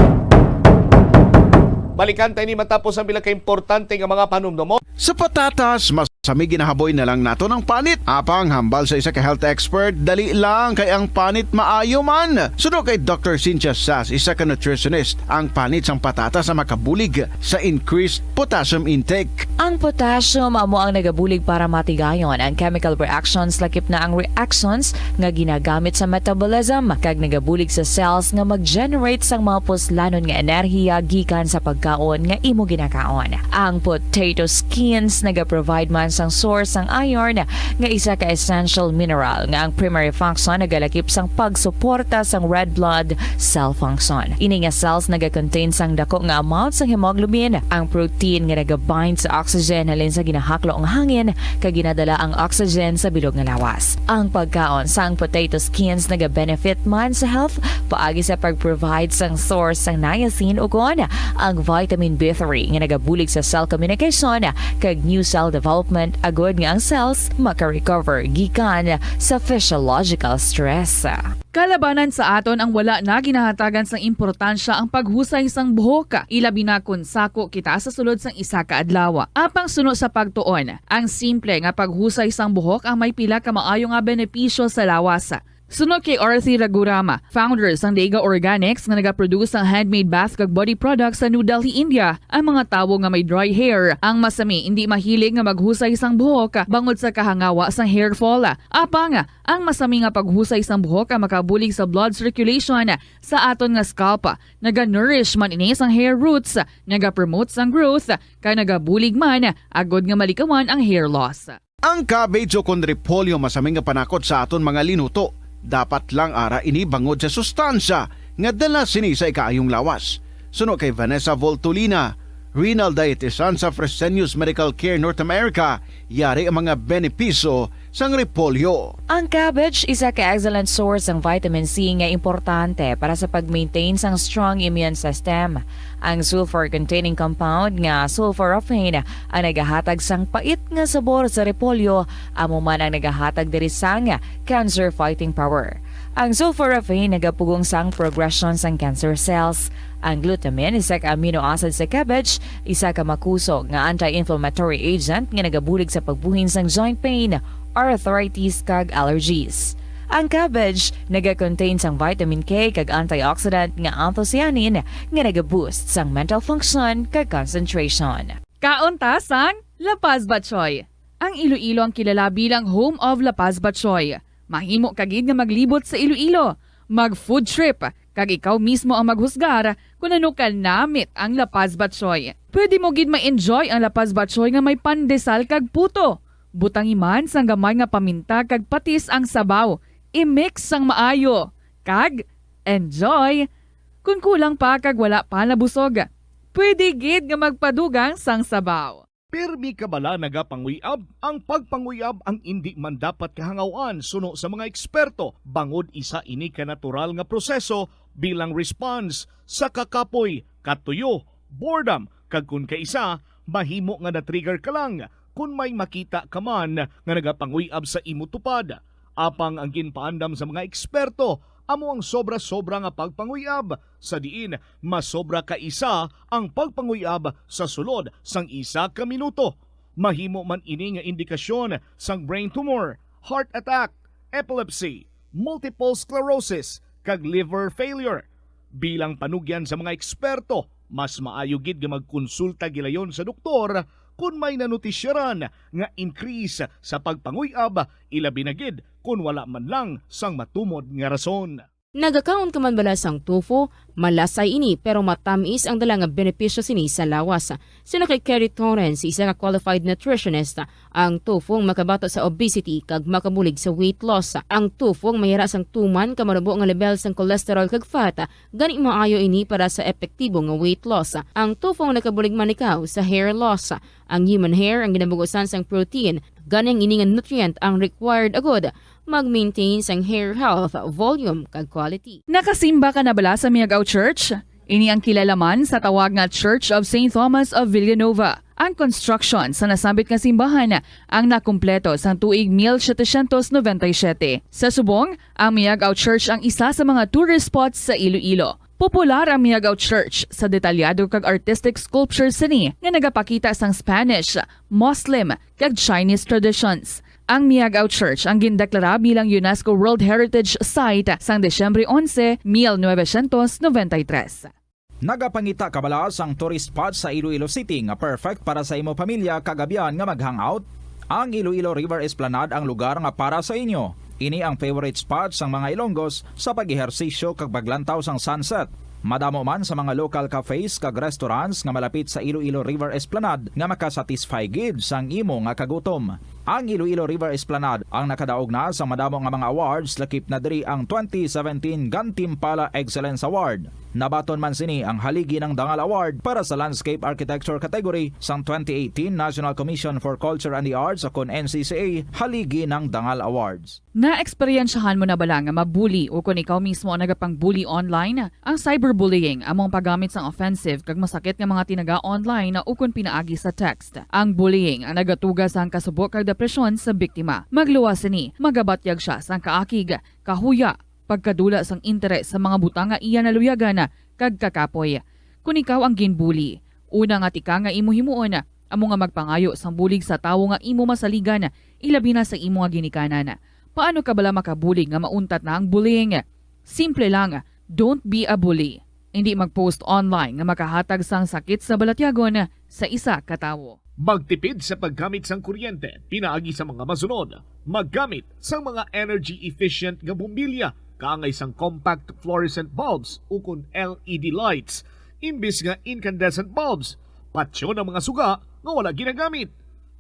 Balikan tayo ni matapos ang pila ka importante nga mga panumdumon. Sa patatas, masami ginahaboy na lang naton ang panit. Apang hambal sa isa ka health expert, dali lang kay ang panit maayo man. Suno kay Doctor Cynthia Sas, isa ka nutritionist, ang panit sang patatas ang makabulig sa increased potassium intake. Ang potassium amo ang nagabulig para matigayon ang chemical reactions, lakip na ang reactions nga ginagamit sa metabolism, kag nagabulig sa cells nga mag-generate sang mga puslanon nga enerhiya gikan sa pagkaon nga imo ginakaon. Ang potato skins nagaprovide man sang source sang iron, nga isa ka essential mineral nga ang primary function nagalakip sang pagsuporta sang red blood cell function. Ini nga cells nagakontain sang dako nga amount sang hemoglobin, ang protein nga nagabind sa oxygen halin sa ginahaklo nga hangin, kag ginadala ang oxygen sa bilog nga lawas. Ang pagkaon sang potato skins nagabenefit man sa health paagi sa pag-provide sang source sang niacin ukon ang vitamin B three nga nagabulig sa cell communication kag new cell development, agod nga ang cells maka-recover gikan sa physiological stress. Kalabanan sa aton ang wala na ginahatagan sang importansya ang paghusay sang buhok, ilabi na kon sako kita sa sulod sang isa ka adlaw. Apang suno sa pagtuon, ang simple nga paghusay sang buhok ang may pila ka maayo nga benepisyo sa lawas. Suno kay Arthi Ragurama, founder sang Dega Organics nga nagaproduce sang handmade bath kag body products sa New Delhi, India, ang mga tawo nga may dry hair ang masami indi mahilig nga maghusay sang buhok bangod sa kahangawa sang hair fall. Apang, ang masami nga paghusay sang buhok ang makabulig sa blood circulation sa aton nga scalp. Naga-nourish man ini sang hair roots, naga-promote sang growth, kag nagabulig man agod nga malikawan ang hair loss. Ang cabbage ukon repolyo masami nga panakot sa aton mga linuto. Dapat lang ara ini bangod sa sustansya nga dala sini sa ikaayong lawas. Suno kay Vanessa Voltolina, renal dietitian sa Fresenius Medical Care North America, yari ang mga benepisyo sang repolyo. Ang cabbage isa ka excellent source sang vitamin C nga importante para sa pag-maintain sang strong immune system. Ang sulfur-containing compound nga sulforaphane ang nagahatag sang pait nga sabor sa repolyo, amo man ang nagahatag diri sang cancer-fighting power. Ang sulforaphane nagapugong sang progresyon sang cancer cells. Ang glutamine, isa ka amino acid sa cabbage, isa ka makusog nga anti-inflammatory agent nga nagabulig sa pagbuhin sang joint pain, arthritis, kag allergies. Ang cabbage naga-contain sang vitamin K kag antioxidant nga anthocyanin nga naga-boost sang mental function kag concentration. Kaon ta sang La Paz Batchoy. Ang Iloilo ang kilala bilang home of La Paz Batchoy. Mahimo ka gid nga maglibot sa Iloilo, mag-food trip, kag ikaw mismo ang maghusgar kon ano ka namit ang La Paz Batchoy. Pwede mo gid ma-enjoy ang La Paz Batchoy nga may pandesal kag puto. Butangi man sang gamay nga paminta kag patis ang sabaw. I-mix sang maayo. Kag enjoy! Kon kulang pa kag wala pa nabusog, pwede gid nga magpadugang sang sabaw. Pirmi ka bala nagapanguyab? Ang pagpanguyab ang indi man dapat kahangaw-an suno sa mga eksperto, bangod isa ini ka natural nga proseso bilang response sa kakapoy, katuyo, boredom, kag kon kaisa, mahimo nga na-trigger ka lang kon may makita ka man nga nagapanguyab sa imo tupad. Apang ang ginpaandam sa mga eksperto amo ang sobra-sobra nga pagpanguyab, sa diin masobra ka isa ang pagpanguyab sa sulod sang isa ka minuto. Mahimo man ini nga indikasyon sang brain tumor, heart attack, epilepsy, multiple sclerosis, kag liver failure. Bilang panugyan sa mga eksperto, mas maayo gid nga magkonsulta gilayon sa doktor kon may nanotisyaran nga increase sa pagpanguyab, ilabi na gid kon wala man lang sang matumod nga rason. Nagakaon ka man bala sang tofu? Malasay ini, pero matamis ang dala nga benepisyo sini sa lawas. Suno kay Kerry Torrens, isa ka qualified nutritionist, ang tofu ang makabato sa obesity kag makabulig sa weight loss. Ang tofu ang mayara sang tuman ka manubo nga lebel sang cholesterol kag fat, gani maayo ini para sa epektibo nga weight loss. Ang tofu ang nakabulig man ikaw sa hair loss. Ang human hair ang ginabugusan sang protein, gani ang ini nga nutrient ang required agud mag-maintain sang hair health, volume, kag quality. Nakasimba ka na bala sa Miagao Church? Ini ang kilala man sa tawag nga Church of Saint Thomas of Villanova. Ang construction sa nasambit nga simbahan ang nakumpleto sang tuig mil setecientos noventa y siete. Sa subong, ang Miagao Church ang isa sa mga tourist spots sa Iloilo. Popular ang Miagao Church sa detalyado kag artistic sculptures sini nga nagapakita sang Spanish, Muslim, kag Chinese traditions. Ang Miagao Church ang gindeklara bilang UNESCO World Heritage Site sang Disyembre onse, mil novecientos noventa y tres. Nagapangita ka bala sang tourist spot sa Iloilo City nga perfect para sa imo pamilya kag abyan nga mag-hangout? Ang Iloilo River Esplanade ang lugar nga para sa inyo. Ini ang favorite spot sang mga Ilonggos sa pag-ehersisyo kag paglantaw sang sunset. Madamo man sa mga local cafes kag restaurants nga malapit sa Iloilo River Esplanade nga makasatisfy gid sang imo nga kagutom. Ang Iloilo River Esplanade ang nakadaog na sa madamo nga mga awards, lakip na diri ang twenty seventeen Gantimpala Excellence Award. Nabaton man sini ang Haligi ng Dangal Award para sa Landscape Architecture category sang twenty eighteen National Commission for Culture and the Arts, o kon N C C A, Haligi ng Dangal Awards. Naeksperyensyahan mo na bala nga mabuli o kon ikaw mismo ang nagapang-bully online? Ang cyberbullying amo ang paggamit sang offensive kag masakit nga mga tinaga online o kon pinaagi sa text. Ang bullying ang nagatuga sang kasubo kag depresyon sa biktima. Magluwas sini, magabatyag sia sang kaakig, kahuya, pagkadula sang interes sa mga butang nga iya naluyagan kag kakapoy. Kon ikaw ang ginbully, una nga tika nga imo himuon amo nga magpangayo sang bulig sa tawo nga imo masaligan, ilabi na sa imo nga ginikanan. Paano ka bala makabulig nga mauntat na ang bullying? Simple lang, don't be a bully. Indi mag-post online nga makahatag sang sakit sa balatyagon sa isa ka tawo. Magtipid sa paggamit sang kuryente pinaagi sa mga masunod. Maggamit sang mga energy efficient nga bombilya, kaangay sang compact fluorescent bulbs ukon L E D lights imbis nga incandescent bulbs. Patyon ang mga suga nga wala ginagamit.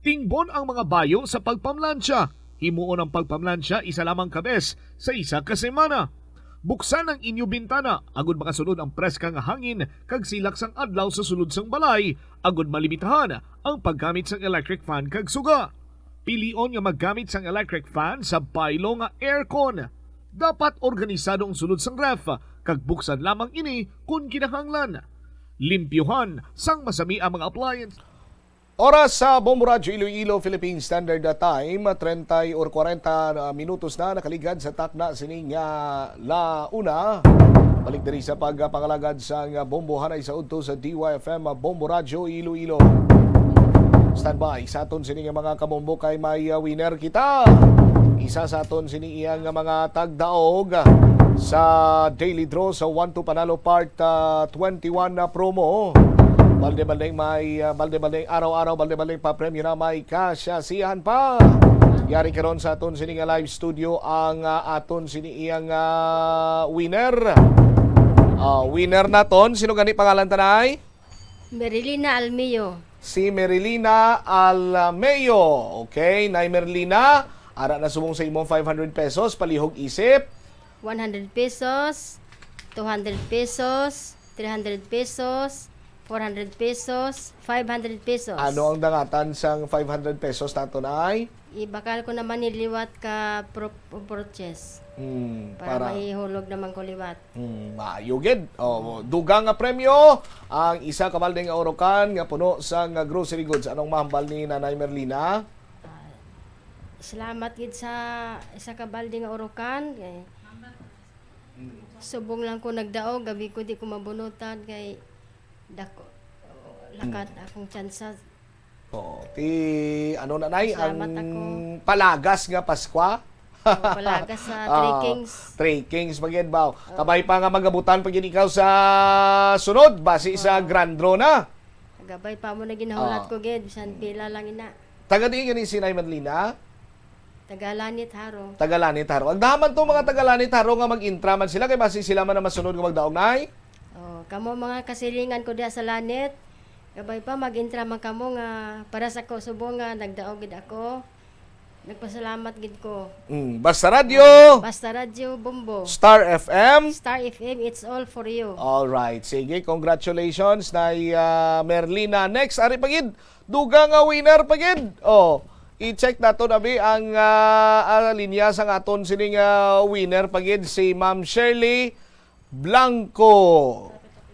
Tingbon ang mga bayo sa pagpamlansya. Himuon ang pagpamlansya isa lamang ka bes sa isa ka semana. Buksan ang inyo bintana agud makasulod ang preska nga hangin kag silak sang adlaw sa sulod sang balay, agud malimitahan ang paggamit sang electric fan kag suga. Pilion nga maggamit sang electric fan sa baylo nga aircon. Dapat organisado ang sulod sang ref kag buksan lamang ini kon kinahanglan. Limpyuhan sang masami ang mga appliance. Oras sa Bombo Radyo Iloilo, Philippine Standard Time, treinta or kwarenta na minutos na nakaligad sa takna sining, ah, la una. Balik diri sa pagpangalagad sang Bombo hanay sa udto sa D Y F M Bombo Radyo Iloilo. Standby sa aton sini nga mga kabombo kay may, ah, winner kita. Isa sa aton sini iyang nga mga tagdaog sa Daily Draw sa One to Panalo Part, ah, twenty-one na promo. Balde-baldeng may, ah, balde-baldeng araw-araw, balde-baldeng pa premyo na may kasya-siyahan pa. Yari karon sa aton sini nga live studio ang, ah, aton sini iyang, ah, winner. Ah, winner naton. Sino gani pangalan, tanay? Merilina Almeo. Si Merilina Almeo. Okay, Nay Merlina, ara na subong sa imong five hundred pesos, palihog isip. One hundred pesos, two hundred pesos, three hundred pesos, four hundred pesos, five hundred pesos. Ano ang dangatan sang five hundred pesos naton ay? Ibakal ko naman ni liwat ka pro-, purchase. Hmm, para para mahihulog naman ko liwat. Hmm, maayo gid. Oh, dugang nga premyo ang isa ka balde nga urukan nga puno sang grocery goods. Anong mahambal ni Nanay Merlina? Ah, salamat gid sa isa ka balde nga urukan. Kay subong lang ko nagdaog, gabi ko di ko mabunutan kay dako lakat Mm. akong tsansa. Oo. Ti, ano na, Nay, Salamat ang ako. palagas nga Paskwa? Oo, palagas sa Ah, Three Kings. Three Kings, pa gid ba? Oo. Kabay pa nga magabutan pa gid ikaw sa sunod, basi sa Oo. Grand Draw na. Gabay pa mo na ginahulat Ah. ko gid, bisan pila lang ina. Taga diin gani si Nay Merlina? Taga Lanit Haro. Taga Lanit Haro. Ang daman to mga taga Lanit Haro nga mag-intra man sila, kay basi sila man ang masunod nga magdaog, Nay. Oh, kamo mga kasilingan ko diha sa Lanit, kabay pa mag-intra man kamo nga para sa ko subong nga nagdaog gid ako. Nagpasalamat gid ko. Mm, Basta Radyo. Basta Radyo Bombo. Star F M. Star F M, it's all for you. All right. Sige, congratulations, Nay, ah, Merlina. Next, ari pa gid. Dugang nga winner pa gid. Oh, i-check nato, abi, ang, ah, ah, linya sang aton sining, ah, winner pa gid, si Ma'am Shirley Blanco.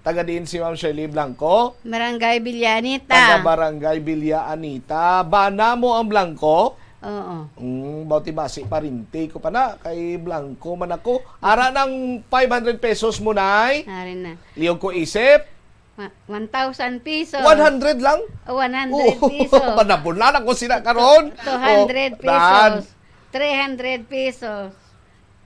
Taga diin si Ma'am Shirley Blanco? Barangay Villa Anita. Taga Barangay Villa Anita. Bana mo ang Blanco? Oo. Mm, bawti basi parinti ko pa na kay Blanco man ako. Ara nang five hundred pesos mo, Nay. Ari na. Liyog ko isip. Ma-, one thousand pesos. One hundred lang? O, one hundred Oh, pesos. Panabulan ako sila karon. Two hundred Oh, pesos. dan. Three hundred pesos.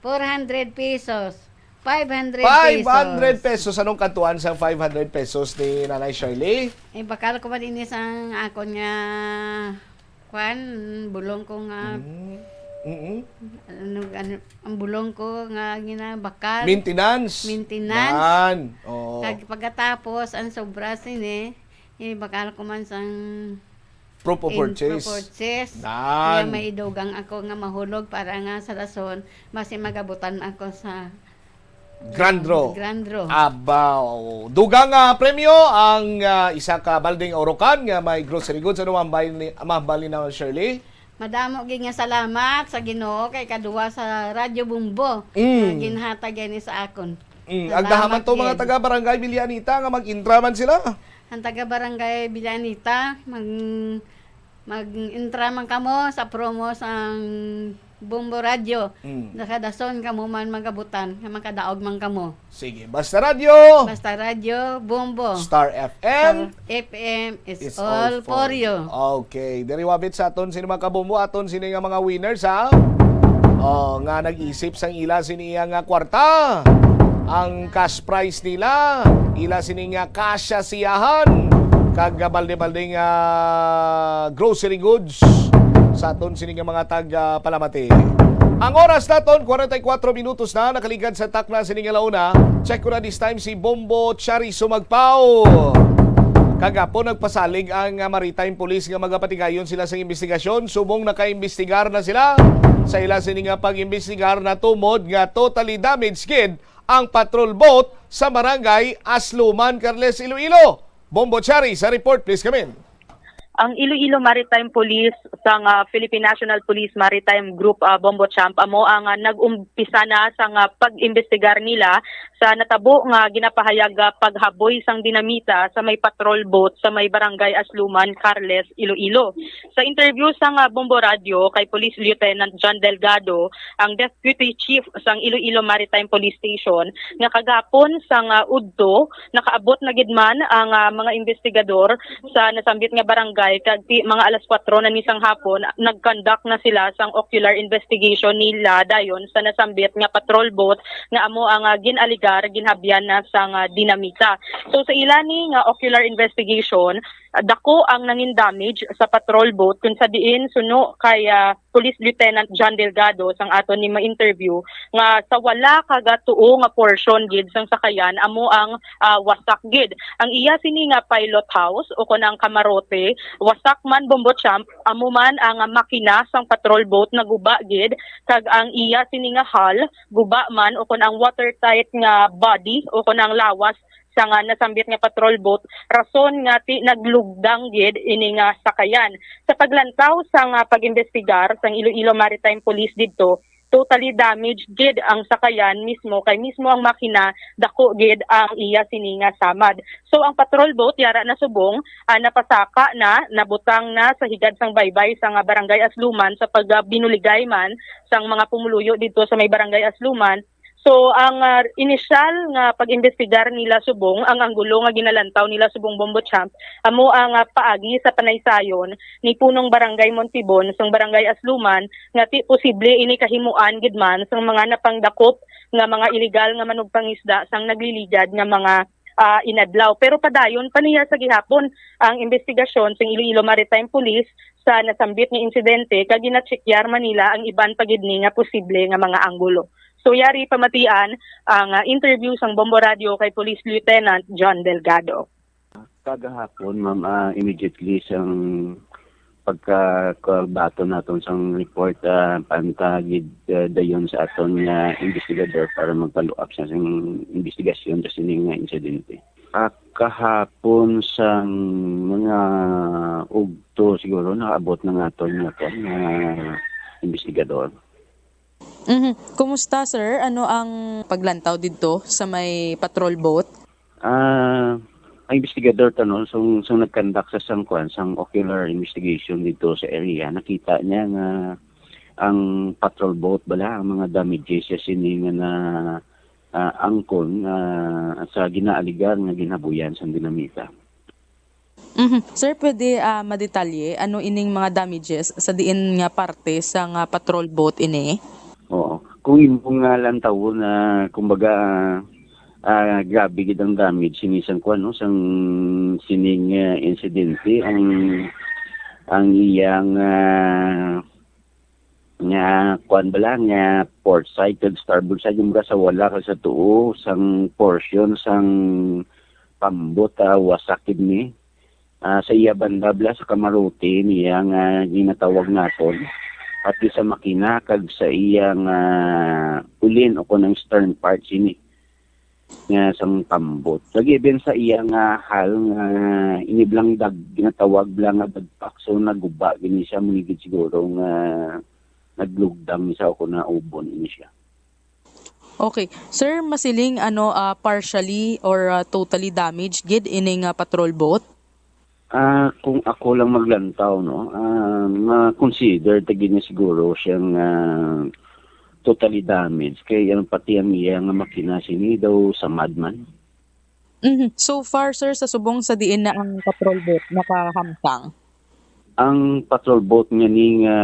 Four hundred pesos. Five hundred pesos. Five hundred pesos. Anong kantuan sa five hundred pesos ni Nanay Shirley? Eh, bakal ko man ini sang akon nga kwan, bulong ko nga Mm. Mm-mm. ano, ano, ang bulong ko nga ginabakal. Maintenance. Maintenance. Yan. Oo. Kag pagkatapos, ang sobra sini, eh, bakal ko man sang Proof of in-, purchase. Proof of purchase. Nan. Kaya may idugang ako nga mahulog para nga sa rason, basi magabutan ako sa Grand draw. Grand draw. Abaw. Dugang, ah, premyo ang, ah, isa ka balding urukan nga may grocery goods. Ano ang bali ni, ang bali na, Shirley? Madamo gid nga salamat sa Ginoo kay kaduwa sa Radyo Bombo Mm. nga ginhatag gani sa akon. Mm. Ang Salamat dahaman to mga gid. taga Barangay Villa Anita nga mag-intra man sila. Ang taga Barangay Villa Anita, mag-, mag-intra man kamo sa promo sang Bombo Radyo. Mm. Nakadason kamo man magabutan, nga makadaog man kamo. Sige, Basta Radyo. Basta Radyo, Bombo. Star F M. Star F M is It's all all for for you. Okay, diri wabit sa aton sini mga kabombo, aton sini nga mga winners, ha? Oh, nga nag-isip sang ila sini iya nga kwarta. Ang cash prize nila, ila sini nga kasya siyahan. Kag balde-balde nga grocery goods sa aton sini nga mga tag, ah, palamati. Ang oras naton, kwarenta y kuwatro minutos na, nakaligad sa takna sini nga launa. Check ko na this time si Bombo Charizo Magpao. Kagapon nagpasalig ang, ah, Maritime Police nga magapatigayon sila sa imbestigasyon. Subong nakaimbestigar na sila, sa ila sini nga pag-imbestigar, natumod nga totally damaged gid ang patrol boat sa barangay Asluman, Carles, Iloilo. Bombo Chari sa report, please come in. Ang Iloilo Maritime Police sang, ah, Philippine National Police Maritime Group, ah, Bombo Champ, amo ang, ah, nag-umpisa na sang, ah, pag-imbestigar nila sa natabo nga ginapahayag, ah, paghaboy sang dinamita sa may patrol boat sa may barangay Asluman, Carles, Iloilo. Sa interview sang, ah, Bombo Radio kay Police Lieutenant John Delgado, ang Deputy Chief sang Iloilo Maritime Police Station, nga kagapon sang, ah, udto, nakaabot na gid man ang, ah, mga investigador sa nasambit nga barangay, kag ti mga alas kuwatro na ni sang hapon, nag-conduct na sila sang ocular investigation nila dayon sa nasambit nga patrol boat nga amo ang, ah, gin-alegar ginhabyan na sang, ah, dinamita. So, sa ila ni nga ocular investigation, ah, dako ang nangin damage sa patrol boat, kung sa diin suno kay, ah, Police Lieutenant John Delgado sang aton ni ma-interview, nga sa wala ka gatuo nga portion gid sang sakayan amo ang, ah, wasak gid. Ang iya sini nga pilot house o kon ang kamarote, wasak man, Bombo Champ, amo man ang, ah, makina sang patrol boat naguba gid, kag ang iya sini nga hull guba man, o kon ang watertight nga body o kon ang lawas sang, ah, nasambit nga patrol boat, rason nga ti naglugdang gid ini nga sakayan. Sa paglantaw sang, ah, pag-imbestigar sang Iloilo Maritime Police didto, totally damaged gid ang sakayan mismo, kay mismo ang makina, dako gid ang iya sini nga samad. So, ang patrol boat yara na subong, ah, napasaka na, nabutang na sa higad sang baybay sang, ah, Barangay Asluman sa pagbinuligay man sang mga pumuluyo didto sa may Barangay Asluman. So, ang, ah, inisyal nga pag-imbestigar nila subong, ang anggulo nga ginalantaw nila subong, Bombo Champ, amo ang, ah, paagi sa panaysayon ni Punong Barangay Montibon sang Barangay Asluman nga ti posible ini kahimuan gid man sang mga napangdakop nga mga iligal nga manugpangisda sang nagliligad nga mga, ah, inadlaw. Pero padayon pa niya sa gihapon ang imbestigasyon sang Iloilo Maritime Police sa nasambit nga insidente, kag ginachekyar man nila ang iban pa gid ni nga posible nga mga anggulo. So, yari pamatian ang, ah, interview sang Bombo Radio kay Police Lieutenant John Delgado. Kagahapon, ma'am, ah, immediately sang pagkabaton naton sang report, ah, paanta gid, ah, dayon sa aton nga investigador para magpaluap sa sang investigasyon sa sini nga insidente. Ah, kahapon sang mga ugto siguro nakaabot na nga aton nga, kuwan, nga investigador. Mhm. Kumusta, sir? Ano ang paglantaw didto sa may patrol boat? Ah, ang investigador ta, no, sung, sung nag-conduct sa sang, kuwan, sang ocular investigation dito sa area, nakita niya nga ang patrol boat bala, ang mga damages sa sini nga na, ah, angkon, ah, sa ginaaligar nga ginhabuyan sang dinamita. Mhm. Sir, pwede, ah, madetalye ano ining mga damages sa diin nga parte sang, ah, patrol boat ini? Oo. Kung imo nga lantawon na, kumbaga, ah, grabe gid ang damage sini sang kuwan, no, sang sining, ah, insidente, ang, ang iyang, ah, nga kuwan bala, nga port side kag starboard side, yung sa wala ka sa tuo sang portion sang pambot, ah, wasak gid ni. Ah, sa iya banda bala, sa kamarote niya nga ginatawag naton, pati sa makina kag sa iya nga ulin o kon ang stern part sini nga sang pambot. Lagi din sa iya nga hull nga iniblang dag-, ginatawag bala nga dagpak. So, naguba gini siya, munigid siguro nga naglugdang siya o kon naubon ini siya. Okay. Sir, masiling ano, ah, partially or, ah, totally damaged gid ini nga patrol boat? Ah, kung ako lang maglantaw, no, ah, ma-consider ta gid na siguro siyang, ah, totally damaged kay ang pati ang iya nga makina sini daw samad man. Mhm. So far, sir, sa subong sa diin na ang patrol boat nakahamtang? Ang patrol boat nga ni nga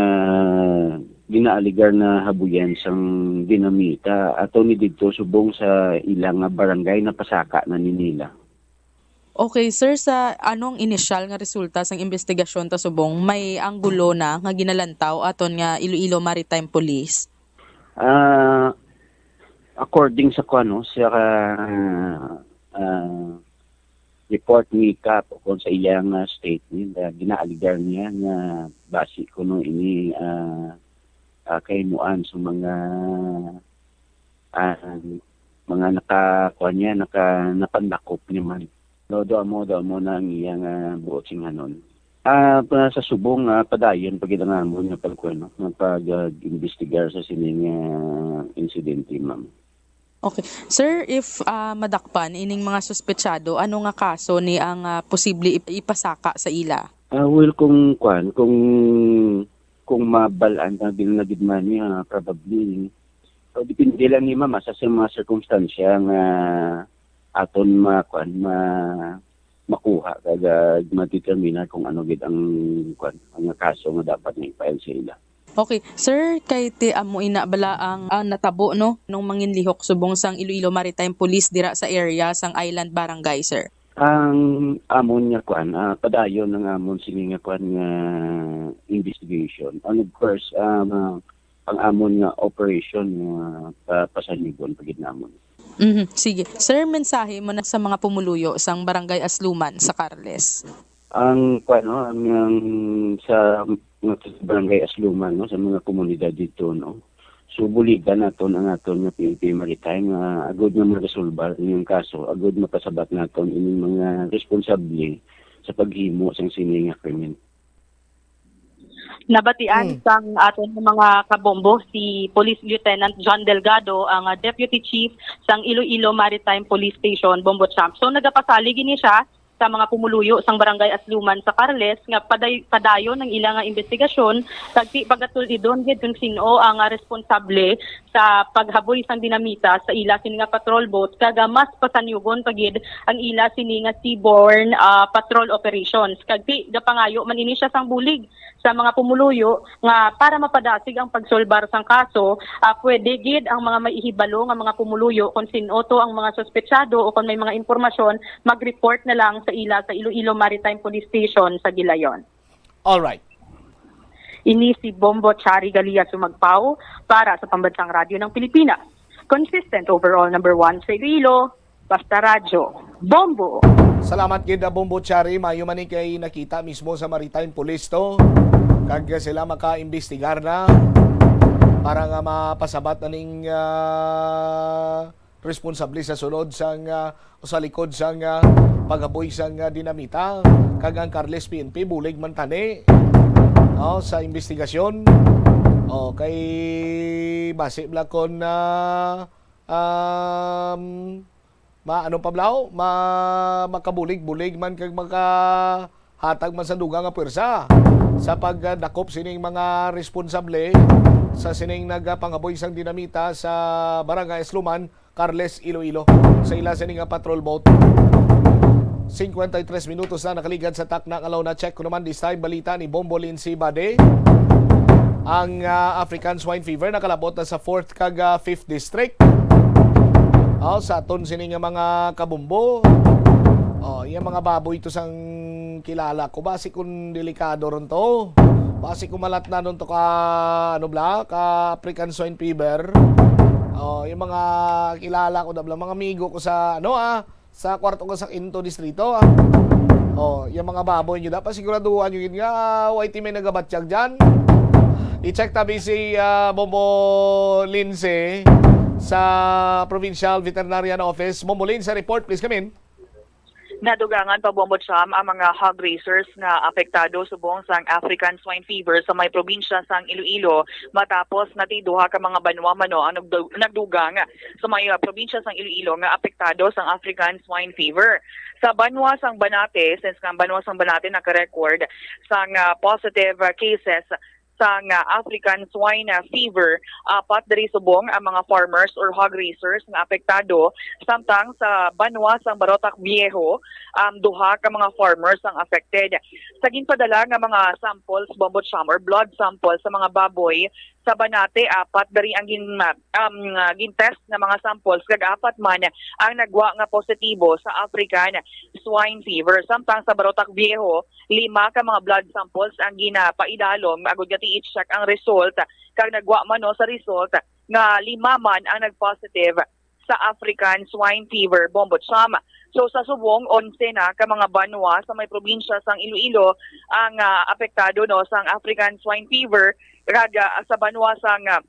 ginaaligar na habuyan sang dinamita ato ni didto subong sa ila nga barangay, napasaka na ni nila. Okay, sir, sa anong inisyal nga resulta sang imbestigasyon ta subong may anggulo na nga ginalantaw aton nga Iloilo Maritime Police? Ah, according sa kuwan, no, sa, ah, ah, report ni Kap o kung sa iyang, ah, statement, ah, ginaaligar niya nga basi kuno ini, ah, ah, kahimuan sa mga, ah, mga naka-, kuwan niya, naka-, napandakop niya man. Do, do amo, do amo na ang iyang, ah, buot singhanon. Ah, pa-, sa subong, ah, padayon pa gid ang amon nga pagkuwan, no, nga pag, ah, imbestigar sa sining, ah, insidente, ma'am. Okay. Sir, if, ah, madakpan ining mga suspetsado, ano nga kaso ni ang, ah, posible ip-, ipasaka sa ila? Ah, well, kung kwan, kung, kung mabal-an na din na gid man niya, probably, so, depende lang ni ma'am, ah, sa, sa mga sirkumstansya nga aton ma-, kwan, ma-, makuha kag, ah, ma-determine kung ano gid ang, kwan, ang kaso nga dapat nga i-file sa ila. Okay, sir, kay ti amo ina bala ang, ang natabo, no, nung manginlihok subong sang Iloilo Maritime Police dira sa area sang Island Barangay, sir? Ang amon nga kwan, ah, padayon ang amon sini nga kwan nga investigation. And of course, um, ah, ang amon nga operation nga pa-, pasanyugon pa gid namon. Mhm, sige. Sir, mensahe mo na sa mga pumuluyo sang Barangay Asluman sa Carles. Ang, kuwan, no, ang, ang sa mga barangay Asluman, no, sa mga komunidad dito, no. So, buligan naton ang aton nga P N P Maritime nga agud nga maresolbar ining kaso, agud mapasabat naton ining mga responsable sa paghimo sang sini nga krimen. Nabatian Hmm. sang aton nga mga kabombo si Police Lieutenant John Delgado, ang, ah, Deputy Chief sang Iloilo Maritime Police Station, Bombo Champ. So, nagapasalig ini siya sa mga pumuluyo sang Barangay Asluman sa Carles nga paday-, padayon ang ila nga investigasyon kag ti-, pagatul-idon gid kung sin-o ang, ah, responsable sa paghaboy sang dinamita sa ila sini nga patrol boat, kag, ah, mas pasanyugon pa gid ang ila sini nga seaborne, ah, patrol operations. Kag ti-, gapangayo man ini siya sang bulig sa mga pumuluyo nga para mapadasig ang pagsolbar sang kaso, ah, pwede gid ang mga may ihibalo nga mga pumuluyo kung sin-o to ang mga suspetsado o kung may mga impormasyon, mag-report na lang sa ila sa Iloilo Maritime Police Station sa Gilayon. Alright. Ini si Bombo Chari Galia Sumagpao para sa Pambansang Radyo ng Pilipinas. Consistent overall number one sa Iloilo, basta radyo. Bombo! Salamat gid, ah, Bombo Chari. Mayo man ni kay nakita mismo sa Maritime Police to. Kag sila makaimbestigar na para nga mapasabat na ning, ah, responsable sa sulod sang, ah, o sa likod sang, ah, paghaboy sang, ah, dinamita, kag ang Carles P N P bulig man tani, no, sa imbestigasyon. O, kay basi bala kon, ah, um, ma-, ano pa bala, ma-, makabulig-bulig man kag maka-, hatag man sa dugang nga pwersa sa pagdakop sining mga responsable sa sining nagapanghaboy sang dinamita sa Barangay Asluman, Carles, Iloilo, sa ila sini nga patrol boat. Cincuenta y tres minutos na nakaligad sa takna nga law na. Check ko naman this time, balita ni Bombo Lindsay Bade. Ang, ah, African Swine Fever nakalabot na sa fourth kag, ah, fifth district. Oh, sa aton sini nga mga kabumbo. Oh, yung mga baboy to sang kilala ko. Basi kung delikado ron to. Basi kung malat na ron to ka, ano bala, ka African Swine Fever. Oh, yung mga kilala ko na bala, mga amigo ko sa, ano, ah, sa kwarto ko sa Quinto Distrito, ah. Oh, yung mga baboy nyo, dapat siguraduhan nyo yun nga, ah, way ti may nagabatyag dyan. I-check tabi si, ah, Bombo Lindsay sa Provincial Veterinarian Office. Bombo Lindsay, report, please come in. Nadugangan pa, Bombo Cham, ang mga hog raisers nga apektado subong sang African Swine Fever sa may probinsya sang Iloilo, matapos nati duha ka mga banwa mano ang nagdu-, nagdugang sa may, ah, probinsya sang Iloilo nga apektado sang African Swine Fever. Sa banwa sang Banate, since nga ang banwa sang Banate naka-record sang, ah, positive, ah, cases sang, ah, African Swine, ah, Fever, apat diri subong ang mga farmers or hog raisers nga apektado, samtang sa banwa sang Barotac Viejo, um, duha ka mga farmers ang affected. Sa ginpadala nga mga samples, Bombo Cham, or blood samples sa mga baboy sa Banate, apat diri ang gin-, um, ah, gin-test nga mga samples, kag apat man ang nagwa nga positibo sa African Swine Fever. Samtang sa Barotac Viejo, lima ka mga blood samples ang ginapaidalom agud nga ti-check ang result, kag nagwa man, no, sa result nga lima man ang nag-positive sa African Swine Fever, Bombo Cham. So sa subong, onse na ka mga banwa sa may probinsya sang Iloilo ang ah, apektado, no, sang African Swine Fever, kag ah, sa banwa sang ah,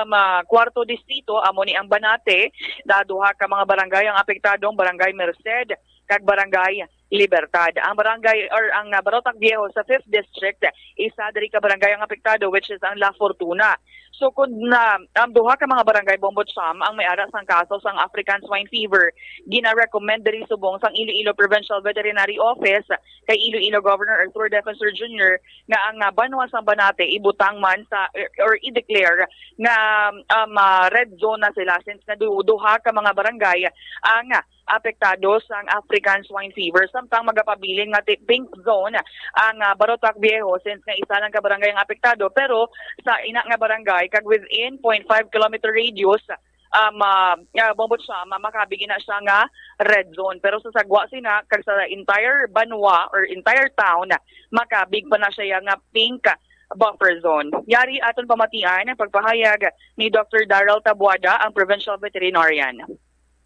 um, ah, Cuarto Distrito, amo ni ang Banate, na duha ka mga barangay ang apektado, ang Barangay Merced kag Barangay Libertad. Ang barangay or ang ah, Barotac Viejo sa Fifth District, isa diri ka barangay ang apektado, which is ang La Fortuna. So kun na ang duha ka mga barangay, Bombo Cham, ang may ara sang kaso sang African Swine Fever, gina-recommend diri subong sang Iloilo Provincial Veterinary Office kay Iloilo Governor Arthur Defensor Junior nga ang ah, banwa sang Banate ibutang man sa or, or i-declare nga um, ah, red zone na sila, since na du- duha ka mga barangay ang ah, apektado sang African Swine Fever, samtang magapabilin nga ti- pink zone ang ah, Barotac Viejo, since nga isa lang ka barangay ang apektado, pero sa ina nga barangay kag within point five kilometer radius, um, ah, ah, Bombo Cham, makabig na siya nga red zone. Pero sa sagwa sina kag sa entire banwa or entire town, makabig pa na siya nga pink buffer zone. Yari aton pamatian ang pagpahayag ni Doctor Daryl Tabuada, ang provincial veterinarian.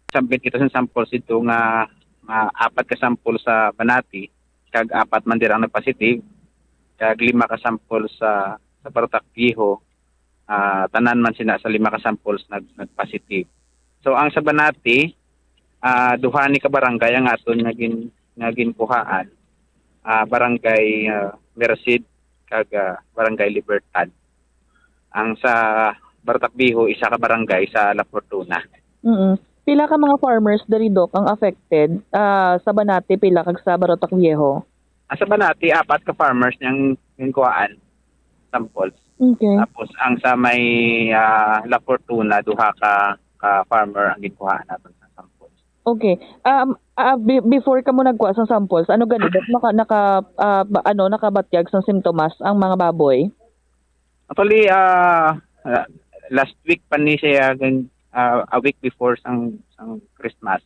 Submit kita sa samples dito nga, nga apat ka sample sa Banati, kag apat man dira ang nagpositive, kag lima ka sample sa, sa Barotac Viejo, ah, tanan man sina sa lima ka samples nag, nagpositive. So ang sa Banati, ah, duha ni ka barangay ang aton nga gin, nga ginkuhaan, ah, barangay ah, Merced kag ah, barangay Libertad. Ang sa Barotac Viejo, isa ka barangay sa La Fortuna. Mm. Pila ka mga farmers diri, Doc, ang affected? Ah, sa Banate, pila kag sa Barotac Viejo? Ang sa Banate, apat ka farmers niyang ginkuhaan samples. Okay. Tapos ang sa may ah, La Fortuna, duha ka, ka farmer ang ginkuhaan naton sa samples. Okay. Um, ah, be- before ka mo nagkuha sa samples, ano gani, Doc? Naka, naka, ah, ba- ano, nakabatyag sa simptomas ang mga baboy? Actually, ah, ah, last week pa ni siya, gan- ah, a week before sang, sang Christmas,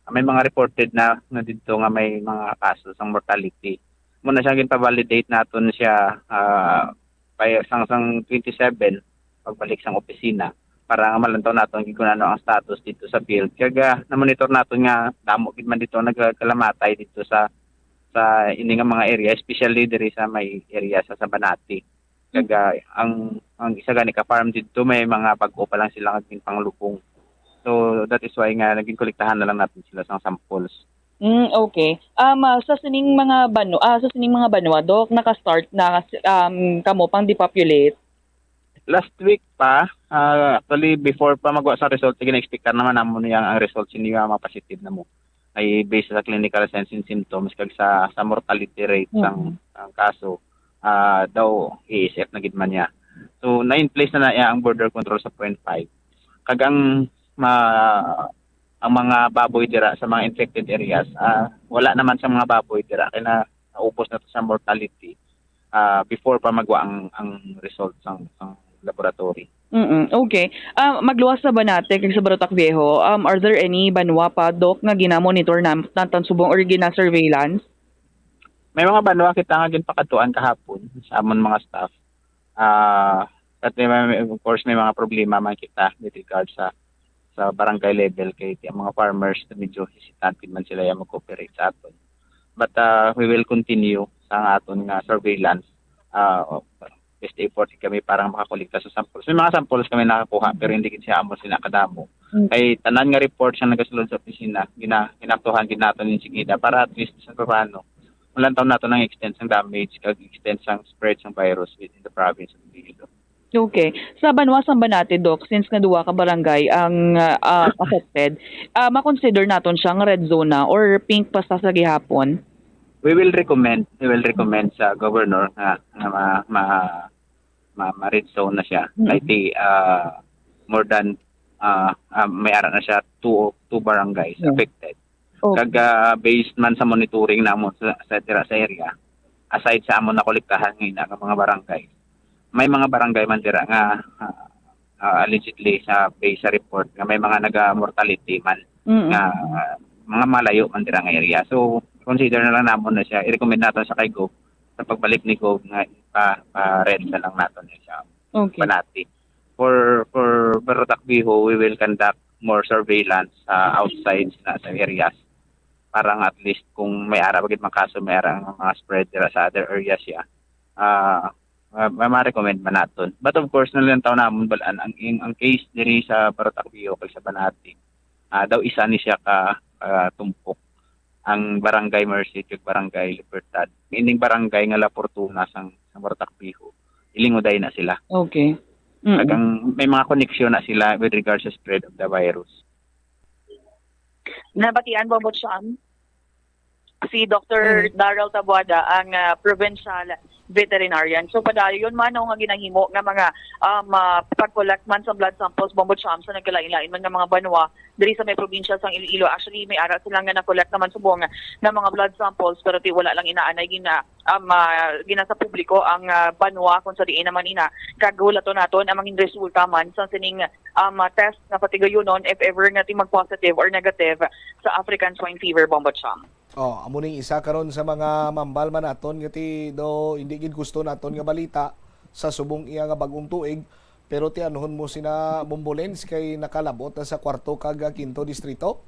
ah, may mga reported na, na dito nga may mga kaso sang mortality. Muna siya ginpa-validate naton siya ah, pa sang, sang twenty-seven, pagbalik sang opisina para nga malantaw naton kung ano ang status dito sa field. Kag ah, na-monitor naton nga damo gid man dito ang nagkalamatay dito sa sa ini nga mga area, especially diri sa may area sa Sabanati. Kag ah, ang ang isa gani ka farm dito may mga bag-o pa lang sila nga ginpanglubong. So that is why nga naging kolektahan na lang natin sila sang samples. Mm, okay. Um, ah, sa sining mga banwa, ah, sa sining mga banwa, Doc, naka-start na um, kamo pang depopulate? Last week pa, ah, actually before pa magwa sa result, gina-expect naman namo niya ang result sa inyo nga positive na mo. Ay based sa clinical signs and symptoms kag sa sa mortality rate Mm. sang ang kaso, ah, daw A S F na gid man niya. So na in place na na iya ang border control sa point five. Kag ang ma, ang mga baboy dira sa mga infected areas, ah, wala naman sa mga baboy dira kay na naubos na to sa mortality ah, before pa magwa ang ang result sang sang laboratory. Mm, okay. Ah, magluwas sa Banate kag sa Barotac Viejo, um, are there any banwa pa, Doc, nga gina-monitor na, naton subong or gina-surveillance? May mga banwa kita nga ginpakadtuan kahapon sa amon mga staff. Ah, at may, may- of course may mga problema man kita with regard sa sa barangay level kay ang mga farmers medyo hesitant gid man sila ya mag-cooperate sa aton. But ah, we will continue sa aton nga surveillance. Ah, best effort kami para makakolekta sa samples. May mga samples kami nakakuha pero hindi gid siya amo sila kadamo. Mm. Kay tanan nga report sa nagasulod sa opisina, gina ginaktuhan gid naton insigida para at least sa paano malantaw nato ang extent sang damage kag extent sang spread sang virus within the province of Iloilo. Okay. Sa banwa sang Banate, Doc, since nga duwa ka barangay ang ah, affected, ah, ma-consider naton siya nga red zone na or pink pa sa sa gihapon? We will recommend, we will recommend sa governor nga nga ma, ma, ma, ma red zone na siya. Mm. Kay di ah, more than ah, ah, may ara na siya two two barangays Yeah. affected. Okay. Kag ah, based man sa monitoring namo sa, sa dira sa area, aside sa amo nakolektahan nga ina nga mga barangay, may mga barangay man dira nga ah, ah, allegedly sa based sa report nga may mga naga-mortality man Mm. nga ah, mga malayo man dira nga area. So consider na lang namon na siya, i-recommend nato sa kay Gov sa pagbalik ni Gov nga pa, pa red na lang nato na siya. Okay. Panati. For for Barotac Viejo, we will conduct more surveillance sa outside na sa areas, para nga at least kung may ara ba gid makaso, may ara nga mga spread dira sa other areas siya, ah, ma- ma- ma-recommend man naton. But of course, nalantaw namon balaan ang, ang, ang case diri sa Barot Akvio kag sa Banati, ah, daw isa ni siya ka, ah, tumpok ang Barangay Merced kag Barangay Libertad. Ining barangay nga La Fortuna sang, sang Barot Akvio, ilinguday na sila. Okay. Mm. Kag ang may mga koneksyon na sila with regards sa spread of the virus. Nabatian, Bombo Cham, si Doctor Mm. Daryl Tabuada, ang ah, provincial veterinarian. So padayon man, no, nga ginahimo nga mga um, ah, pag-collect man sa blood samples, Bombo Cham, sa nagkalain-lain man nga mga banwa diri sa may probinsya sang Iloilo. Actually, may ara sila nga na-collect naman subong nga mga blood samples, pero ti wala lang inaanay gina um, ah, gina sa publiko ang ah, banwa kung sa diin naman ina, kag hulaton naton ang mga resulta man sa sining um, ah, test nga patigayonon if ever nga ti mag-positive or negative sa African swine fever, Bombo Cham. Oh, amo ning isa karon sa mga mambal man naton nga ti do hindi gid gusto naton nga balita sa subong iya nga bag-ong tuig, pero ti anhon mo sina Bombo Lens kay nakalabot na sa kwarto kag, ah, kinto distrito?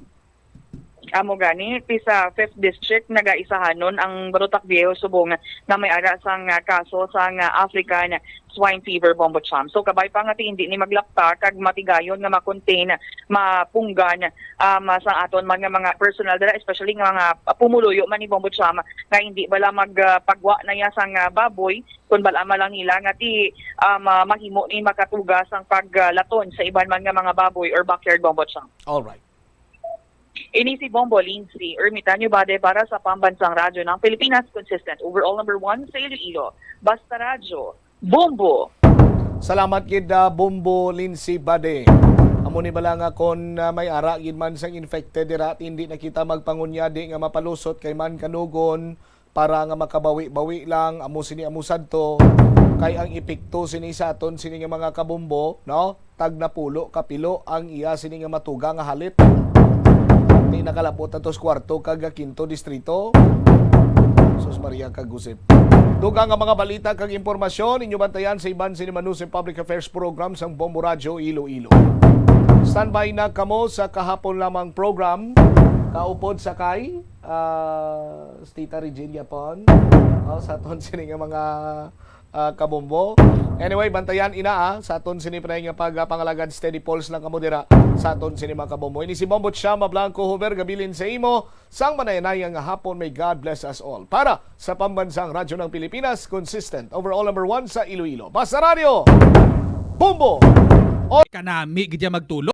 Amo gani, ti sa fifth district nagaisahanon ang Barot Akvio subong nga may ara sang ah, kaso sang ah, African swine fever, Bombo Cham. So kabay pa nga ti hindi ni maglapta kag matigayon nga ma-contain, mapunggan um, sa aton man nga mga personnel dira, especially nga mga pumuluyo man ni, Bombo Cham, nga hindi bala magpagwa na ya sang ah, baboy, kun bala man lang nila nga ti um, ah, mahimo ni makatuga sang paglaton sa iban man nga mga baboy or backyard, Bombo Cham. All right. Ini si Bombo Lindsay Ermitanyo Bade para sa Pambansang Radyo ng Pilipinas, consistent overall number one sa Iloilo. Basta Radyo, Bombo! Salamat gid, ah, Bombo Lindsay Bade. Amo ni bala nga kon ah, may ara gid man sang infected dira, at hindi na kita magpangunyadi nga mapalusot kay man kanugon para nga makabawi-bawi lang, amo sini amo sadto, kay ang epekto sini sa aton sini nga mga kabombo, no? Tag napulo ka pilo ang iya sini nga matuga nga halit. Ti nakalabot na to sa kwarto kag kinto distrito. Sus Maria kag Josep. Dugang nga mga balita kag impormasyon inyo bantayan sa iban sini Manusip Public Affairs Program sang Bombo Radyo Iloilo. Standby na kamo sa kahapon lamang program. Kaupod sa kay ah, si Tita Regine Yapon. Oh, sa aton sini nga mga ah, kabombo. Anyway, bantayan ina ah, sa aton sini pa nga pag ah, pangalagad, steady pulse lang kamo dira sa aton sini mga kabombo. Ini si Bombo Chama Blanco Huber, gabilin sa imo sang manayanaya nga hapon. May God bless us all. Para sa Pambansang Radyo ng Pilipinas, consistent, overall number one sa Iloilo. Basta Radyo, Bombo! Kanami gid ya magtulog.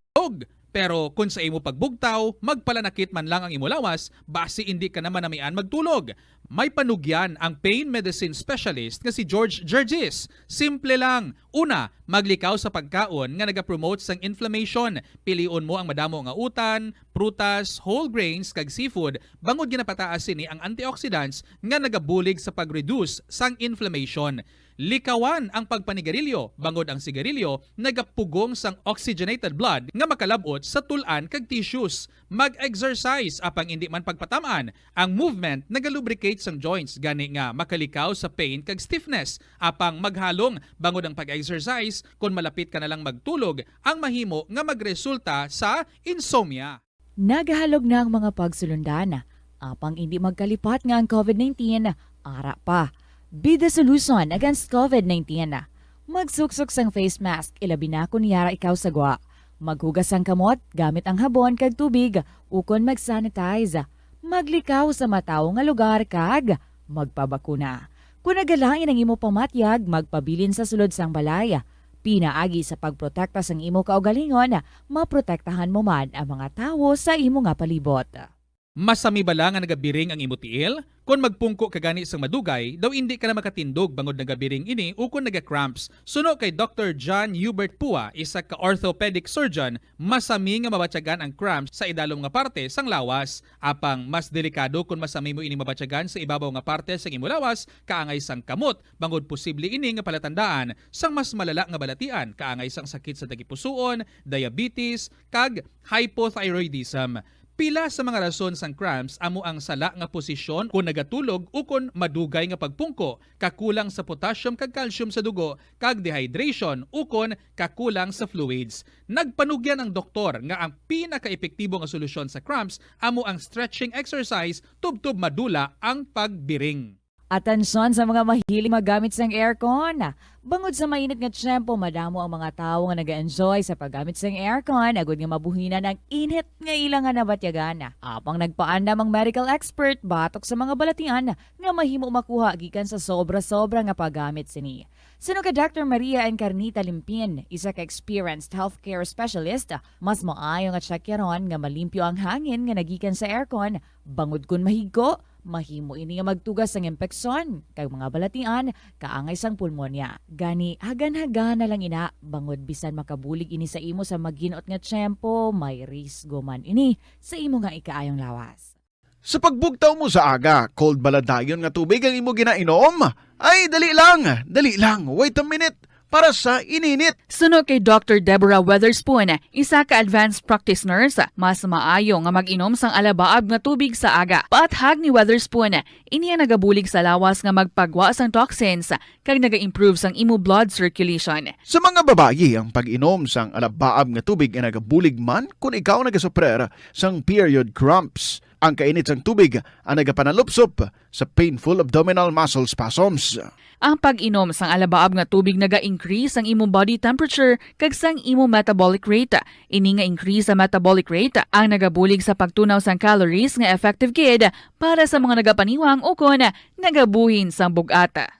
Pero kun sa imo pagbugtaw, magpalanakit man lang ang imo lawas, basi indi ka na manamian magtulog. May panugyan ang pain medicine specialist nga si George Gergis. Simple lang. Una, maglikaw sa pagkaon nga nagapromote sang inflammation. Pilion mo ang madamo nga utan, prutas, whole grains, kag seafood, bangod ginapataas sini ang antioxidants nga nagabulig sa pag-reduce sang inflammation. Likawan ang pagpanigarilyo, bangod ang sigarilyo nagapugong sang oxygenated blood nga makalab-ot sa tul-an kag tissues. Mag-exercise, apang indi man pagpatam-an. Ang movement nagalubricate sang joints, gani nga makalikaw sa pain kag stiffness. Apang maghalong, bangod ang pag-exercise, kon malapit ka na lang magtulog, ang mahimo nga magresulta sa insomnia. Nagahalog na ang mga pagsulundan, apang indi magkalipat nga ang COVID nineteen ara pa. Be the solution against COVID nineteen. Magsuksok sang face mask, ilabi na kon yara ikaw sa gwa. Maghugas sang kamot gamit ang habon kag tubig, ukon mag-sanitize. Maglikaw sa matawo nga lugar kag magpabakuna. Kon nagalain ang imo pamatyag, magpabilin sa sulod sang balay. Pinaagi sa pagprotekta sang imo kaugalingon, maprotektahan mo man ang mga tawo sa imo nga palibot. Masami bala nga nagabiring ang imo tiil? Kon magpungko ka gani sang madugay, daw indi ka na makatindog bangod nagabiring ini ukon naga-cramps. Suno kay Doctor John Hubert Pua, isa ka orthopedic surgeon, masami nga mabatyagan ang cramps sa idalom nga parte sang lawas. Apang mas delikado kon masami mo ini mabatyagan sa ibabaw nga parte sang imo lawas, kaangay sang kamot, bangod posible ini nga palatandaan sang mas malala nga balatian, kaangay sang sakit sa tagipusoon, diabetes, kag hypothyroidism. Pila sa mga rason sang cramps amo ang sala nga posisyon kon nagatulog ukon madugay nga pagpungko, kakulang sa potassium kag calcium sa dugo, kag dehydration ukon kakulang sa fluids. Nagpanugyan ang doktor nga ang pinakaepektibo nga solusyon sa cramps amo ang stretching exercise tubtob madula ang pagbiring. Atensyon sa mga mahilig maggamit sang aircon. Bangod sa mainit nga tiyempo, madamo ang mga tawo nga nag-enjoy sa paggamit sang aircon agud nga mabuhinan ang init nga ila nga nabatyagan. Apang nagpaandam ang medical expert batok sa mga balatian nga mahimo makuha gikan sa sobra-sobra nga paggamit sini. Suno kay Doctor Maria Encarnita Limpin, isa ka experienced healthcare specialist, mas maayo nga tsakyaron nga malimpyo ang hangin nga nagikan sa aircon, bangod kon mahigko, mahimo ini nga magtugas sang impeksyon kag mga balatian kaangay sang pulmonya. Gani, hagan-hagan na lang ina, bangod bisan makabulig ini sa imo sa maginot nga tiyempo, may risgo man ini sa imo nga ikaayong lawas. Sa pagbugtaw mo sa aga, cold bala dayon nga tubig ang imo ginainom? Ay, dali lang, dali lang, wait a minute, para sa ininit. Suno kay Doctor Deborah Weatherspoon, isa ka advanced practice nurse, mas maayo nga mag-inom sang alabaab nga tubig sa aga. Paathag ni Weatherspoon, ini ang nagabulig sa lawas nga magpagwa sang toxins kag naga-improve sang imo blood circulation. Sa mga babayi, ang pag-inom sang alabaab nga tubig ay nagabulig man kon ikaw nagasuprer sang period cramps. Ang kainit sang tubig ang nagapanalupsop sa painful abdominal muscle spasms. Ang pag-inom sang alabaab nga tubig naga-increase ang imong body temperature kag sang imong metabolic rate. Ini nga increase sa metabolic rate ang nagabulig sa pagtunaw sang calories nga effective gid para sa mga nagapaniwang ukon nagabuhin sang bug-at.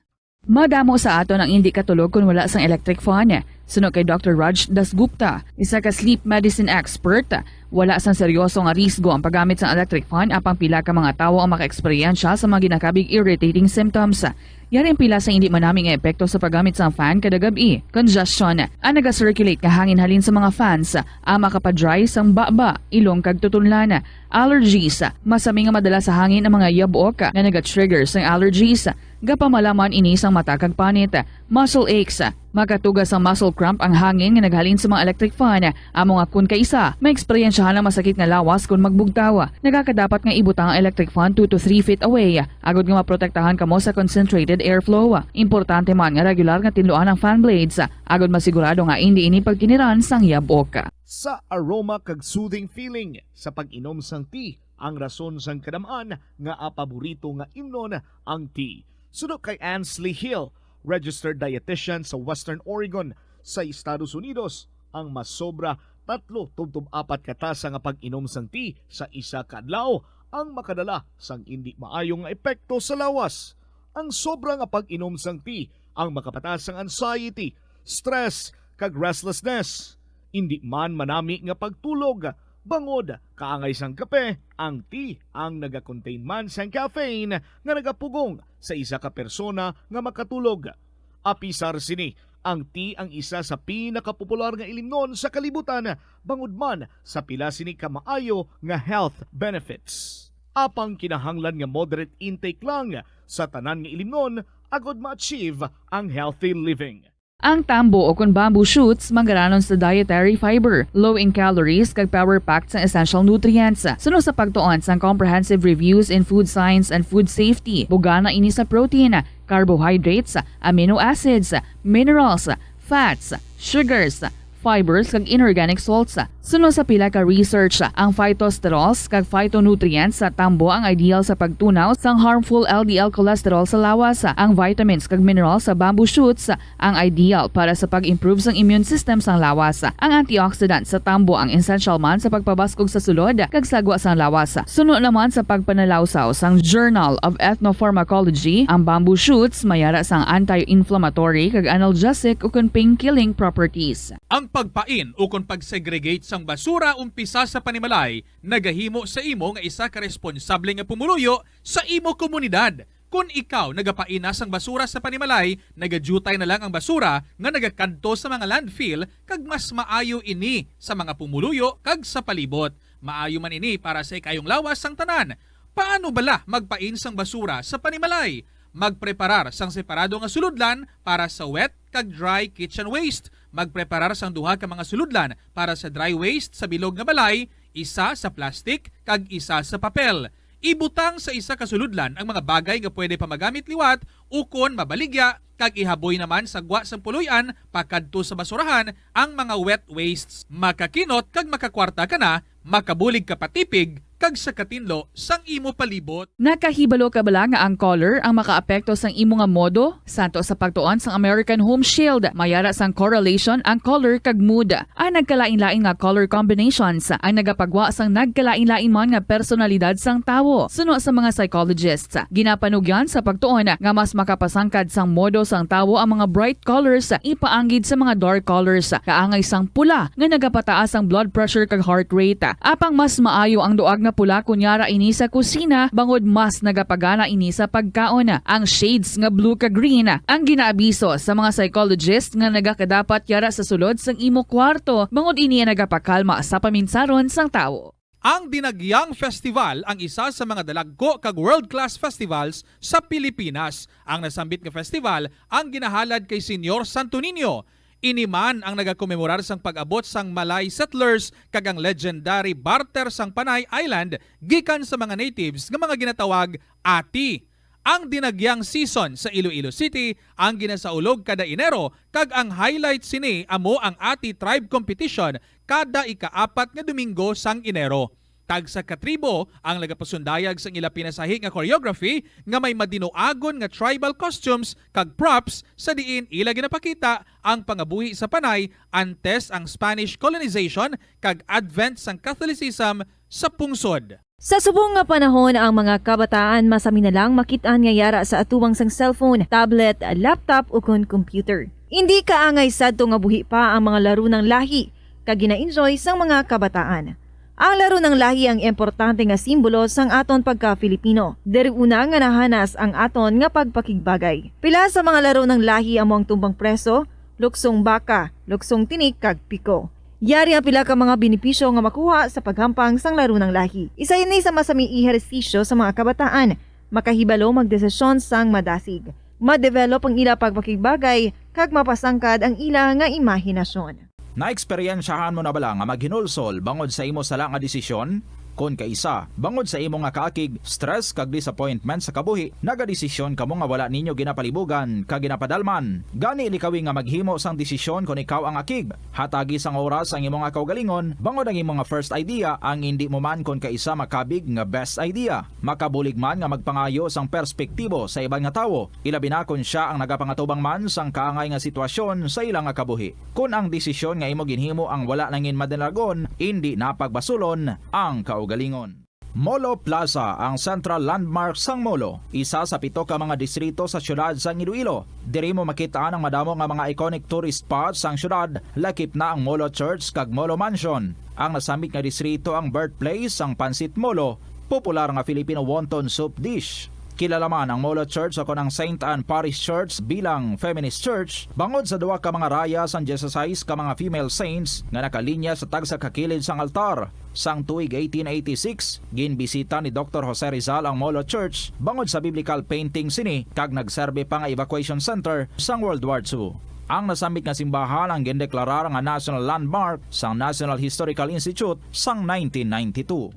Madamo sa aton ang indi katulog kon wala sang electric fan. Suno kay Doctor Raj Dasgupta, isa ka sleep medicine expert, wala sang seryoso nga risgo ang paggamit sang electric fan, apang pila ka mga tawo ang makaeksperyensya sa mga ginakabig irritating symptoms. Yari ang pila sa indi manami nga epekto sa paggamit sang fan kada gab-i. Congestion, ang naga-circulate nga hangin halin sa mga fans, ang makapa-dry sang baba, ilong kag tutunlan. Allergies, masami nga madala sa hangin ang mga yabok nga naga-trigger sang allergies. Gapamalaman ini sang mata kag panit. Muscle aches, makatuga sang muscle cramp ang hangin nga naghalin sa mga electric fan. Amo nga kon kaisa, maeksperiensyahan ang masakit nga lawas kon magbugtaw. Nagakadapat nga ibutang ang electric fan two to three feet away, agud nga maprotektahan kamo sa concentrated airflow. Importante man nga regular nga tinluan ang fan blades, agud masigurado nga indi ini pagkiniran sang yabok. Sa aroma kag soothing feeling sa pag-inom sang tea, ang rason sang kadam-an nga paborito nga imnon ang tea. Suno kay Ansley Hill, registered dietitian sa Western Oregon sa Estados Unidos, ang masobra tatlo tubtob apat ka tasa nga pag-inom sang tea sa isa ka adlaw ang makadala sang indi maayo nga epekto sa lawas. Ang sobra nga pag-inom sang tea ang makapataas sang anxiety, stress, kag restlessness. Indi man manami nga pagtulog, bangod kaangay sang kape, ang tea ang nagakontain man sang caffeine nga nagapugong sa isa ka persona nga makatulog. Apisar sini, ang tea ang isa sa pinakapopular nga ilimnon sa kalibutan, bangod man sa pila sini ka maayo nga health benefits. Apang kinahanglan nga moderate intake lang sa tanan nga ilimnon agud ma-achieve ang healthy living. Ang tambo o kon bamboo shoots manggaranon sa dietary fiber, low in calories, kag power-packed sang essential nutrients. Suno sa pagtuon sang Comprehensive Reviews in Food Science and Food Safety, bugana ini sa protein, carbohydrates, amino acids, minerals, fats, sugars, fibers, kag inorganic salts. Suno sa pila ka research, ang phytosterols kag phytonutrients sa tambo ang ideal sa pagtunaw sang harmful L D L cholesterol sa lawas. Ang vitamins kag minerals sa bamboo shoots ang ideal para sa pag-improve sang immune system sang lawas. Ang antioxidant sa tambo ang essential man sa pagpabaskog sa sulod kag sagwa sang lawas. Suno naman sa pagpanalawsaw sang Journal of Ethnopharmacology, ang bamboo shoots may ara sang anti-inflammatory kag analgesic ukon pain-killing properties. Ang pagpain ukon pag-segregate sang basura umpisa sa panimalay nagahimo sa imo nga isa ka responsable nga pumuluyo sa imo komunidad. Kon ikaw nagapain na sang basura sa panimalay, nagadyutay na lang ang basura nga nagakadto sa mga landfill, kag mas maayo ini sa mga pumuluyo kag sa palibot. Maayo man ini para sa ikaayong lawas sang tanan. Paano bala magpain sang basura sa panimalay? Magpreparar sang separado nga sulodlan para sa wet kag dry kitchen waste. Magpreparar sang duha ka mga sulodlan para sa dry waste sa bilog nga balay, isa sa plastik kag isa sa papel. Ibutang sa isa ka sulodlan ang mga bagay nga pwede pa magamit liwat ukon mabaligya, kag ihaboy naman sa gwa sang puloy-an pakadto sa basurahan ang mga wet wastes. Makakinot kag makakwarta ka na, makabulig ka patipig, kag sa katinlo sang imo palibot. Nakahibalo ka bala nga ang color ang makaapekto sang imo nga modo? Santo sa pagtuon sang American Home Shield, may ara sang correlation ang color kag mood. Ang nagkalain-lain nga color combinations ang nagapagwa sang nagkalain-lain man nga personalidad sang tawo. Suno sa mga psychologists, ginapanugyan sa pagtuon nga mas makapasangkad sang modo sang tawo ang mga bright colors ipaanggid sa mga dark colors, kaangay sang pula nga nagapataas ang blood pressure kag heart rate. Apang mas maayo ang duag nga pula kon yara ini sa kusina, bangod mas nagapagana ini sa pagkaon. Ang shades nga blue kag green ang ginaabiso sa mga psychologist nga nagakadapat yara sa sulod sang imo kwarto, bangod ini ang nagapakalma sa paminsaron sang tawo. Ang Dinagyang Festival ang isa sa mga dalagko kag world-class festivals sa Pilipinas. Ang nasambit nga festival ang ginahalad kay Señor Santo Niño. Ini man ang nagakomemorar sang pag-abot sang Malay settlers kag ang legendary barter sang Panay Island gikan sa mga natives nga mga ginatawag ati. Ang Dinagyang season sa Iloilo City ang ginasaulog kada Enero, kag ang highlight sini amo ang Ati Tribe Competition kada ikaapat nga Domingo sang Enero. Tagsa ka tribo ang nagapasundayag sang ila pinasahi nga choreography nga may madinuagon nga tribal costumes kag props, sa diin ila ginapakita ang pangabuhi sa Panay antes ang Spanish colonization kag advent sang Catholicism sa pungsod. Sa subong nga panahon, ang mga kabataan masami na lang makit-an nga yara sa atubang sang cellphone, tablet, laptop, ukon computer. Indi kaangay sadto nga buhi pa ang mga laro ng lahi kag gina-enjoy sang mga kabataan. Ang laro ng lahi ang importante nga simbolo sang aton pagka-Filipino. Diri una nga nahanas ang aton nga pagpakigbagay. Pila sa mga laro ng lahi amo ang tumbang preso, luksong baka, luksong tinik, kag piko. Yari ang pila ka mga benepisyo nga makuha sa paghampang sang laro ng lahi. Isa ini sa masami ehersisyo sa mga kabataan. Makahibalo magdesisyon sang madasig. Ma-develop ang ila pagpakigbagay, kag mapasangkad ang ila nga imahinasyon. Naeksperyensyahan mo na bala nga maghinulsol bangod sa imo sala nga desisyon? Kon kaisa, bangod sa imo nga kaakig, stress kag disappointment sa kabuhi, nagadesisyon kamo nga wala ninyo ginapalibugan kag ginapadalman. Gani, likawi nga maghimo sang desisyon kon ikaw ang akig. Hatagi sang oras ang imo nga kaugalingon, bangod ang imo nga first idea ang indi mo man kon kaisa makabig nga best idea. Makabulig man nga magpangayo sang perspektibo sa iban nga tawo, ilabi na kon sia ang nagapangatubang man sang kaangay nga sitwasyon sa ila nga kabuhi. Kon ang desisyon nga imo ginhimo ang wala nangin madalagon, indi na pagbasulon ang kaugalingon. Molo Plaza, ang central landmark sang Molo, isa sa pito ka mga distrito sa siyudad sang Iloilo. Diri mo makit-an ang madamo nga mga iconic tourist spots sang siyudad, lakip na ang Molo Church kag Molo Mansion. Ang nasambit nga distrito ang birthplace sang Pancit Molo, popular nga Filipino wonton soup dish. Kilala man ang Molo Church ukon ang Saint Anne Parish Church bilang feminist church, bangod sa duha ka mga raya sang dieciséis ka mga female saints nga nakalinya sa tagsa ka kilid sang altar. Sang tuig eighteen eighty-six, ginbisita ni Doktor Jose Rizal ang Molo Church bangod sa biblical painting sini, kag nagserbi pa nga evacuation center sang World War Two. Ang nasambit nga simbahan ang gindeklarar nga national landmark sang National Historical Institute sang nineteen ninety-two.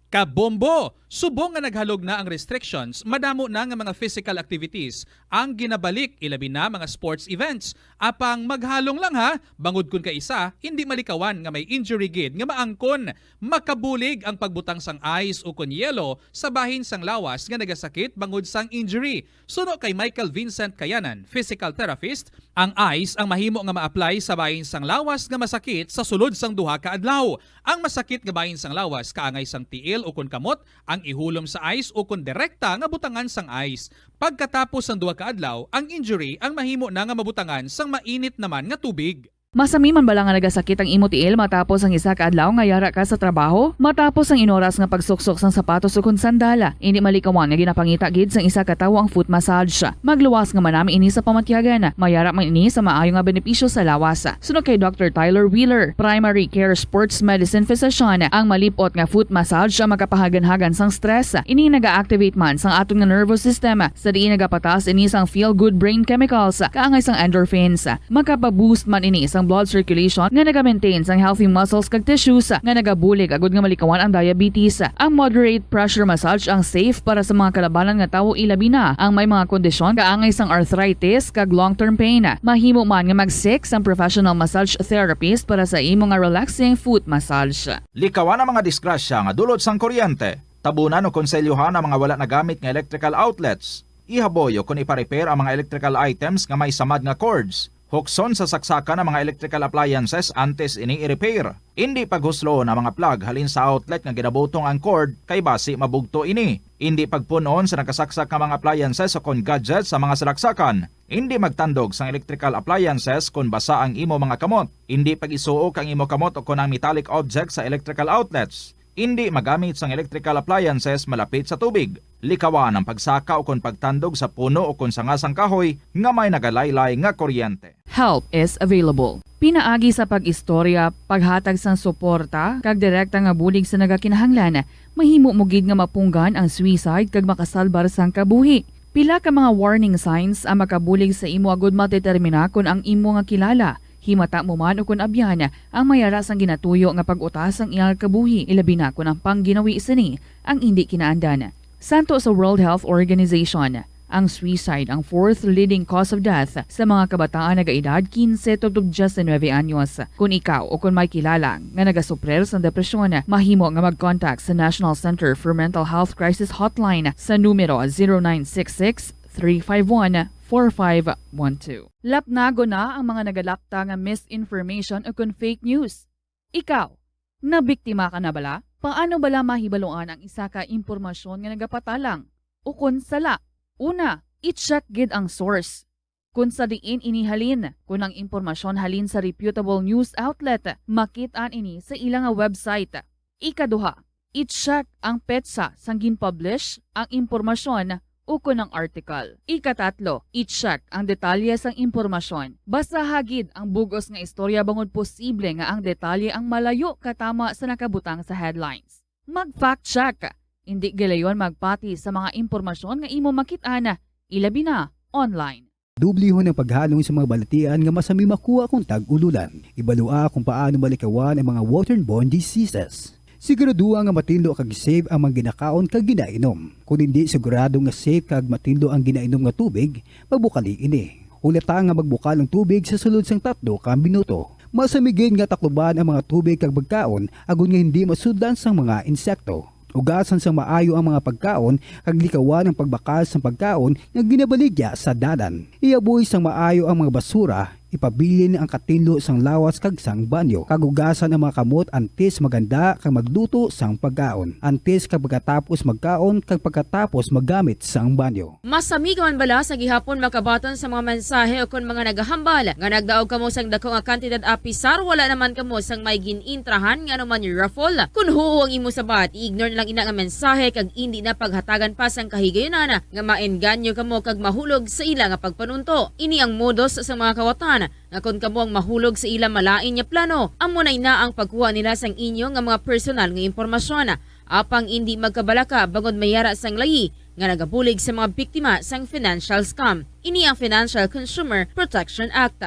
Kabombo! Subong nga naghalog na ang restrictions, madamo na nga mga physical activities ang ginabalik, ilabi na mga sports events. Apang maghalong lang, ha, bangod kon kaisa, indi malikawan nga may injury gid nga maangkon. Makabulig ang pagbutang sang ice ukon yelo sa bahin sang lawas nga nagasakit bangod sang injury. Suno kay Michael Vincent Kayanan, physical therapist, ang ice ang mahimo nga ma-apply sa bahin sang lawas nga masakit sa sulod sang duha ka adlaw. Ang masakit nga bahin sang lawas kaangay sang tiil ukon kamot ang ihulom sa ice ukon direkta nga butangan sang ice. Pagkatapos sang duha ka adlaw, ang injury ang mahimo na nga mabutangan sang mainit naman nga tubig. Masami man bala nga nagasakit ang imo tiil matapos ang isa ka adlaw nga yara ka sa trabaho? Matapos ang inoras nga pagsuksok sang sapatos ukon sandal, indi malikawan nga ginapangita gid sang isa ka tawo ang foot massage. Magluwas nga manami ini sa pamatyagan. Mayara man ini sa maayo nga benepisyo sa lawas. Suno kay Doktor Tyler Wheeler, primary care sports medicine physician, ang malip-ot nga foot massage ang makapahaganhagan sang stress. Ini naga-activate man sang aton nga nervous system, sa diin nagapataas ini sang feel-good brain chemicals, kaangay sang endorphins. Makapa-boost man ini sang blood circulation nga naga-maintain sang healthy muscles kag tissues nga nagabulig agud nga malikawan ang diabetes. Ang moderate pressure massage ang safe para sa mga kalabanan nga tawo, ilabi na ang may mga kondisyon kaangay sang arthritis kag long-term pain. Mahimo man nga mag-seek sang professional massage therapist para sa imo nga relaxing foot massage. Likawan ang mga disgrasya nga dulot sang kuryente. Tabunan o konselyuhan ang mga wala nagamit nga electrical outlets. Ihaboy o kon ipa-repair ang mga electrical items nga may samad nga cords. Hukson sa saksakan ang mga electrical appliances antes ini i-repair. Indi paghusloon ang mga plug halin sa outlet nga ginabutong ang cord, kay basi mabugto ini. Indi pagpun-on sa nakasaksak nga mga appliances o kon gadgets sa mga salaksakan. Indi magtandog sang electrical appliances kon basa ang imo mga kamot. Indi pag-isuok ang imo kamot o kon ang metallic object sa electrical outlets. Indi magamit sang electrical appliances malapit sa tubig. Likawan ang pagsaka o kon pagtandog sa puno o kon sanga sang kahoy nga may nagalaylay nga kuryente. Help is available. Pinaagi sa pag-istorya, paghatag sang suporta, kag direkta nga bulig sa nagakinahanglan, mahimo mo gid nga mapunggan ang suicide kag makasalbar sang kabuhi. Pila ka mga warning signs ang makabulig sa imo agud madetermina kon ang imo nga kilala, himata mo man ukon abyan, ang may ara sang ginatuyo nga pag-utas sang iyang kabuhi, ilabi na kon ang pangginawi sini ang indi kinaandan. Santo sa World Health Organization, ang suicide ang fourth leading cause of death sa mga kabataan nagaedad quince tubtob diecinuebe anyos. Kon ikaw o kon may kilala nga nagasuprir sang depresyon, mahimo nga mag-contact sa National Center for Mental Health Crisis Hotline sa numero zero nine six six, three five one, four five one two. Lapnagon na ang mga nagalapta nga misinformation o kon fake news. Ikaw, nabiktima ka na bala? Paano bala mahibaluan ang isa ka impormasyon nga nagapatalang o kon sala? Una, i-check gid ang source. Kon sa diin ini halin, kon ang impormasyon halin sa reputable news outlet, makit-an ini sa ila nga website. Ikaduha, i-check ang petsa sang gin-publish ang impormasyon ukon ang article. Ikatatlo, i-check ang detalye sang impormasyon. Basaha gid ang bug-os nga istorya bangod posible nga ang detalye ang malayo katama sa nakabutang sa headlines. Mag-fact check. Indi gilayon magpati sa mga impormasyon nga imo makit-an, ilabi na online. Dublihon ang paghalong sa mga balatian nga masami makuha kon tag-ululan. Ibalua kung paano malikawan ang mga waterborne diseases. Siguraduha nga matinlo kag safe ang mga ginakaon kag ginainom. Kon indi sigurado nga safe kag matinlo ang ginainom nga tubig, magbukali ini. Hulata nga magbukal ang tubig sa sulod sang tatlo ka minuto. Masami gid nga takluban ang mga tubig kag pagkaon agod nga hindi masudlan sang mga insekto. Ugasan sang maayo ang mga pagkaon kag likawan ang pagbakal sang pagkaon nga ginabaligya sa dalan. Ihaboy sang maayo ang mga basura, ipabilin ang katinlo sang lawas kag sang banyo, kag ugasan ang mga kamot antes maghanda kag magluto sang pagkaon, antes kag pagkatapos magkaon kag pagkatapos maggamit sang banyo. Masami ka man bala sa gihapon makabaton sa mga mensahe ukon mga nagahambal nga nagdaog kamo sang dako nga kantidad apisar wala naman kamo sang may gin-intrahan nga anuman raffle? Kon huo ang imo sabat, i-ignore na lang ina nga mensahe kag indi na paghatagan pa sang kahigayunan nga maengganyo kamo kag mahulog sa ila nga pagpanunto. Ini ang modus sa mga kawatan nga kon kamo ang mahulog sa ila malain nga plano, amo na ina ang pagkuha nila sang inyo nga mga personal nga impormasyon. Apang indi magkabalaka bangod may ara sang layi nga nagabulig sa mga biktima sang financial scam. Ini ang Financial Consumer Protection Act.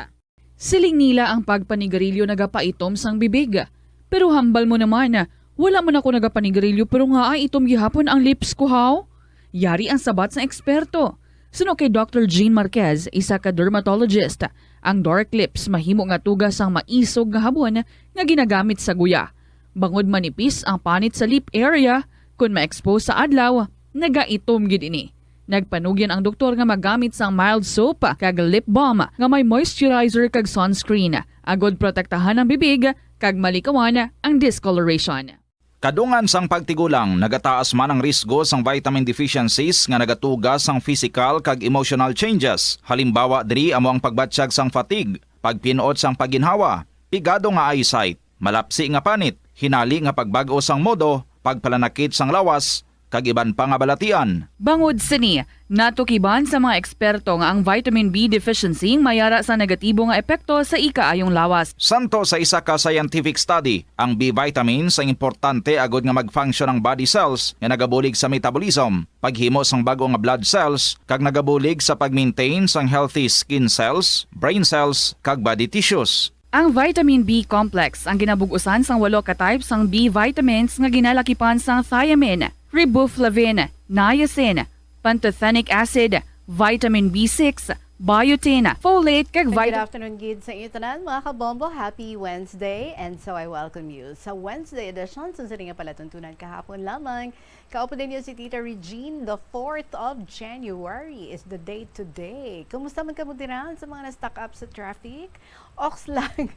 Siling nila ang pagpanigarilyo nagapaitom sang bibig. Pero hambal mo naman, wala man ako nagapanigarilyo pero ngaa itom gihapon ang lips ko, haw? Yari ang sabat sang eksperto. Suno kay Doctor Jean Marquez, isa ka dermatologist, ang dark lips mahimo nga tuga sang maisog nga habon nga ginagamit sa guya. Bangod manipis ang panit sa lip area, kon ma-expose sa adlaw, nagaitom gid ini. Nagpanugyan ang doktor nga magamit sang mild soap kag lip balm nga may moisturizer kag sunscreen, agod protektahan ang bibig kag malikawan ang discoloration. Kadungan sang pagtigulang, nagataas man ang risgo sang vitamin deficiencies nga nagatuga sang physical kag emotional changes. Halimbawa diri amo ang pagbatyag sang fatigue, pagpin-ot sang pagginhawa, pigado nga eyesight, malapsi nga panit, hinali nga pagbag-o sang modo, pagpalanakit sang lawas, kag iban pa nga balatian. Bangod sini, natukiban sa mga eksperto nga ang vitamin B deficiency may ara sa negatibo nga epekto sa ikaayong lawas. Santo sa isa ka scientific study, ang B vitamins ang importante agod nga mag-function ang body cells nga nagabulig sa metabolism, paghimo sang bag-o nga blood cells, kag nagabulig sa pag-maintain sang healthy skin cells, brain cells, kag body tissues. Ang vitamin B complex ang ginabug-usan sang walo ka type sang B vitamins nga ginalakipan sang thiamine, riboflavin, niacin, pantothenic acid, vitamin B six, biotin, folate, kag And good vit- afternoon gid sa inyo tanan, mga kabombo. Happy Wednesday, and so I welcome you sa Wednesday edition sa sini nga palatuntunan kahapon lamang. Kaupo ninyo si Tita Regine. The fourth of January is the day today. Kumusta man kamo dira sa mga na-stuck up sa traffic? Ox lang.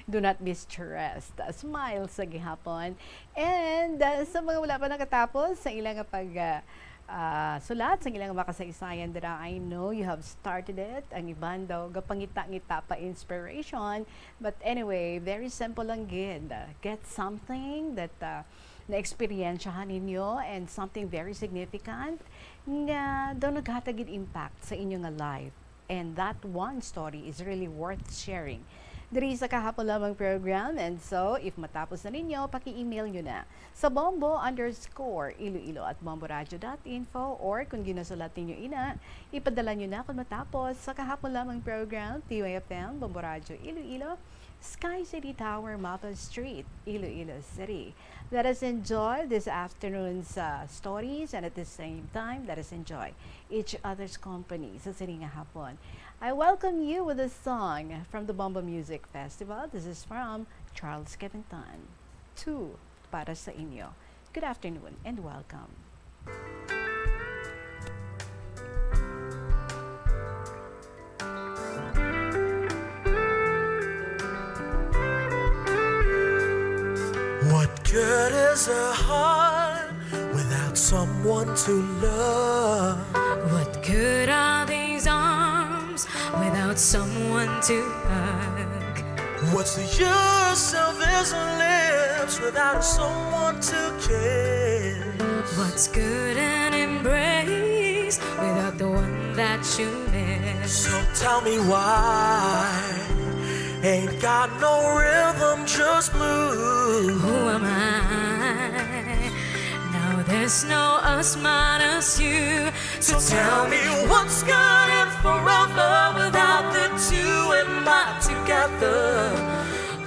Do not be stressed. Smile sa gihapon. And, uh, sa mga wala pa nakatapos sa ilang pag, uh, uh, sulat, sa ilang makasaysayan dira, I know you have started it. Ang iban daw, gapangita-ngita pa inspiration. But anyway, very simple lang gid. Get something that, uh, na-eksperyensyahan ninyo and something very significant nga daw naghatag gid impact sa inyo nga life. And that one story is really worth sharing diri sa kahapon lamang program. And so, if matapos na ninyo, paki-email nyo na sa bombo underscore iloilo at bomboradio dot info, or kung ginasulat ninyo ina, ipadala nyo na kung matapos sa kahapon lamang program, T Y F M, Bombo Radio Iloilo, Sky City Tower, Mapa Street, Iloilo City. Let us enjoy this afternoon's, uh, stories, and at the same time, let us enjoy each other's company sa sini nga hapon. I welcome you with a song from the Bombo Music Festival. This is from Charles Kevintan. Two para sa inyo. Good afternoon and welcome. What good is a heart without someone to love? What good are these arms without someone to hug? What's the use of his lips without someone to kiss? What's good an embrace without the one that you miss? So tell me why ain't got no rhythm, just blues. Who am I? Now there's no us minus you. So tell me what's good and forever without the two and my together.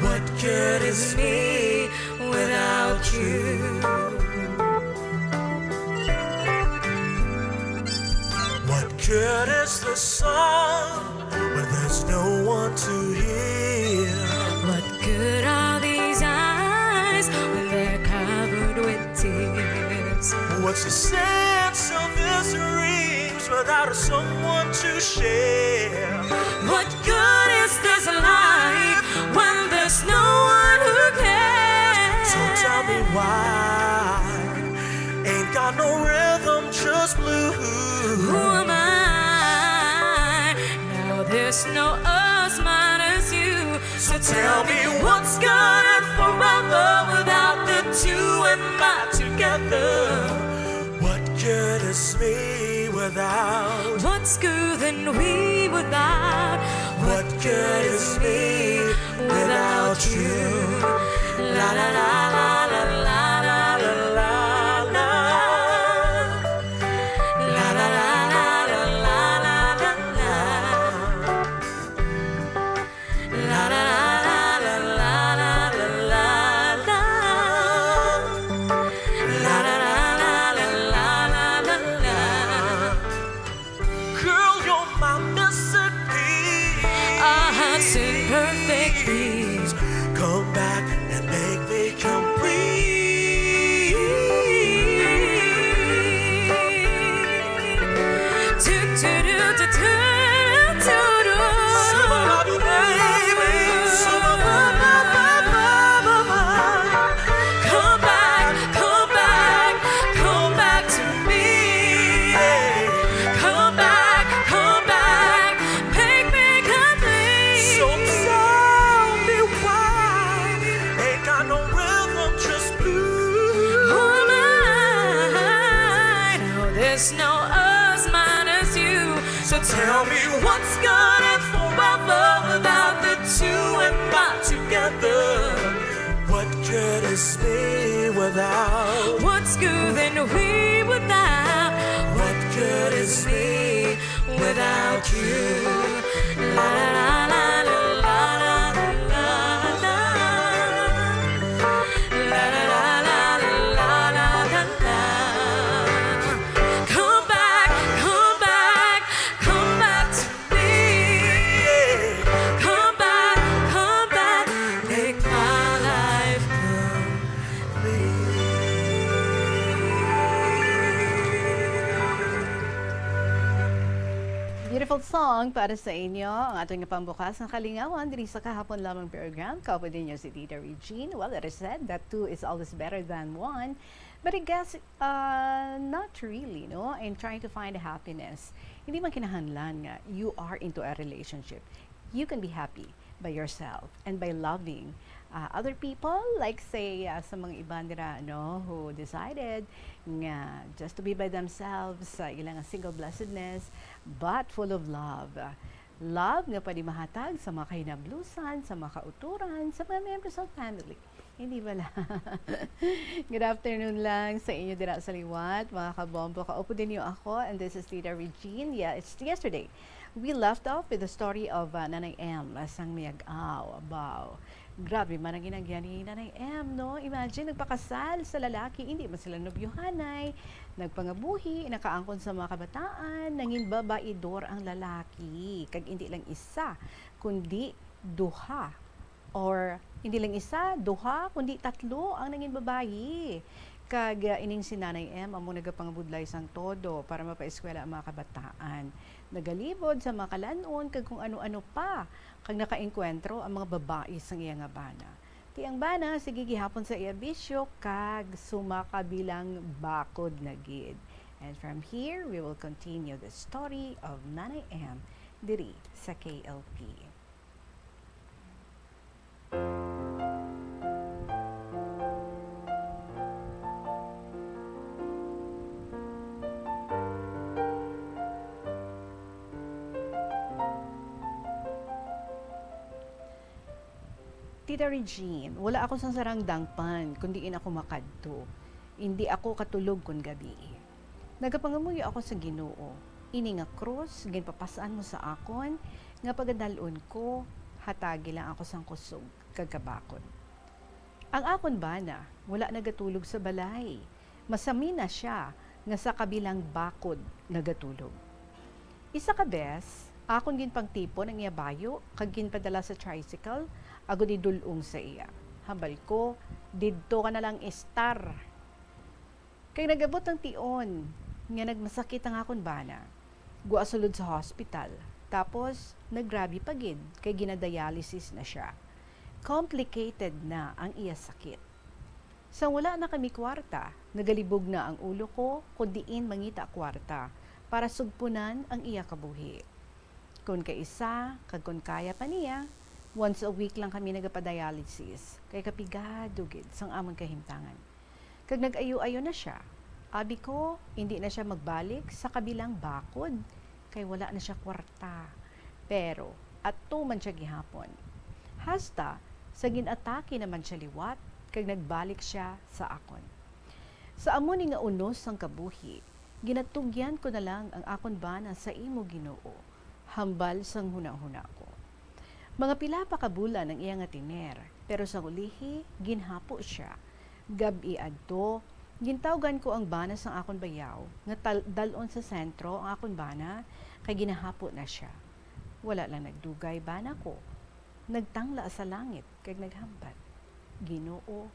What good is me without you? What good is the sun when there's no one to hear? What good are these eyes when they're covered with tears? What's the sense of this dreams without someone to share? What good is this life when there's no one who cares? So tell me why ain't got no rhythm, just blues. Who am I? Now there's no us minus you. So tell me what's good and forever without the two and my together. What good is me without? What's good and we without? What good is me without you? La la la la la la la la la. La la la la la la la la la. La la la la la la la la la. La la la la la la la la. Girl, you're my missing piece. A heart's imperfect piece. Come back and make me complete. Do, do, do, do, do, do, do. Come back, come back, come back to me. Come back, come back, make me complete. So tell me why ain't got no rhythm, just blues. Oh my, now there's no us minus you. So tell me what's good and forever without the two and my together. What good is me without? What's good and we without? What good is me without you? La la la la la la la. Song para sa inyo, ang aton nga pambukas nga kalingawan diri sa kahapon lamang program. Kauban ninyo si Tita Regine. Well, it is said that two is always better than one. But I guess, uh, not really, no? In trying to find happiness, hindi man kinahanglan nga you are into a relationship. You can be happy by yourself and by loving, uh, other people, like, say, uh, sa mga iban dira, no, who decided nga just to be by themselves sa ilang single blessedness, but full of love. Love nga pwede mahatag sa mga kahinablusan, sa mga kauturan, sa mga members of family. Hindi bala. Good afternoon lang sa inyo dira sa liwat, mga kabombo. Kaupod ninyo ako, and this is Tita Regine. Yeah, it's yesterday. We left off with the story of, uh, Nanay M, uh, sang Miag-aw. Abaw. Grabe man ang ginagyan ni Nanay M, no? Imagine, nagpakasal sa lalaki, hindi man sila nobyuhanay, nagpangabuhi, nakaangkon sa mga kabataan, nangin babaidor ang lalaki, kag hindi lang isa, kundi duha. Or, hindi lang isa, duha, kundi tatlo ang nangin babayi. Kag, uh, ining si Nanay M amo nagapangabudlay sang todo para mapaeskwela ang mga kabataan. Nagalibod sa mga kalan-on kag kung ano-ano pa, kag nakaengkwentro ang mga babayi sang iya nga bana. Ti ang bana, sige gihapon sa iya bisyo, kag sumakabilang bakod na gid. And from here, we will continue the story of Nanay M diri sa K L P. Tita Regine, wala ako sang sarang dangpan kon diin ako makadto. Indi ako katulog kon gabii. Nagapangamuyo ako sa Ginoo. Ini nga krus ginpapas-an mo sa akon, nga pagadal-on ko, hatagi lang ako sang kusog kag kabakod. Ang akon bana wala nagatulog sa balay. Masami na sia nga sa kabilang bakod nagatulog. Isa ka bes, akon ginpangtipon ang iya bayo kag ginpadala sa tricycle agod idul-ong sa iya. Hambal ko, "Didto ka na lang istar." Kay nag-abot ang tion nga nagmasakit ang akon bana. Gwa sulod sa hospital. Tapos, naggrabe pa gid kay ginadialysis na sia. Complicated na ang iya sakit. Sang wala na kami kwarta, nagalibog na ang ulo ko kon diin mangita kwarta para sugpunan ang iya kabuhi. Kon kaisa, kag kon kaya pa niya, once a week lang kami nagapadialysis, kay kapigado gid sang amon kahimtangan. Kag nag-ayo-ayo na sia. Abi ko, indi na sia magbalik sa kabilang bakod, kay wala na sia kwarta. Pero adto man sia gihapon. Hasta sa gin-atake naman sia liwat, kag nagbalik sia sa akon. Sa amo ni nga unos sang kabuhi, ginatugyan ko na lang ang akon bana sa imo, Ginoo, hambal sang hunahuna ko. Mga pila pa ka bulan ang iya nga tener, pero sang ulihi, ginhapo sia. Gab-i adto, gintawgan ko ang bana sang akon bayaw nga tal-, dal-on sa sentro ang akon bana, kay ginahapo na sia. Wala lang nagdugay bana ko, nagtangla sa langit kag naghambal, "Ginoo,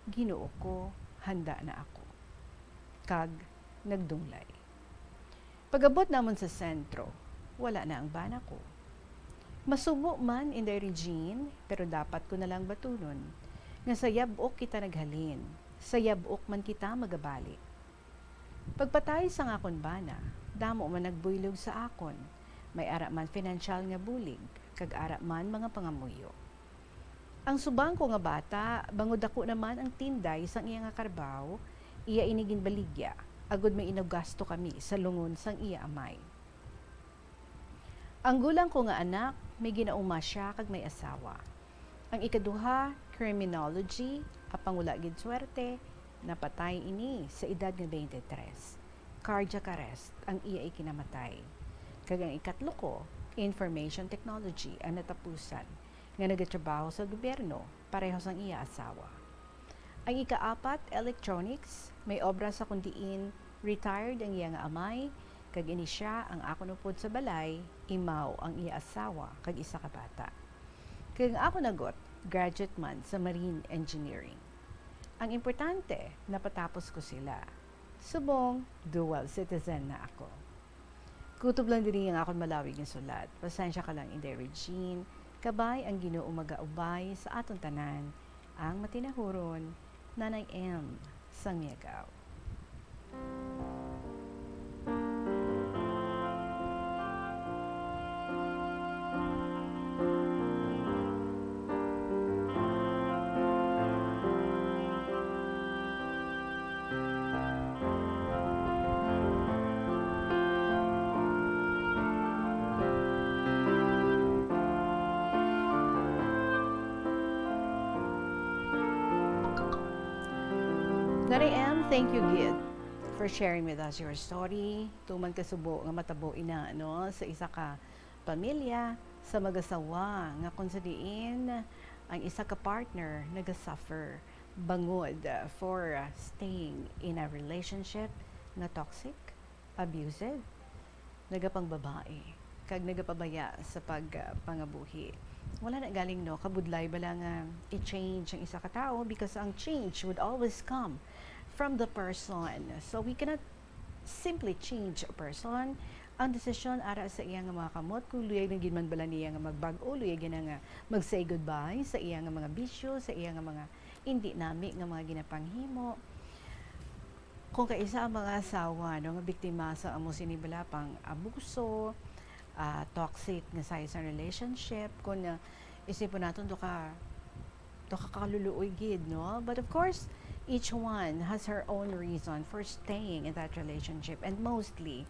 Ginoo ko, handa na ako." Kag nagdunglay. Pag-abot namon sa sentro, wala na ang bana ko. Masubo man, Inday Regine, pero dapat ko na lang batunon nga sa yab-ok kita naghalin, sa yab-ok man kita magabalik. Pagpatay sang akon bana, damo man nagbuylog sa akon. May ara man pinansyal nga bulig, kag ara man mga pangamuyo. Ang subang ko nga bata, bangod daku naman ang tinday sang iya nga karbaw, iya ini ginbaligya, agod may inagasto kami sa lungon sang iya amay. Ang gulang ko nga anak, may ginauma sia kag may asawa. Ang ikaduha, criminology, apang wala gid swerte, napatay ini sa edad nga twenty-three. Cardiac arrest ang iya ikinamatay. Kag ang ikatlo ko, information technology ang natapusan, nga nagatrabaho sa gobyerno, pareho sang iya asawa. Ang ikaapat, electronics, may obra sa kon diin retired ang iya nga amay, kag ini sia ang akon upod sa balay, imaw ang iya asawa, kag isa ka bata. Kag ang akon agot, graduate man sa marine engineering. Ang importante, napatapos ko sila. Subong, dual citizen na ako. Kutob lang diri ang akon malawig nga sulat. Pasensya ka lang, Inday Regine. Kabay ang Ginoo magaubay sa aton tanan. Ang matinahuron, Nanay M. sang Miagao. Nanay M, thank you gid for sharing with us your story. Tuman ka subo nga matabo ina, no, sa isa ka pamilya sa mag-asawa nga kung sa diin ang isa ka partner nagasuffer bangod, uh, for, uh, staying in a relationship nga toxic, abusive, nagapangbabae, kag nagapabaya sa pag, uh, pangabuhi. Wala na galing, no, kabudlay bala nga i-change ang isa ka tawo, because ang change would always come from the person. So we cannot simply change a person. Ang desisyon ara sa iya nga mga kamot, kung luyag na gid man bala niya nga magbag-o, luyag na nga mag-say goodbye sa iya nga mga bisyo, sa iya nga mga indi nami nga mga ginapanghimo. Kung kaisa ang mga asawa, no, nga biktima sa amo sini bala pang abuso, ah, toxic nga size sa relationship, kung, ah, isipon naton, do ka, do ka kaluluoy gid, no? But of course, each one has her own reason for staying in that relationship, and mostly,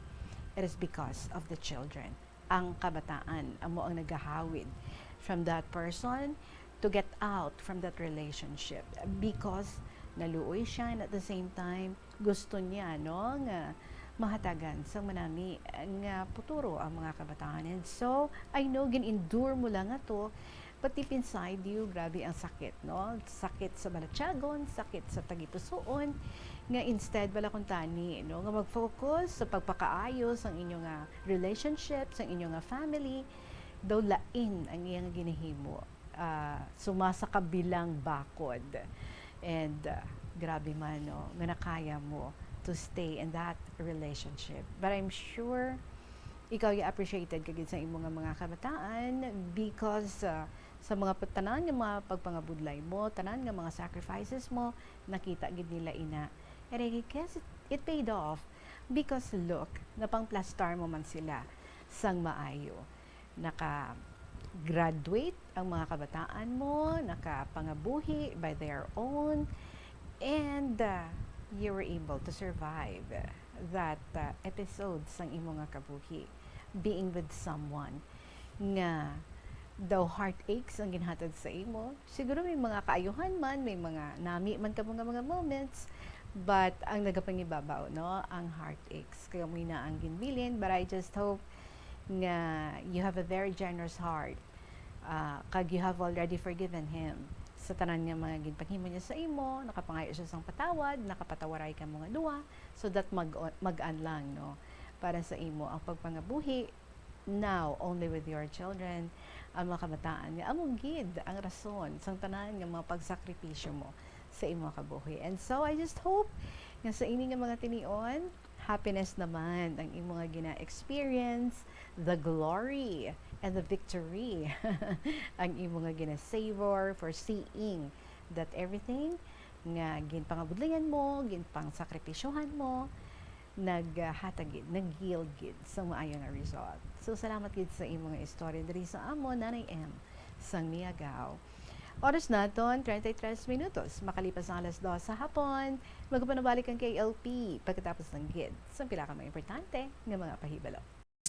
it is because of the children. Ang kabataan amo ang nagahawid from that person to get out from that relationship because naluoy siya, and at the same time, gusto niya, no, nga mahatagan sang manami nga puturo ang mga kabataan. And so, I know, gin-endure mo lang ato, but deep inside you, grabe ang sakit, no? Sakit sa balatyagon, sakit sa tagipusoon, nga instead bala kuntani, no, nga mag-focus sa pagpakaayo sang inyo nga relationship, sang inyo nga family, daw lain ang iyang ginahimo. Ah, sumasa ka bilang bakod. And, ah, grabe man, no, nga nakaya mo to stay in that relationship. But I'm sure ikaw ya appreciated ka gid sa imo nga mga kabataan because, ah, sa mga pa-, tanan nga mga pagpangabudlay mo, tanan nga mga sacrifices mo, nakita gid nila ina. And I guess it, it paid off because look, napangplastar mo man sila sang maayo. Naka-graduate ang mga kabataan mo, nakapangabuhi by their own, and, uh, you were able to survive that, uh, episode sang imo nga kabuhi, being with someone nga daw heartaches ang ginhatag sa imo. Siguro may mga kaayuhan man, may mga nami man ka mga, mga moments, but ang nagapangibabaw, no, ang heartaches. Kaya mo na ang ginbilin, but I just hope nga you have a very generous heart, ah, kag you have already forgiven him sa tanan nga mga ginpanghimo niya sa imo, nakapangayo siya sang patawad, nakapatawaray kamo nga duha, so that mag-, magaan lang, no, para sa imo ang pagpangabuhi now only with your children, ang mga kabataan nga amo gid ang rason sang tanan nga mga pagsakripisyo mo sa imo kabuhi. And so I just hope nga sa ini nga mga tinion, happiness naman ang imo nga gina-experience, the glory and the victory ang imo nga gina-savor for seeing that everything nga ginpangabudlayan mo, ginpangsakripisyohan mo, naghatag gid, nag-yield gid sa maayo nga result. So, salamat gid sa imo nga istorya diri sa amo, Nanay M. sang Miagao. Oras naton, treinta y tres minutos makalipas ang alas dos sa hapon. Magapanabalik ang K L P pagkatapos lang gid sang pila ka mga importante nga mga pahibalo.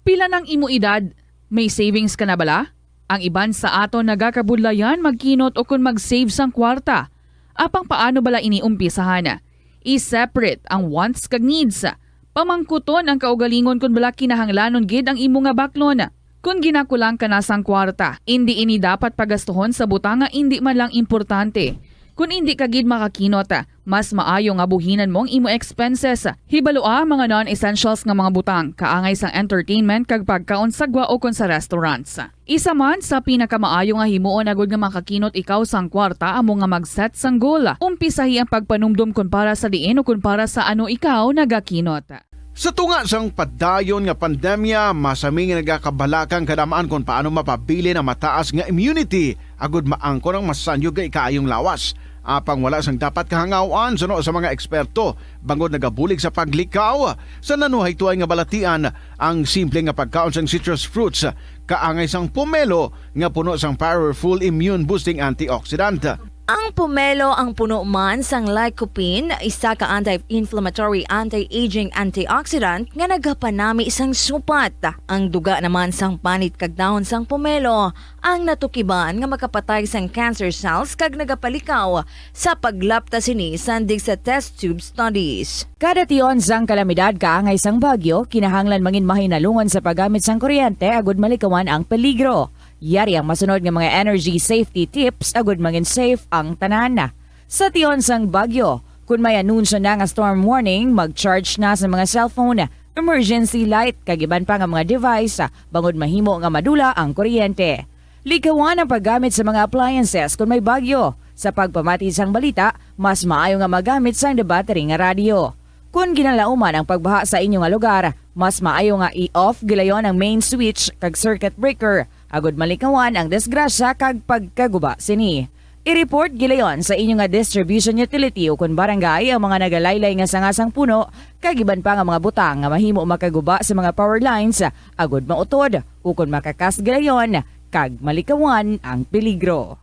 Pila nang imo edad? May savings ka na bala? Ang iban sa aton nagakabudlayan magkinot ukon mag-save sang kwarta. Apang paano bala ini umpisahan? I-separate ang wants kag needs. Pamangkuton ang kaugalingon kon bala kinahanglanon gid ang imo nga baklon. Kon ginakulang ka na sang kwarta, indi ini dapat pagastuhon sa butang nga indi man lang importante. Kon indi ka gid makakinot, mas maayo nga buhinan mo ang imo expenses. Hibalua ang mga non-essentials nga mga butang, kaangay sang entertainment kag pagkaon sa gwa ukon sa restaurants. Isa man sa pinakamaayo nga himuon agod nga makakinot ikaw sang kwarta amo nga mag-set sang goal. Umpisahi ang pagpanumdom kon para sa diin o kon para sa ano ikaw nagakinot. Sa tunga sang padayon nga pandemya, masami nga nagakabalaka ang kadam-an kon paano mapabilin ang mataas nga immunity agud maangkon ang masanyog nga ikaayong lawas. Apang wala sang dapat kahangaw-an suno sa mga eksperto, bangod nagabulig sa paglikaw sa nanuhaytoay nga balatian ang simple nga pagkaon sang citrus fruits, kaangay sang pomelo nga puno sang powerful immune-boosting antioxidant. Ang pomelo ang puno man sang lycopene, isa ka anti-inflammatory, anti-aging antioxidant nga nagapanami sang supat. Ang duga naman sang panit kag dahon sang pomelo ang natukiban nga makapatay sang cancer cells kag nagapalikaw sa paglapta sini sandig sa test tube studies. Kada tion sang kalamidad kaangay sang bagyo, kinahanglan mangin mahinalungon sa paggamit sang kuryente agud malikawan ang peligro. Yari ang masunod nga mga energy safety tips agud mangin safe ang tanan. Sa tion sang bagyo, kun may anunsyo na nga storm warning, mag-charge na sa mga cellphone, emergency light, kag iban pa nga mga device, bangod mahimo nga madula ang kuryente. Likawan ang paggamit sa mga appliances kun may bagyo. Sa pagpamati sang balita, mas maayo nga magamit sang debattery nga radyo. Kon ginalauman ang pagbaha sa inyo nga lugar, mas maayo nga i-off gilayon ang main switch kag circuit breaker, agud malikawan ang disgrasya kag pagkaguba sini. I-report gilayon sa inyo nga distribution utility ukon barangay ang mga nagalaylay nga sanga sang puno kag iban pa nga mga butang nga mahimo makaguba sa mga power lines, agud mautod ukon makakas gilayon kag malikawan ang peligro.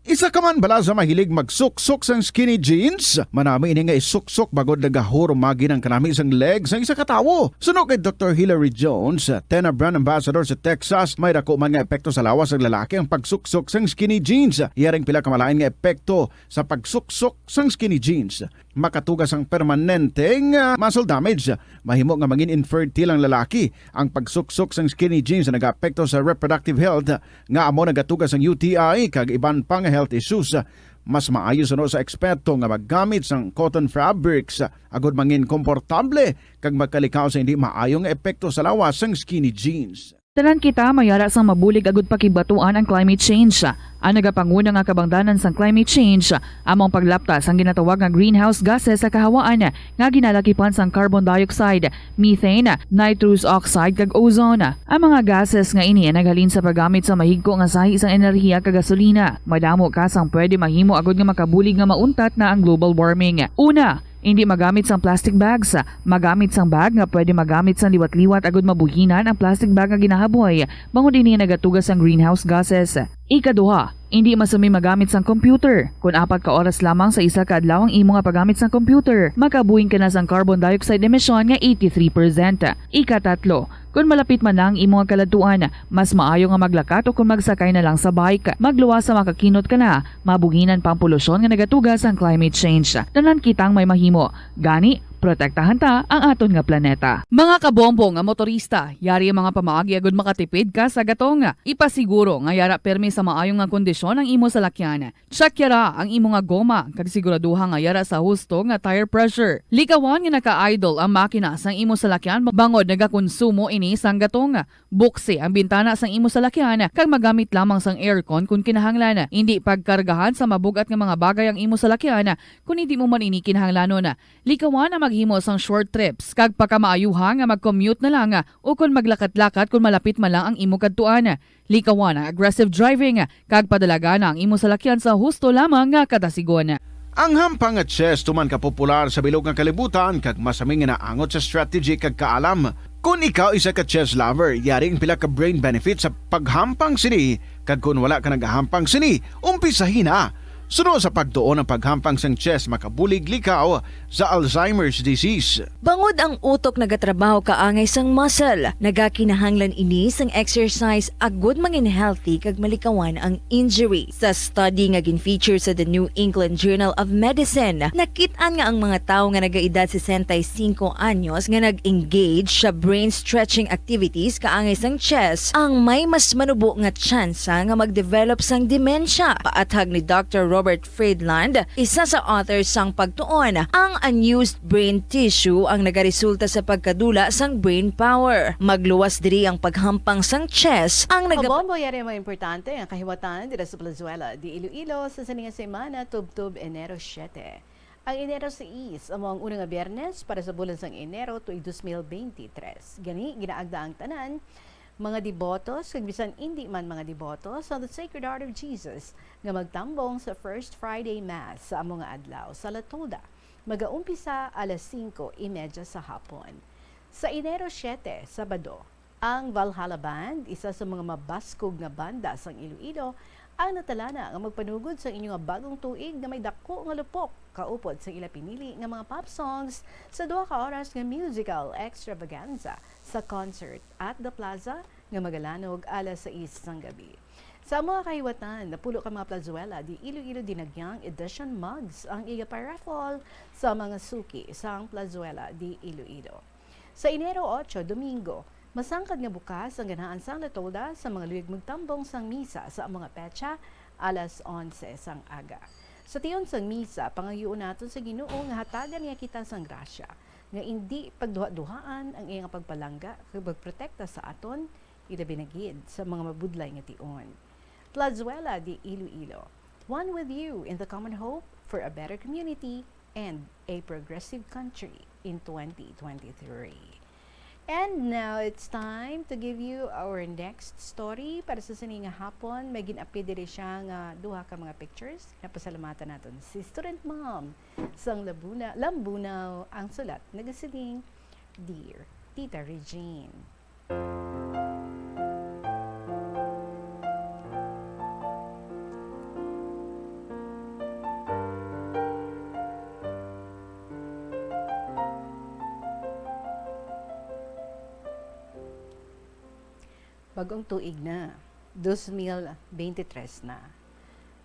Isa ka man bala sa mahilig magsuksok sang skinny jeans? Manami ini nga isuksok bangod nagahurumagi ang kanami sang leg sang isa ka tawo. Suno kay Doktor Hilary Jones, Tena brand ambassador sa Texas, may dako man nga epekto sa lawas sang lalaki ang pagsuksok sang skinny jeans. Yaring pila ka malain nga epekto sa pagsuksok sang skinny jeans. Makatuga sang permanente nga muscle damage. Mahimo nga mangin infertile ang lalaki. Ang pagsuksok sang skinny jeans nagaapekto sa reproductive health, nga amo nagatuga sang U T I kag iban pa nga health issues. Mas maayo suno sa eksperto nga maggamit sang cotton fabrics agud mangin komportable kag magkalikaw sa hindi maayo nga epekto sa lawas sang skinny jeans. Tanan kita may ara sang mabulig agud pakibatuan ang climate change. Ang nagapanguna nga kabangdanan sang climate change amo ang paglapta sang ginatawag nga greenhouse gases sa kahawaan nga ginalakipan sang carbon dioxide, methane, nitrous oxide, kag ozone. Ang mga gases nga ini naghalin sa paggamit sa mahigko nga sahi sang enerhiya kag gasolina. Madamo ka sang pwede mahimo agud nga makabulig nga mauntat na ang global warming. Una, indi magamit sang plastic bags. Magamit sang bag nga pwede magamit sang liwat-liwat agud mabuhinan ang plastic bag nga ginahaboy, bangod ini nagatuga sang greenhouse gases. Ikaduha, indi masumi magamit sang computer. Kon apat ka oras lamang sa isa ka adlaw ang imo nga paggamit sang computer, makabuhing ka na sang carbon dioxide emission nga eighty-three percent. Ikatatlo, kon malapit man na ang imo nga kaladtuan, mas maayo nga maglakat o kon magsakay na lang sa bike. Magluwas sa makakinot ka na, mabuhinan pa ang polusyon nga nagatuga sang climate change. Tanan kitang may mahimo. Gani, protektahan ta ang aton nga planeta. Mga kabombo nga motorista, yari ang mga pamaagi agud makatipid ka sa gatong. Ipasiguro nga yara pirmi sa maayo nga kondisyon ang imo salakyan. Check yara ang imo nga goma kag siguraduha nga yara sa husto nga tire pressure. Likawan nga naka-idle ang makina sang imo salakyan bangod nagakonsumo ini sang gatong. Buksi ang bintana sang imo salakyan kag magamit lamang sang aircon kon kinahanglan. Indi pagkargahan sa mabug-at nga mga bagay ang imo salakyan kon hindi mo man ini kinahanglanon. Likawan ang maghimo sang short trips, kag pakamaayuha nga mag-commute na lang o kon maglakat-lakat kon malapit man lang ang imo kadtuan. Likawan ang aggressive driving, kag padalagana ang imo salakyan sa husto lamang nga kadasigon. Ang hampang nga chess tuman ka popular sa bilog nga kalibutan kag masami nga naangot sa strategy kag kaalam. Kon ikaw isa ka chess lover, yari ang pila ka brain benefits sa paghampang sini, kag kon wala ka nagahampang sini, umpisahi na. Suno sa pagtuon ang paghampang sang chess makabulig likaw sa Alzheimer's disease. Bangod ang utok nagatrabaho kaangay sang muscle, nagakinahanglan ini sang exercise agud mangin healthy kag malikawan ang injury. Sa study nga gin-feature sa The New England Journal of Medicine, nakit-an nga ang mga tawo nga nagaedad sesenta y cinco anyos nga nag-engage sa brain stretching activities kaangay sang chess ang may mas manubo nga tsansa nga mag-develop sang demensya. Paathag ni Doctor Robert Friedland, isa sa author sang pagtuon, ang unused brain tissue ang nagaresulta sa pagkadula sang brain power. Magluwas diri ang paghampang sang chess ang naga- Kabombo, yari ang mga importante nga kahiwatan dira sa Valenzuela de Iloilo sa sini nga semana, tubtob Enero siete. Ang Enero sais amo ang una nga Biyernes para sa bulan sang Enero tuig dos mil bente tres. Gani, ginaagda ang tanan, mga debotos, kag bisan indi man mga debotos, sa The Sacred Heart of Jesus nga magtambong sa First Friday Mass sa amo nga adlaw sa La Tolda. Magaumpisa alas singko y media sa hapon. Sa Enero siete, Sabado, ang Valhalla Band, isa sa mga mabaskog nga banda sang Iloilo, ang natalana nga magpanugod sa inyo nga bagong tuig nga may dako nga lupok kaupod sa ila pinili nga mga pop songs sa duha ka oras nga musical extravaganza sa concert at The Plaza nga magalanog alas sais sang gabi. Sa mga kahiwatan, napulo ka mga Plazuela de Iloilo Dinagyang Edition mugs ang iga pa-raffle sa mga suki sang Plazuela de Iloilo. Sa Enero otso, Domingo, masangkad nga bukas ang ganahan sang La Tolda sa mga luyag magtambong sang misa sa amo nga petsa, alas onse sang aga. Sa tion sang misa, pangayuon naton sa Ginoo nga hatagan niya kita sang grasya, nga indi pagduhaduhaan ang iya nga pagpalangga kag pagprotekta sa aton, ilabi na gid sa mga mabudlay nga tion. Plazuela de Iloilo, one with you in the common hope for a better community and a progressive country in twenty twenty-three. And now it's time to give you our next story. Para sa sini nga hapon, may gin-appear diri siya nga duha ka mga pictures. Napasalamatan naton si student mom sang Labuna, Lambunao, ang sulat nagasiling, "Dear Tita Regine." Bagong tuig na, dos mil bente tres na.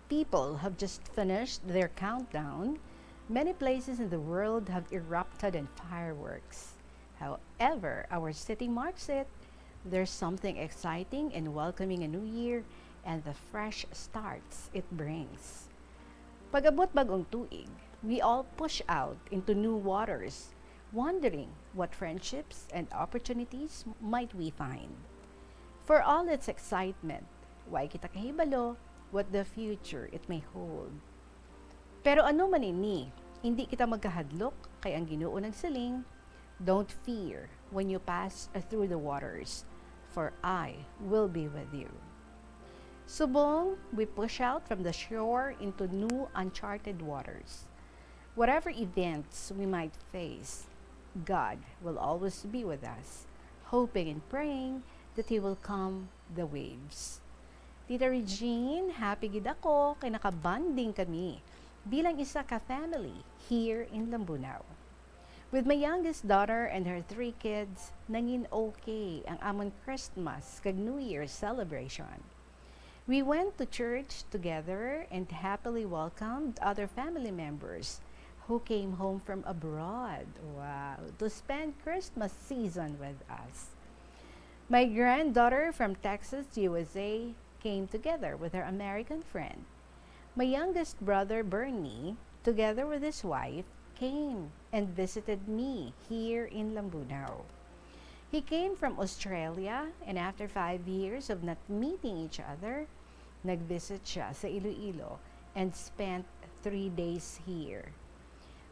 People have just finished their countdown. Many places in the world have erupted in fireworks. However, our city marks it. There's something exciting in welcoming a new year and the fresh starts it brings. Pag-abot bag-ong tuig, we all push out into new waters, wondering what friendships and opportunities might we find. For all its excitement, way kita kahibalo what the future it may hold. Pero ano man ini, indi kita magkahadlok, kay ang Ginoo nagsiling, "Don't fear when you pass through the waters, for I will be with you." Subong we push out from the shore into new uncharted waters. Whatever events we might face, God will always be with us, hoping and praying that He will calm the waves. Tita Regine, happy gid ako kay nakabonding kami bilang isa ka family here in Lambunao. With my youngest daughter and her three kids, nangin okay ang amon Christmas kag New Year celebration. We went to church together and happily welcomed other family members who came home from abroad, wow, to spend Christmas season with us. My granddaughter from Texas, U S A, came together with her American friend. My youngest brother, Bernie, together with his wife, came and visited me here in Lambunao. He came from Australia, and after five years of not meeting each other, nag-visit siya sa Iloilo and spent three days here.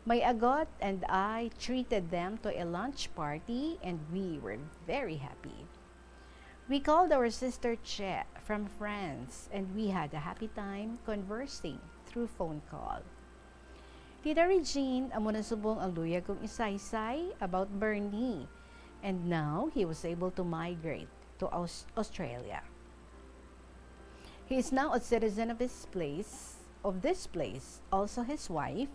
My agot and I treated them to a lunch party, and we were very happy. We called our sister Che from France, and we had a happy time conversing through phone call. Tita Regine, amo na subong ang luyag kong isaysay about Bernie, and now he was able to migrate to Aus-, Australia. He is now a citizen of his place, of this place. Also his wife,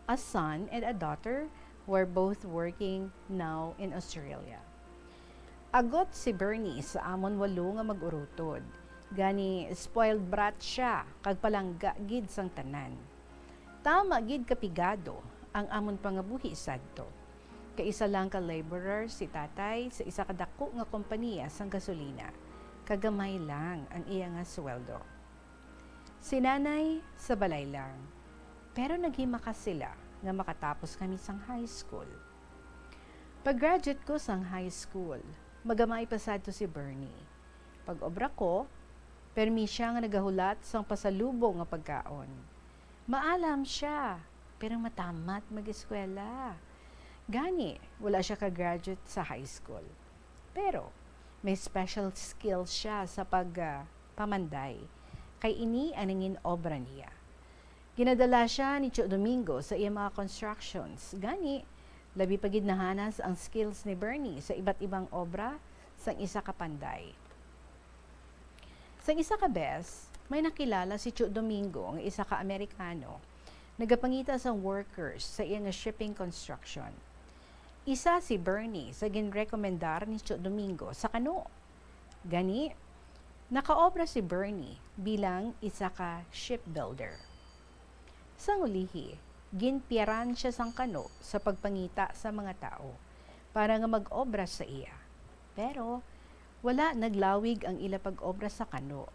a son, and a daughter who are both working now in Australia. Agot si Bernie sa amon walo nga mag-urutod. Gani, spoiled brat siya kag palangga gid sang tanan. Tama gid kapigado ang amon pangabuhi sadto. Kay isa lang ka laborer si tatay sa isa ka dako nga kompanya sang gasolina, kag gamay lang ang iya nga sweldo. Si nanay sa balay lang, pero naghimakas sila nga makatapos kami sang high school. Pag-graduate ko sang high school, magamay pa sadto si Bernie. Pag-obra ko, permi siya nga nagahulat sang pasalubong nga pagkaon. Maalam siya, pero matamat mag-eskwela. Gani, wala siya ka-graduate sa high school. Pero may special skill siya sa pag, ah, pamanday, kay ini ang nangin obra niya. Ginadala siya ni Tio Domingo sa iya mga constructions. Gani, labi pa gid nahanas ang skills ni Bernie sa iba't ibang obra sang isa ka panday. Sang isa ka bes, may nakilala si Tio Domingo nga isa ka Amerikano nagapangita sang workers sa iya nga shipping construction. Isa si Bernie sa ginrekomendar ni Tio Domingo sa kano. Gani, nakaobra si Bernie bilang isa ka shipbuilder. Sang ulihi, ginpiyaran siya sang kano sa pagpangita sa mga tawo para nga mag-obra sa iya. Pero wala naglawig ang ila pag-obra sa kano,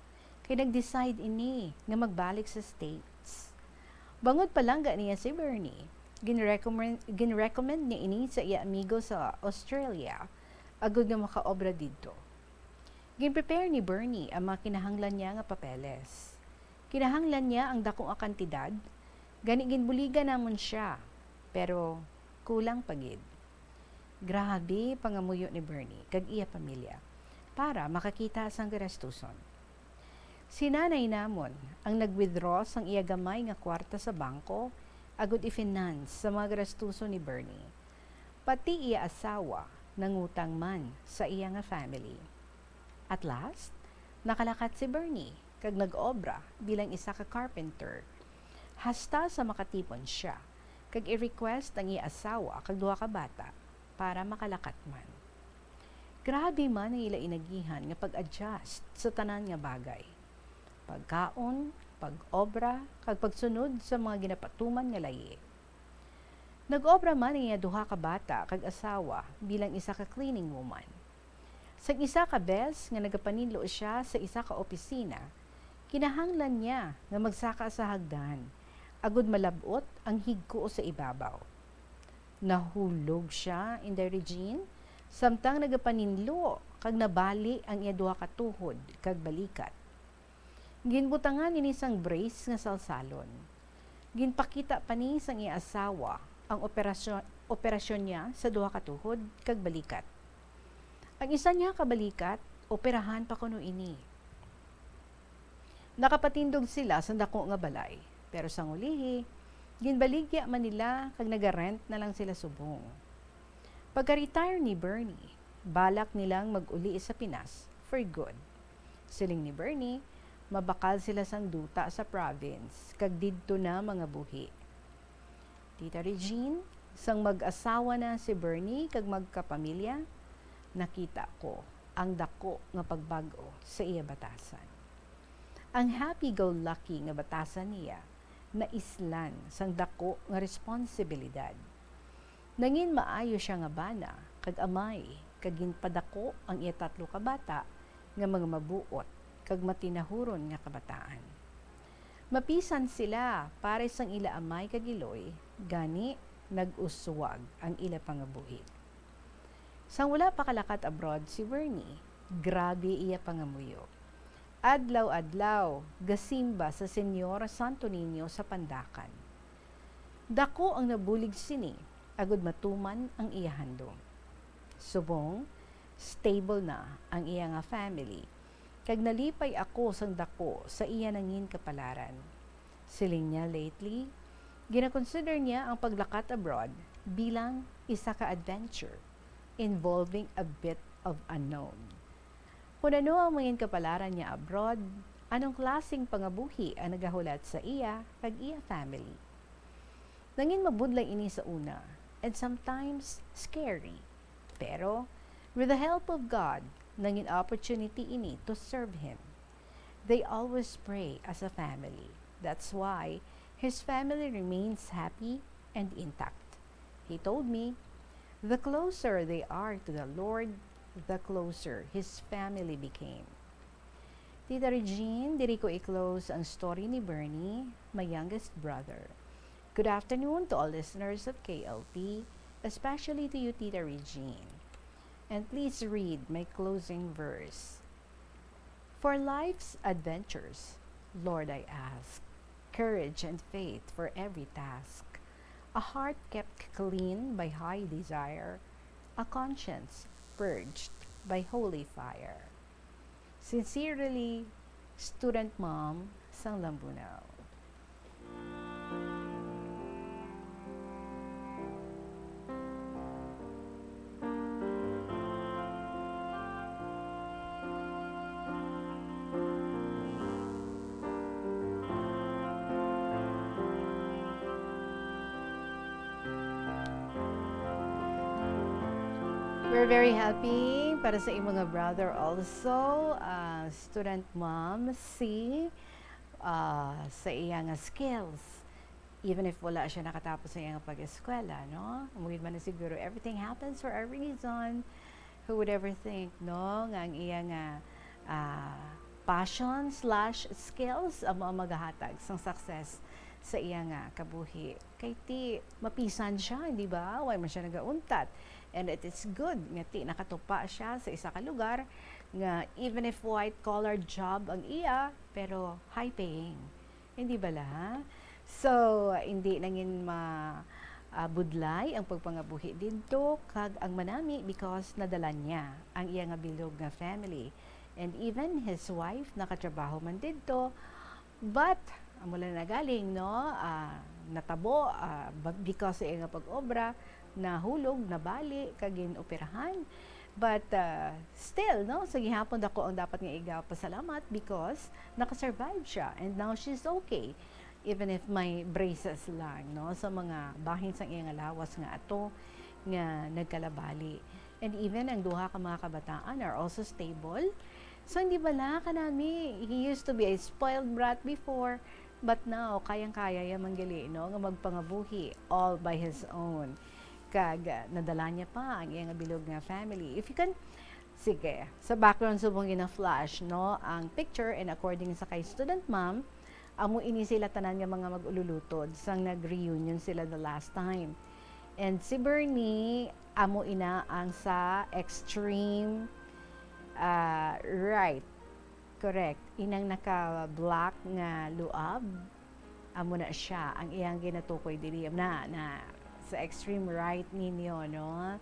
kay nag-decide ini nga magbalik sa States. Bangod palangga niya si Bernie, ginrecommend, ginrecommend niya ini sa iya amigo sa Australia agod nga makaobra didto. Gin-prepare ni Bernie ang mga kinahanglan niya nga papeles. Kinahanglan niya ang dako nga kantidad, gani ginbuligan namon sia, pero kulang pa gid. Grabe pangamuyo ni Bernie kag iya pamilya para makakita sang garastuson. Si nanay namon ang nag-withdraw sang iya gamay nga kwarta sa bangko agud i-finance sa mga garastuson ni Bernie. Pati iya asawa nangutang man sa iya nga family. At last, nakalakat si Bernie kag nag-obra bilang isa ka carpenter, hasta sa makatipon sia kag i-request ang iya asawa kag duha ka bata para makalakat man. Grabe man ang ila inagihan nga pag-adjust sa tanan nga bagay: pagkaon, pag-obra, kag pagsunod sa mga ginapatuman nga layi. Nag-obra man ang iya duha ka bata kag asawa bilang isa ka cleaning woman. Sang isa ka bes nga nagapaninlo sia sa isa ka opisina, kinahanglan niya nga magsaka sa hagdan agud malab-ot ang higko sa ibabaw. Nahulog sia, Inday Regine, samtang nagapaninlo kag nabali ang iya duha ka tuhod kag balikat. Ginbutangan ini sang brace nga salsalon. Ginpakita pa ni sang iya asawa ang operasyon, operasyon niya sa duha ka tuhod kag balikat. Ang isa niya ka balikat, operahan pa kuno ini. Nakapatindog sila sa dako nga balay, pero sang ulihi, ginbaligya man nila kag naga-rent na lang sila subong. Pagka-retire ni Bernie, balak nilang mag-uli sa Pinas for good. Siling ni Bernie, mabakal sila sang duta sa province kag didto na mangabuhi. Tita Regine, sang mag-asawa na si Bernie kag magkapamilya, nakita ko ang dako nga pagbag-o sa iya batasan. Ang happy-go-lucky nga batasan niya naislan sang dako nga responsibilidad. Nangin maayo sia nga bana kag amay, kag ginpadako ang iya tatlo ka bata nga mga mabuot kag matinahuron nga kabataan. Mapisan sila pares sang ila amay kag iloy, gani nag-uswag ang ila pangabuhi. Sang wala pa kalakat abroad si Bernie, grabe iya pangamuyo. Adlaw-adlaw gasimba sa Señor Santo Niño sa Pandakan. Dako ang nabulig sini agud matuman ang iya handom. Subong, stable na ang iya nga family, kag nalipay ako sang dako sa iya nangin kapalaran. Siling niya lately, ginakonsider niya ang paglakat abroad bilang isa ka adventure involving a bit of unknown. Kon ano ang mangin kapalaran niya abroad, anong klaseng pangabuhi ang nagahulat sa iya kag iya family? Nangin mabudlay ini sa una, and sometimes scary. Pero, with the help of God, nangin opportunity ini to serve Him. They always pray as a family. That's why his family remains happy and intact. He told me, the closer they are to the Lord, the closer his family became. Tita Regine, diri ko i-close ang story ni Bernie, my youngest brother. Good afternoon to all listeners of K L P, especially to you, Tita Regine. And please read my closing verse. For life's adventures, Lord, I ask courage and faith for every task. A heart kept clean by high desire, a conscience purged by holy fire. Sincerely, student mom sang Lambunao. We're very happy para sa imong nga brother also, ah, student mom, si, ah, sa iya nga skills. Even if wala siya nakatapos sa iya nga pag-eskwela, no? Amo gid man na siguro, everything happens for a reason. Who would ever think, no, nga ang iya nga, ah, passion slash skills amo ang magahatag sang success sa iya nga kabuhi? Kay ti mapisan siya, di ba? Why man siya nagauntat? And it is good nga ti nakatupa siya sa isa ka lugar nga even if white collar job ang iya, pero high paying. Hindi bala? So, hindi nangin ma-, ah, budlay ang pagpangabuhi didto kag ang manami because nadala niya ang iya nga bilog nga family. And even his wife nakatrabaho man didto, but amo lang nagaling, no? Ah, natabo, ah, ba-, because sa iya nga pag-obra, nahulog, nabali, kag gin-operahan. But, ah, still, no, sa gihapon dako ang dapat nga igapasalamat because naka-survive siya and now she's okay. Even if may braces lang, no, sa mga bahin sang iya nga lawas nga ato nga nagkalabali. And even ang duha ka mga kabataan are also stable. So, hindi bala kanami, he used to be a spoiled brat before, but now, kayang-kaya ya man gali, no, nga magpangabuhi all by his own. Kag, ah, nadala niya pa ang iya nga bilog nga family. If you can, sige, sa background subong gina-flash, no, ang picture, and according sa kay student mom, amo ini sila tanan nga mga mag-ululutod sang nag-reunion sila the last time. And si Bernie, amo ina ang sa extreme, ah, right. Correct. Inang naka-black nga luab, amo na siya. Ang iyang ginatukoy diri na, na sa extreme right ninyo, no?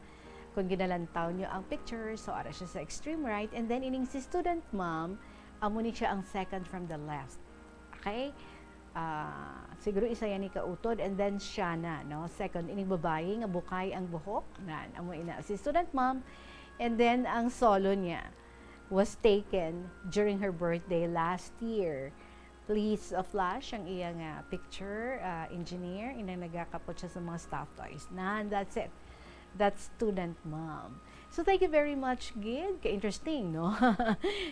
Kung ginalantaw nyo ang picture, so ara siya sa extreme right. And then, ining si student mom, amo ni siya ang second from the left. Okay? Ah, siguro isa yan ni kautod, and then siya na, no? Second, ining babayi nga bukay ang buhok, nan, amo ina si student mom. And then, ang solo niya was taken during her birthday last year. Please, uh, flash ang iya nga picture, uh, engineer, inang nagakapot siya sa mga stuffed toys. Nan, that's it. That's student mom. So, thank you very much, gid. Ka-interesting, no?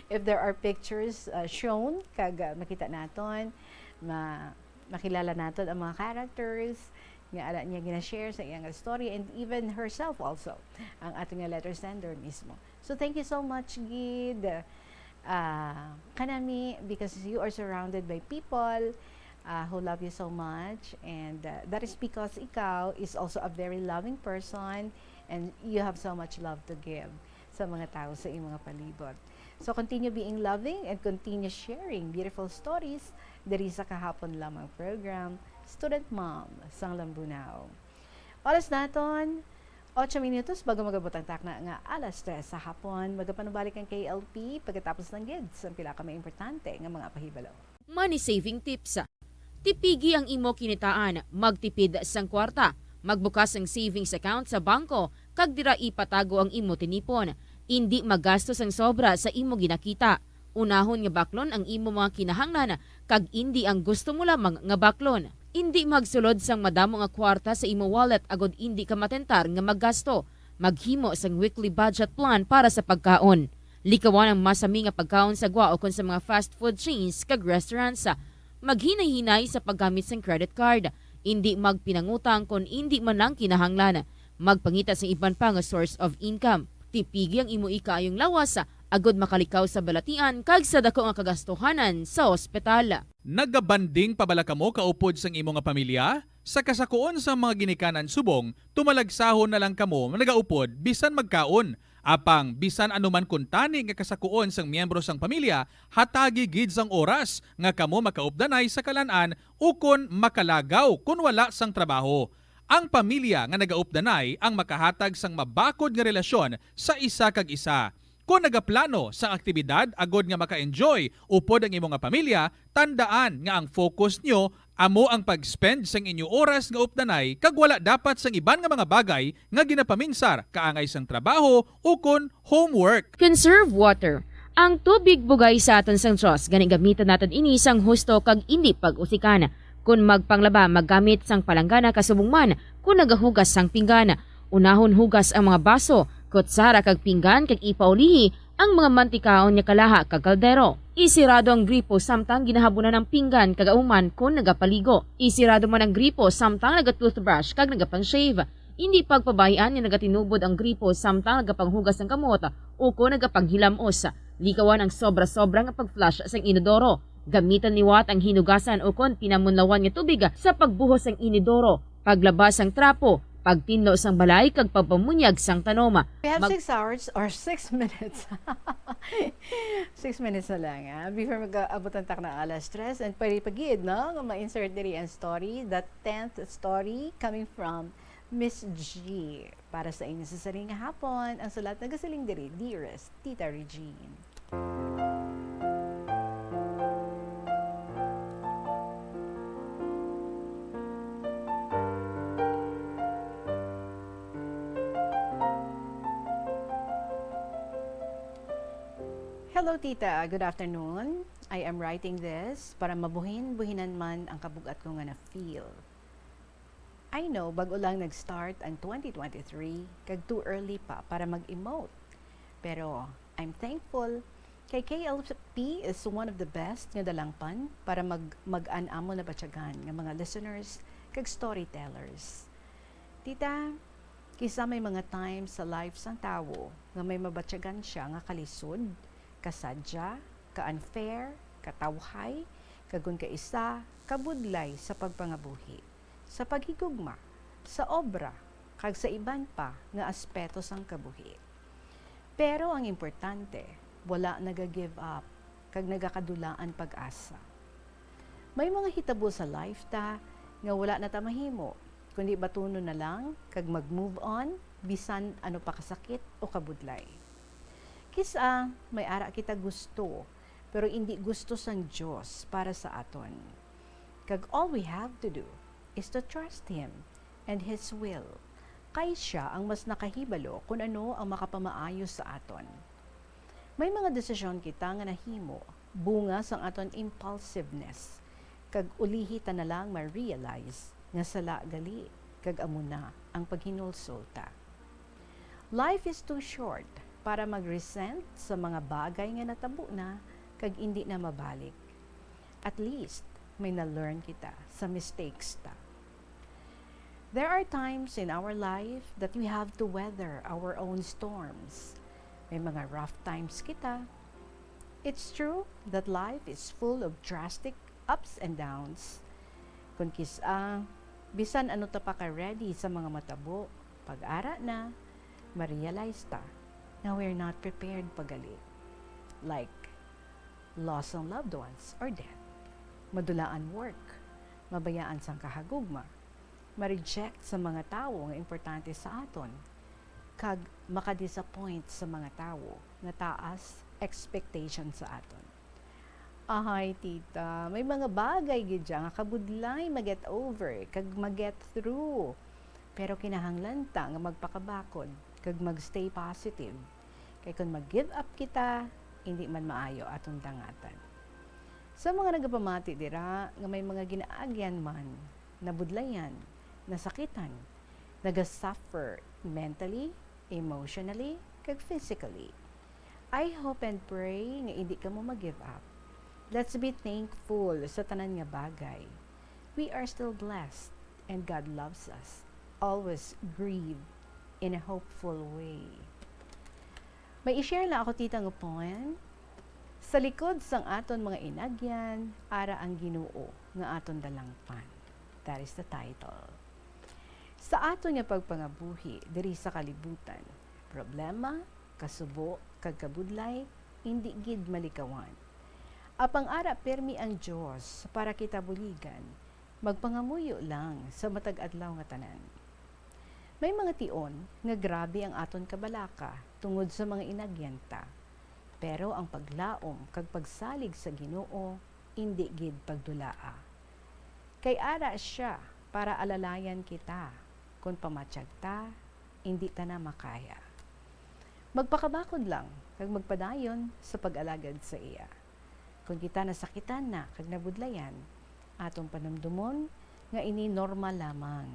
If there are pictures, uh, shown, kag, uh, makita naton, ma-, makilala naton ang mga characters nga ara niya gina-share sa iyang story, and even herself also, ang aton nga letter sender mismo. So, thank you so much, gid. Ah, kanami, because you are surrounded by people, ah, who love you so much, and, ah, that is because ikaw is also a very loving person, and you have so much love to give sa mga tao sa imong palibot. So, continue being loving and continue sharing beautiful stories diri sa Kahapon Lamang program, Student Mom sang Lambunao. Oras naton, otso minutos bago mag-abot ang takna nga alas tres sa hapon. Magapanubalik ang K L P pagkatapos lang gid sang pila ka mga importante nga mga pahibalo. Money saving tips. Tipigi ang imo kinitaan, magtipid sang kwarta, magbukas sang savings account sa bangko, kag dira ipatago ang imo tinipon. Indi magasto sang sobra sa imo ginakita. Unahon nga baklon ang imo mga kinahanglan kag indi ang gusto mo lamang nga baklon. Indi magsulod sang madamo nga kwarta sa imo wallet agod indi ka matentar nga maggasto. Maghimo sang weekly budget plan para sa pagkaon. Likawan ang masami nga pagkaon sa gwa ukon sa mga fast food chains kag restaurants. Maghinay-hinay sa paggamit sang credit card. Indi magpinangutang kon indi man lang kinahanglan. Magpangita sang iban pa nga source of income. Tipigi ang imo ikaayong lawas agod makalikaw sa balatian kag sa dako nga kagastuhanan sa ospital. Nagabanding pa bala kamo kaupod sang imo nga pamilya? Sa kasakuon sang mga ginikanan subong, tumalagsahon na lang kamo nagaupod bisan magkaon. Apang bisan ano man kuntani nga kasakuon sang miyembro sang pamilya, hatagi gid sang oras nga kamo makaupdanay sa kalan-an ukon makalagaw kon wala sang trabaho. Ang pamilya nga nagaupdanay ang makahatag sang mabakod nga relasyon sa isa kag isa. Kon nagaplano sang aktibidad agod nga maka-enjoy upod ang imo nga pamilya, tandaan nga ang focus nyo amo ang pag-spend sang inyo oras nga updanay kag wala dapat sang iban nga mga bagay nga ginapaminsar kaangay sang trabaho ukon homework. Conserve water. Ang tubig bugay sa aton sang Dios, gani gamiton naton ini sang husto kag indi pag-usikan. Kon magpanglaba, maggamit sang palanggana kasubong man kon nagahugas sang pinggan. Unahon hugas ang mga baso, kutsara kag pinggan kag ipaulihi ang mga mantikaon nga kalaha kag kaldero. Isirado ang gripo samtang ginahabunan ang pinggan kag ahuman kon nagapaligo. Isirado man ang gripo samtang naga-toothbrush kag nagapang-shave. Indi pagpabayaan nga nagatinubod ang gripo samtang nagapanghugas sang kamot ukon nagapanghilam-os. Likawan ang sobra-sobra nga pag-flush sang inodoro. Gamitan liwat ang hinugasan ukon pinamunlawan nga tubig sa pagbuhos sang inodoro, paglaba sang trapo, pagtinlo sang balay, kag pagpamunyag sang tanom. We have Mag- six hours or six minutes. Six minutes na lang, ah, before mag-abot ang takna alas tres. And pwede pa gid, no, nga ma-insert diri ang story, the tenth story coming from Miss G. Para sa inyo sa sining nga hapon, ang sulat nagasiling diri, Dearest Tita Regine. Hello, Tita. Good afternoon. I am writing this para mabuhin-buhinan man ang kabug-at ko nga na-feel. I know, bag-o lang nag-start ang twenty twenty-three, kag too early pa para mag-emote. Pero I'm thankful kay K L P is one of the best nga dalangpan para mag-, mag-an amo nabatyagan nga mga listeners kag storytellers. Tita, kisa may mga times sa life sang tawo nga may mabatyagan sia nga kalisod, kasadya, ka-unfair, katawhay, kag kon kaisa, kabudlay sa pagpangabuhi, sa paghigugma, sa obra, kag sa iban pa nga aspeto sang kabuhi. Pero ang importante, wala naga-give up, kag nagakadula ang pag-asa. May mga hitabo sa life ta nga wala na ta mahimo, kundi batunon na lang kag mag-move on, bisan ano pa kasakit o kabudlay. Kis-a, may ara kita gusto, pero indi gusto sang Dios para sa aton. Kag all we have to do is to trust Him and His will, kay Sia ang mas nakahibalo kon ano ang makapamaayo sa aton. May mga desisyon kita nga nahimo bunga sang aton impulsiveness, kag ulihi ta na lang ma-realize nga sala gali, kag amo na ang paghinulsol ta. Life is too short para mag-resent sa mga bagay nga natabo na kag indi na mabalik. At least, may na-learn kita sa mistakes ta. There are times in our life that we have to weather our own storms. May mga rough times kita. It's true that life is full of drastic ups and downs. Kon kis-a, bisan ano ta pa ka-ready sa mga matabo, pag-ara na, ma-realize ta nga we're not prepared pa gali. Like, loss sang loved ones or death, madulaan work, mabayaan sang kahagugma, ma-reject sa mga tawo nga importante sa aton, kag maka-disappoint sa mga tawo nga taas expectation sa aton. Ahay, tita, may mga bagay gid dya nga kabudlay ma-get over kag ma-get through. Pero kinahanglan ta nga magpakabakod kag mag-stay positive. Kay kon mag-give up kita, indi man maayo aton dangatan. Sa mga nagapamati dira nga may mga ginaagyan man, nabudlayan, nasakitan, naga-suffer mentally, emotionally, kag physically, I hope and pray nga indi kamo mag-give up. Let's be thankful sa tanan nga bagay. We are still blessed, and God loves us. Always grieve in a hopeful way. May i-share lang ako, tita, nga poem. Sa likod sang aton mga inagyan, ara ang Ginoo nga aton dalangpan. That is the title. Sa aton nga pagpangabuhi diri sa kalibutan, problema, kasubo, kag kabudlay, indi gid malikawan. Apang ara pirmi ang Dios para kita buligan, magpangamuyo lang sa matag adlaw nga tanan. May mga tion nga grabe ang aton kabalaka tungod sa mga inagyanta, pero ang paglaom kag pagsalig sa Ginoo indi gid pagdulaa. Kay ara sia para alalayan kita, kon pamatyag ta, indi ta na makaya. Magpakabakod lang kag magpadayon sa pag-alagad sa iya. Kon kita nasakitan na kag nabudlayan, aton panumdomon nga ini normal lamang.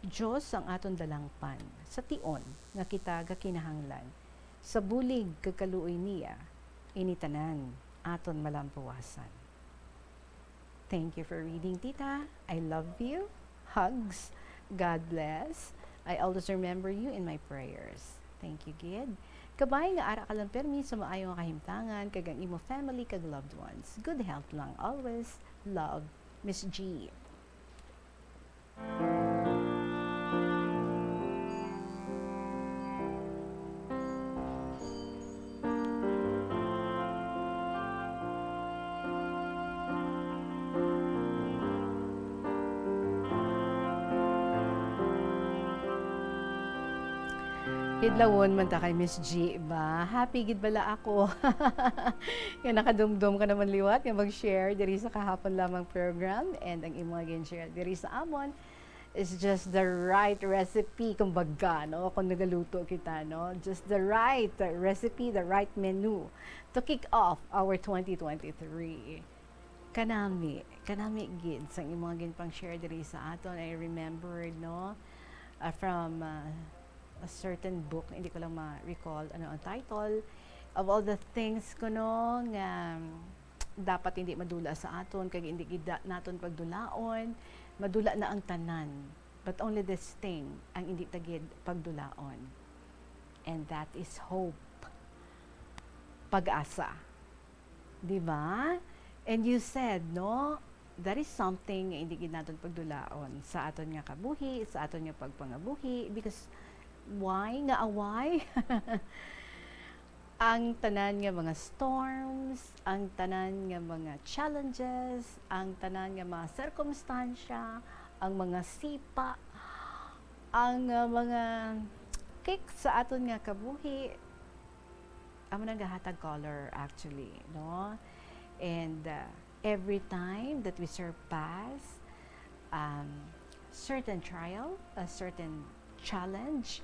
Dios ang aton dalangpan sa tion nga kita gakinahanglan. Sa bulig kag kaluoy niya, ini tanan aton malampuwasan. Thank you for reading, Tita. I love you. Hugs. God bless. I always remember you in my prayers. Thank you gid. Kabay nga ara ka lang permi sa maayo nga kahimtangan kag ang imo family kag loved ones. Good health lang always. Love, Miss G. Hidlawon man ta kay Miss G ba? Happy gid bala ako nga nakadumdom ka naman liwat nga mag-share diri sa kahapon lamang program, and ang imo nga gin-share diri sa amon is just the right recipe, kumbaga, no? Kung nagaluto kita, no? Just the right recipe, the right menu to kick off our twenty twenty-three. Kanami, kanami gid sang imo nga ginpang-share diri sa aton. I remember, no, uh, from, uh, a certain book, hindi ko lang ma-recall ano ang title, of all the things kuno nga dapat hindi madula sa aton, kag hindi gid naton pagdulaon, madula na ang tanan. But only this thing ang hindi ta gid pagdulaon. And that is hope. Pag-asa. Di ba? And you said, no, that is something nga hindi gid naton pagdulaon sa aton nga kabuhi, sa aton nga pagpangabuhi. Because why? Nga away? Ang tanan nga mga storms, ang tanan nga mga challenges, ang tanan nga mga sirkumstansya, ang mga sipa, ang, uh, mga kick sa aton nga kabuhi, amo nang gahatag color, actually, no? And, uh, every time that we surpass, um, certain trial, a certain challenge,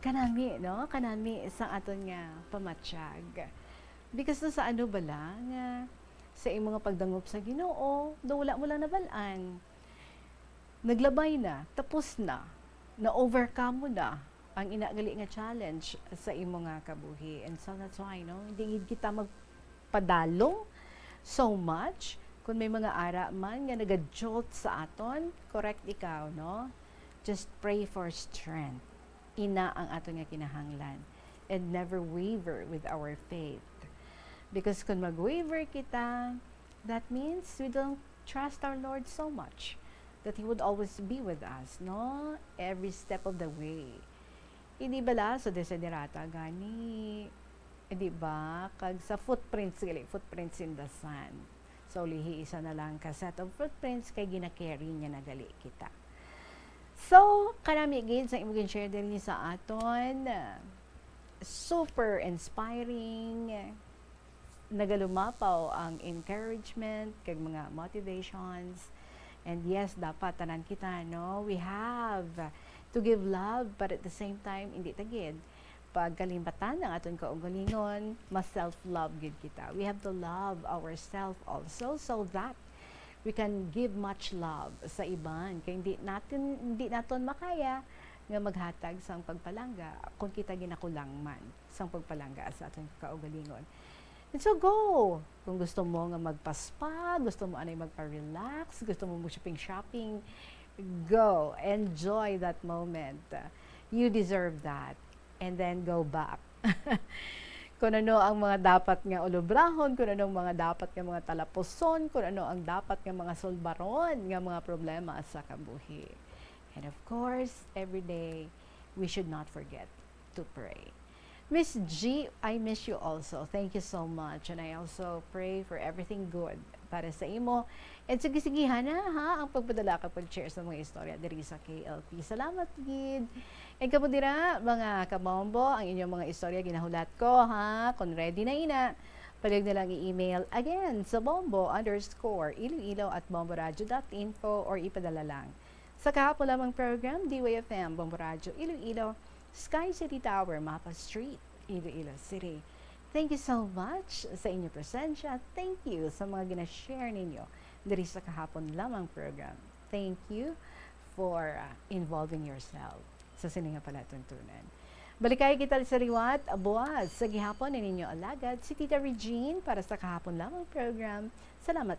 kanami, no? Kanami sa aton nga pamatyag. Because no, sa ano bala nga sa imo nga pagdangop sa Ginoo, daw wala mo lang nabal-an. Naglabay na, tapos na, na-overcome mo na ang ina gali nga challenge sa imo nga kabuhi. And so that's why, no, hindi gid kita magpadalong so much kung may mga ara man nga nagajolt sa aton. Correct ikaw, no? Just pray for strength. Ina ang aton nga kinahanglan. And never waver with our faith. Because kung mag-waver kita, that means we don't trust our Lord so much that He would always be with us, no? Every step of the way. Hindi bala sa Desiderata gani, di ba? Kag sa footprints gali, footprints in the sand. So, lihi isa na lang ka set of footprints kay gina-carry niya na gali kita. So, kanami gid sa imo gin-share diri sa aton, uh, super inspiring, nagalumapaw ang encouragement kag mga motivations. And yes, dapat tanan kita, no? We have to give love, but at the same time, hindi ta gid pagkalimbatan ang aton kaugalingon, mas self-love gid kita. We have to love ourselves also so that we can give much love sa iban. Kay hindi natin, hindi naton makaya nga maghatag sang pagpalangga kung kita ginakulang man sang pagpalangga sa aton kaugalingon. And so go! Kung gusto mo nga magpa-spa, gusto mo anay magpa-relax, gusto mo mag-shopping-shopping, go! Enjoy that moment. You deserve that. And then go back. Kung ano ang mga dapat nga ulobrahon, kung ano ang mga dapat nga mga talapuson, kung ano ang dapat nga mga sulbaron nga mga problema sa kabuhi. And of course, every day, we should not forget to pray. Miss G, I miss you also. Thank you so much. And I also pray for everything good para sa imo. And sige-sigihan na, ha, ang pagpadala kag pag-share sa mga istorya diri sa K L P. Salamat gid. And kamo dira, mga kabombo, ang inyong mga istorya ginahulat ko, ha. Kung ready na ina, palihog na lang i-email again sa bombo underscore iloilo at bomboradio dot info or ipadala lang sa kahapon lamang program, D Y F M, Bombo Radio Iloilo, Sky City Tower, Mapa Street, Iloilo City. Thank you so much sa inyong presensya. Thank you sa mga gina-share ninyo diri sa kahapon lamang program. Thank you for, uh, involving yourself sa sini nga palatuntunan. Balikay kita sa liwat buwas sa gihapon ni ninyo alagad, si Tita Regine, para sa kahapon lamang program. Salamat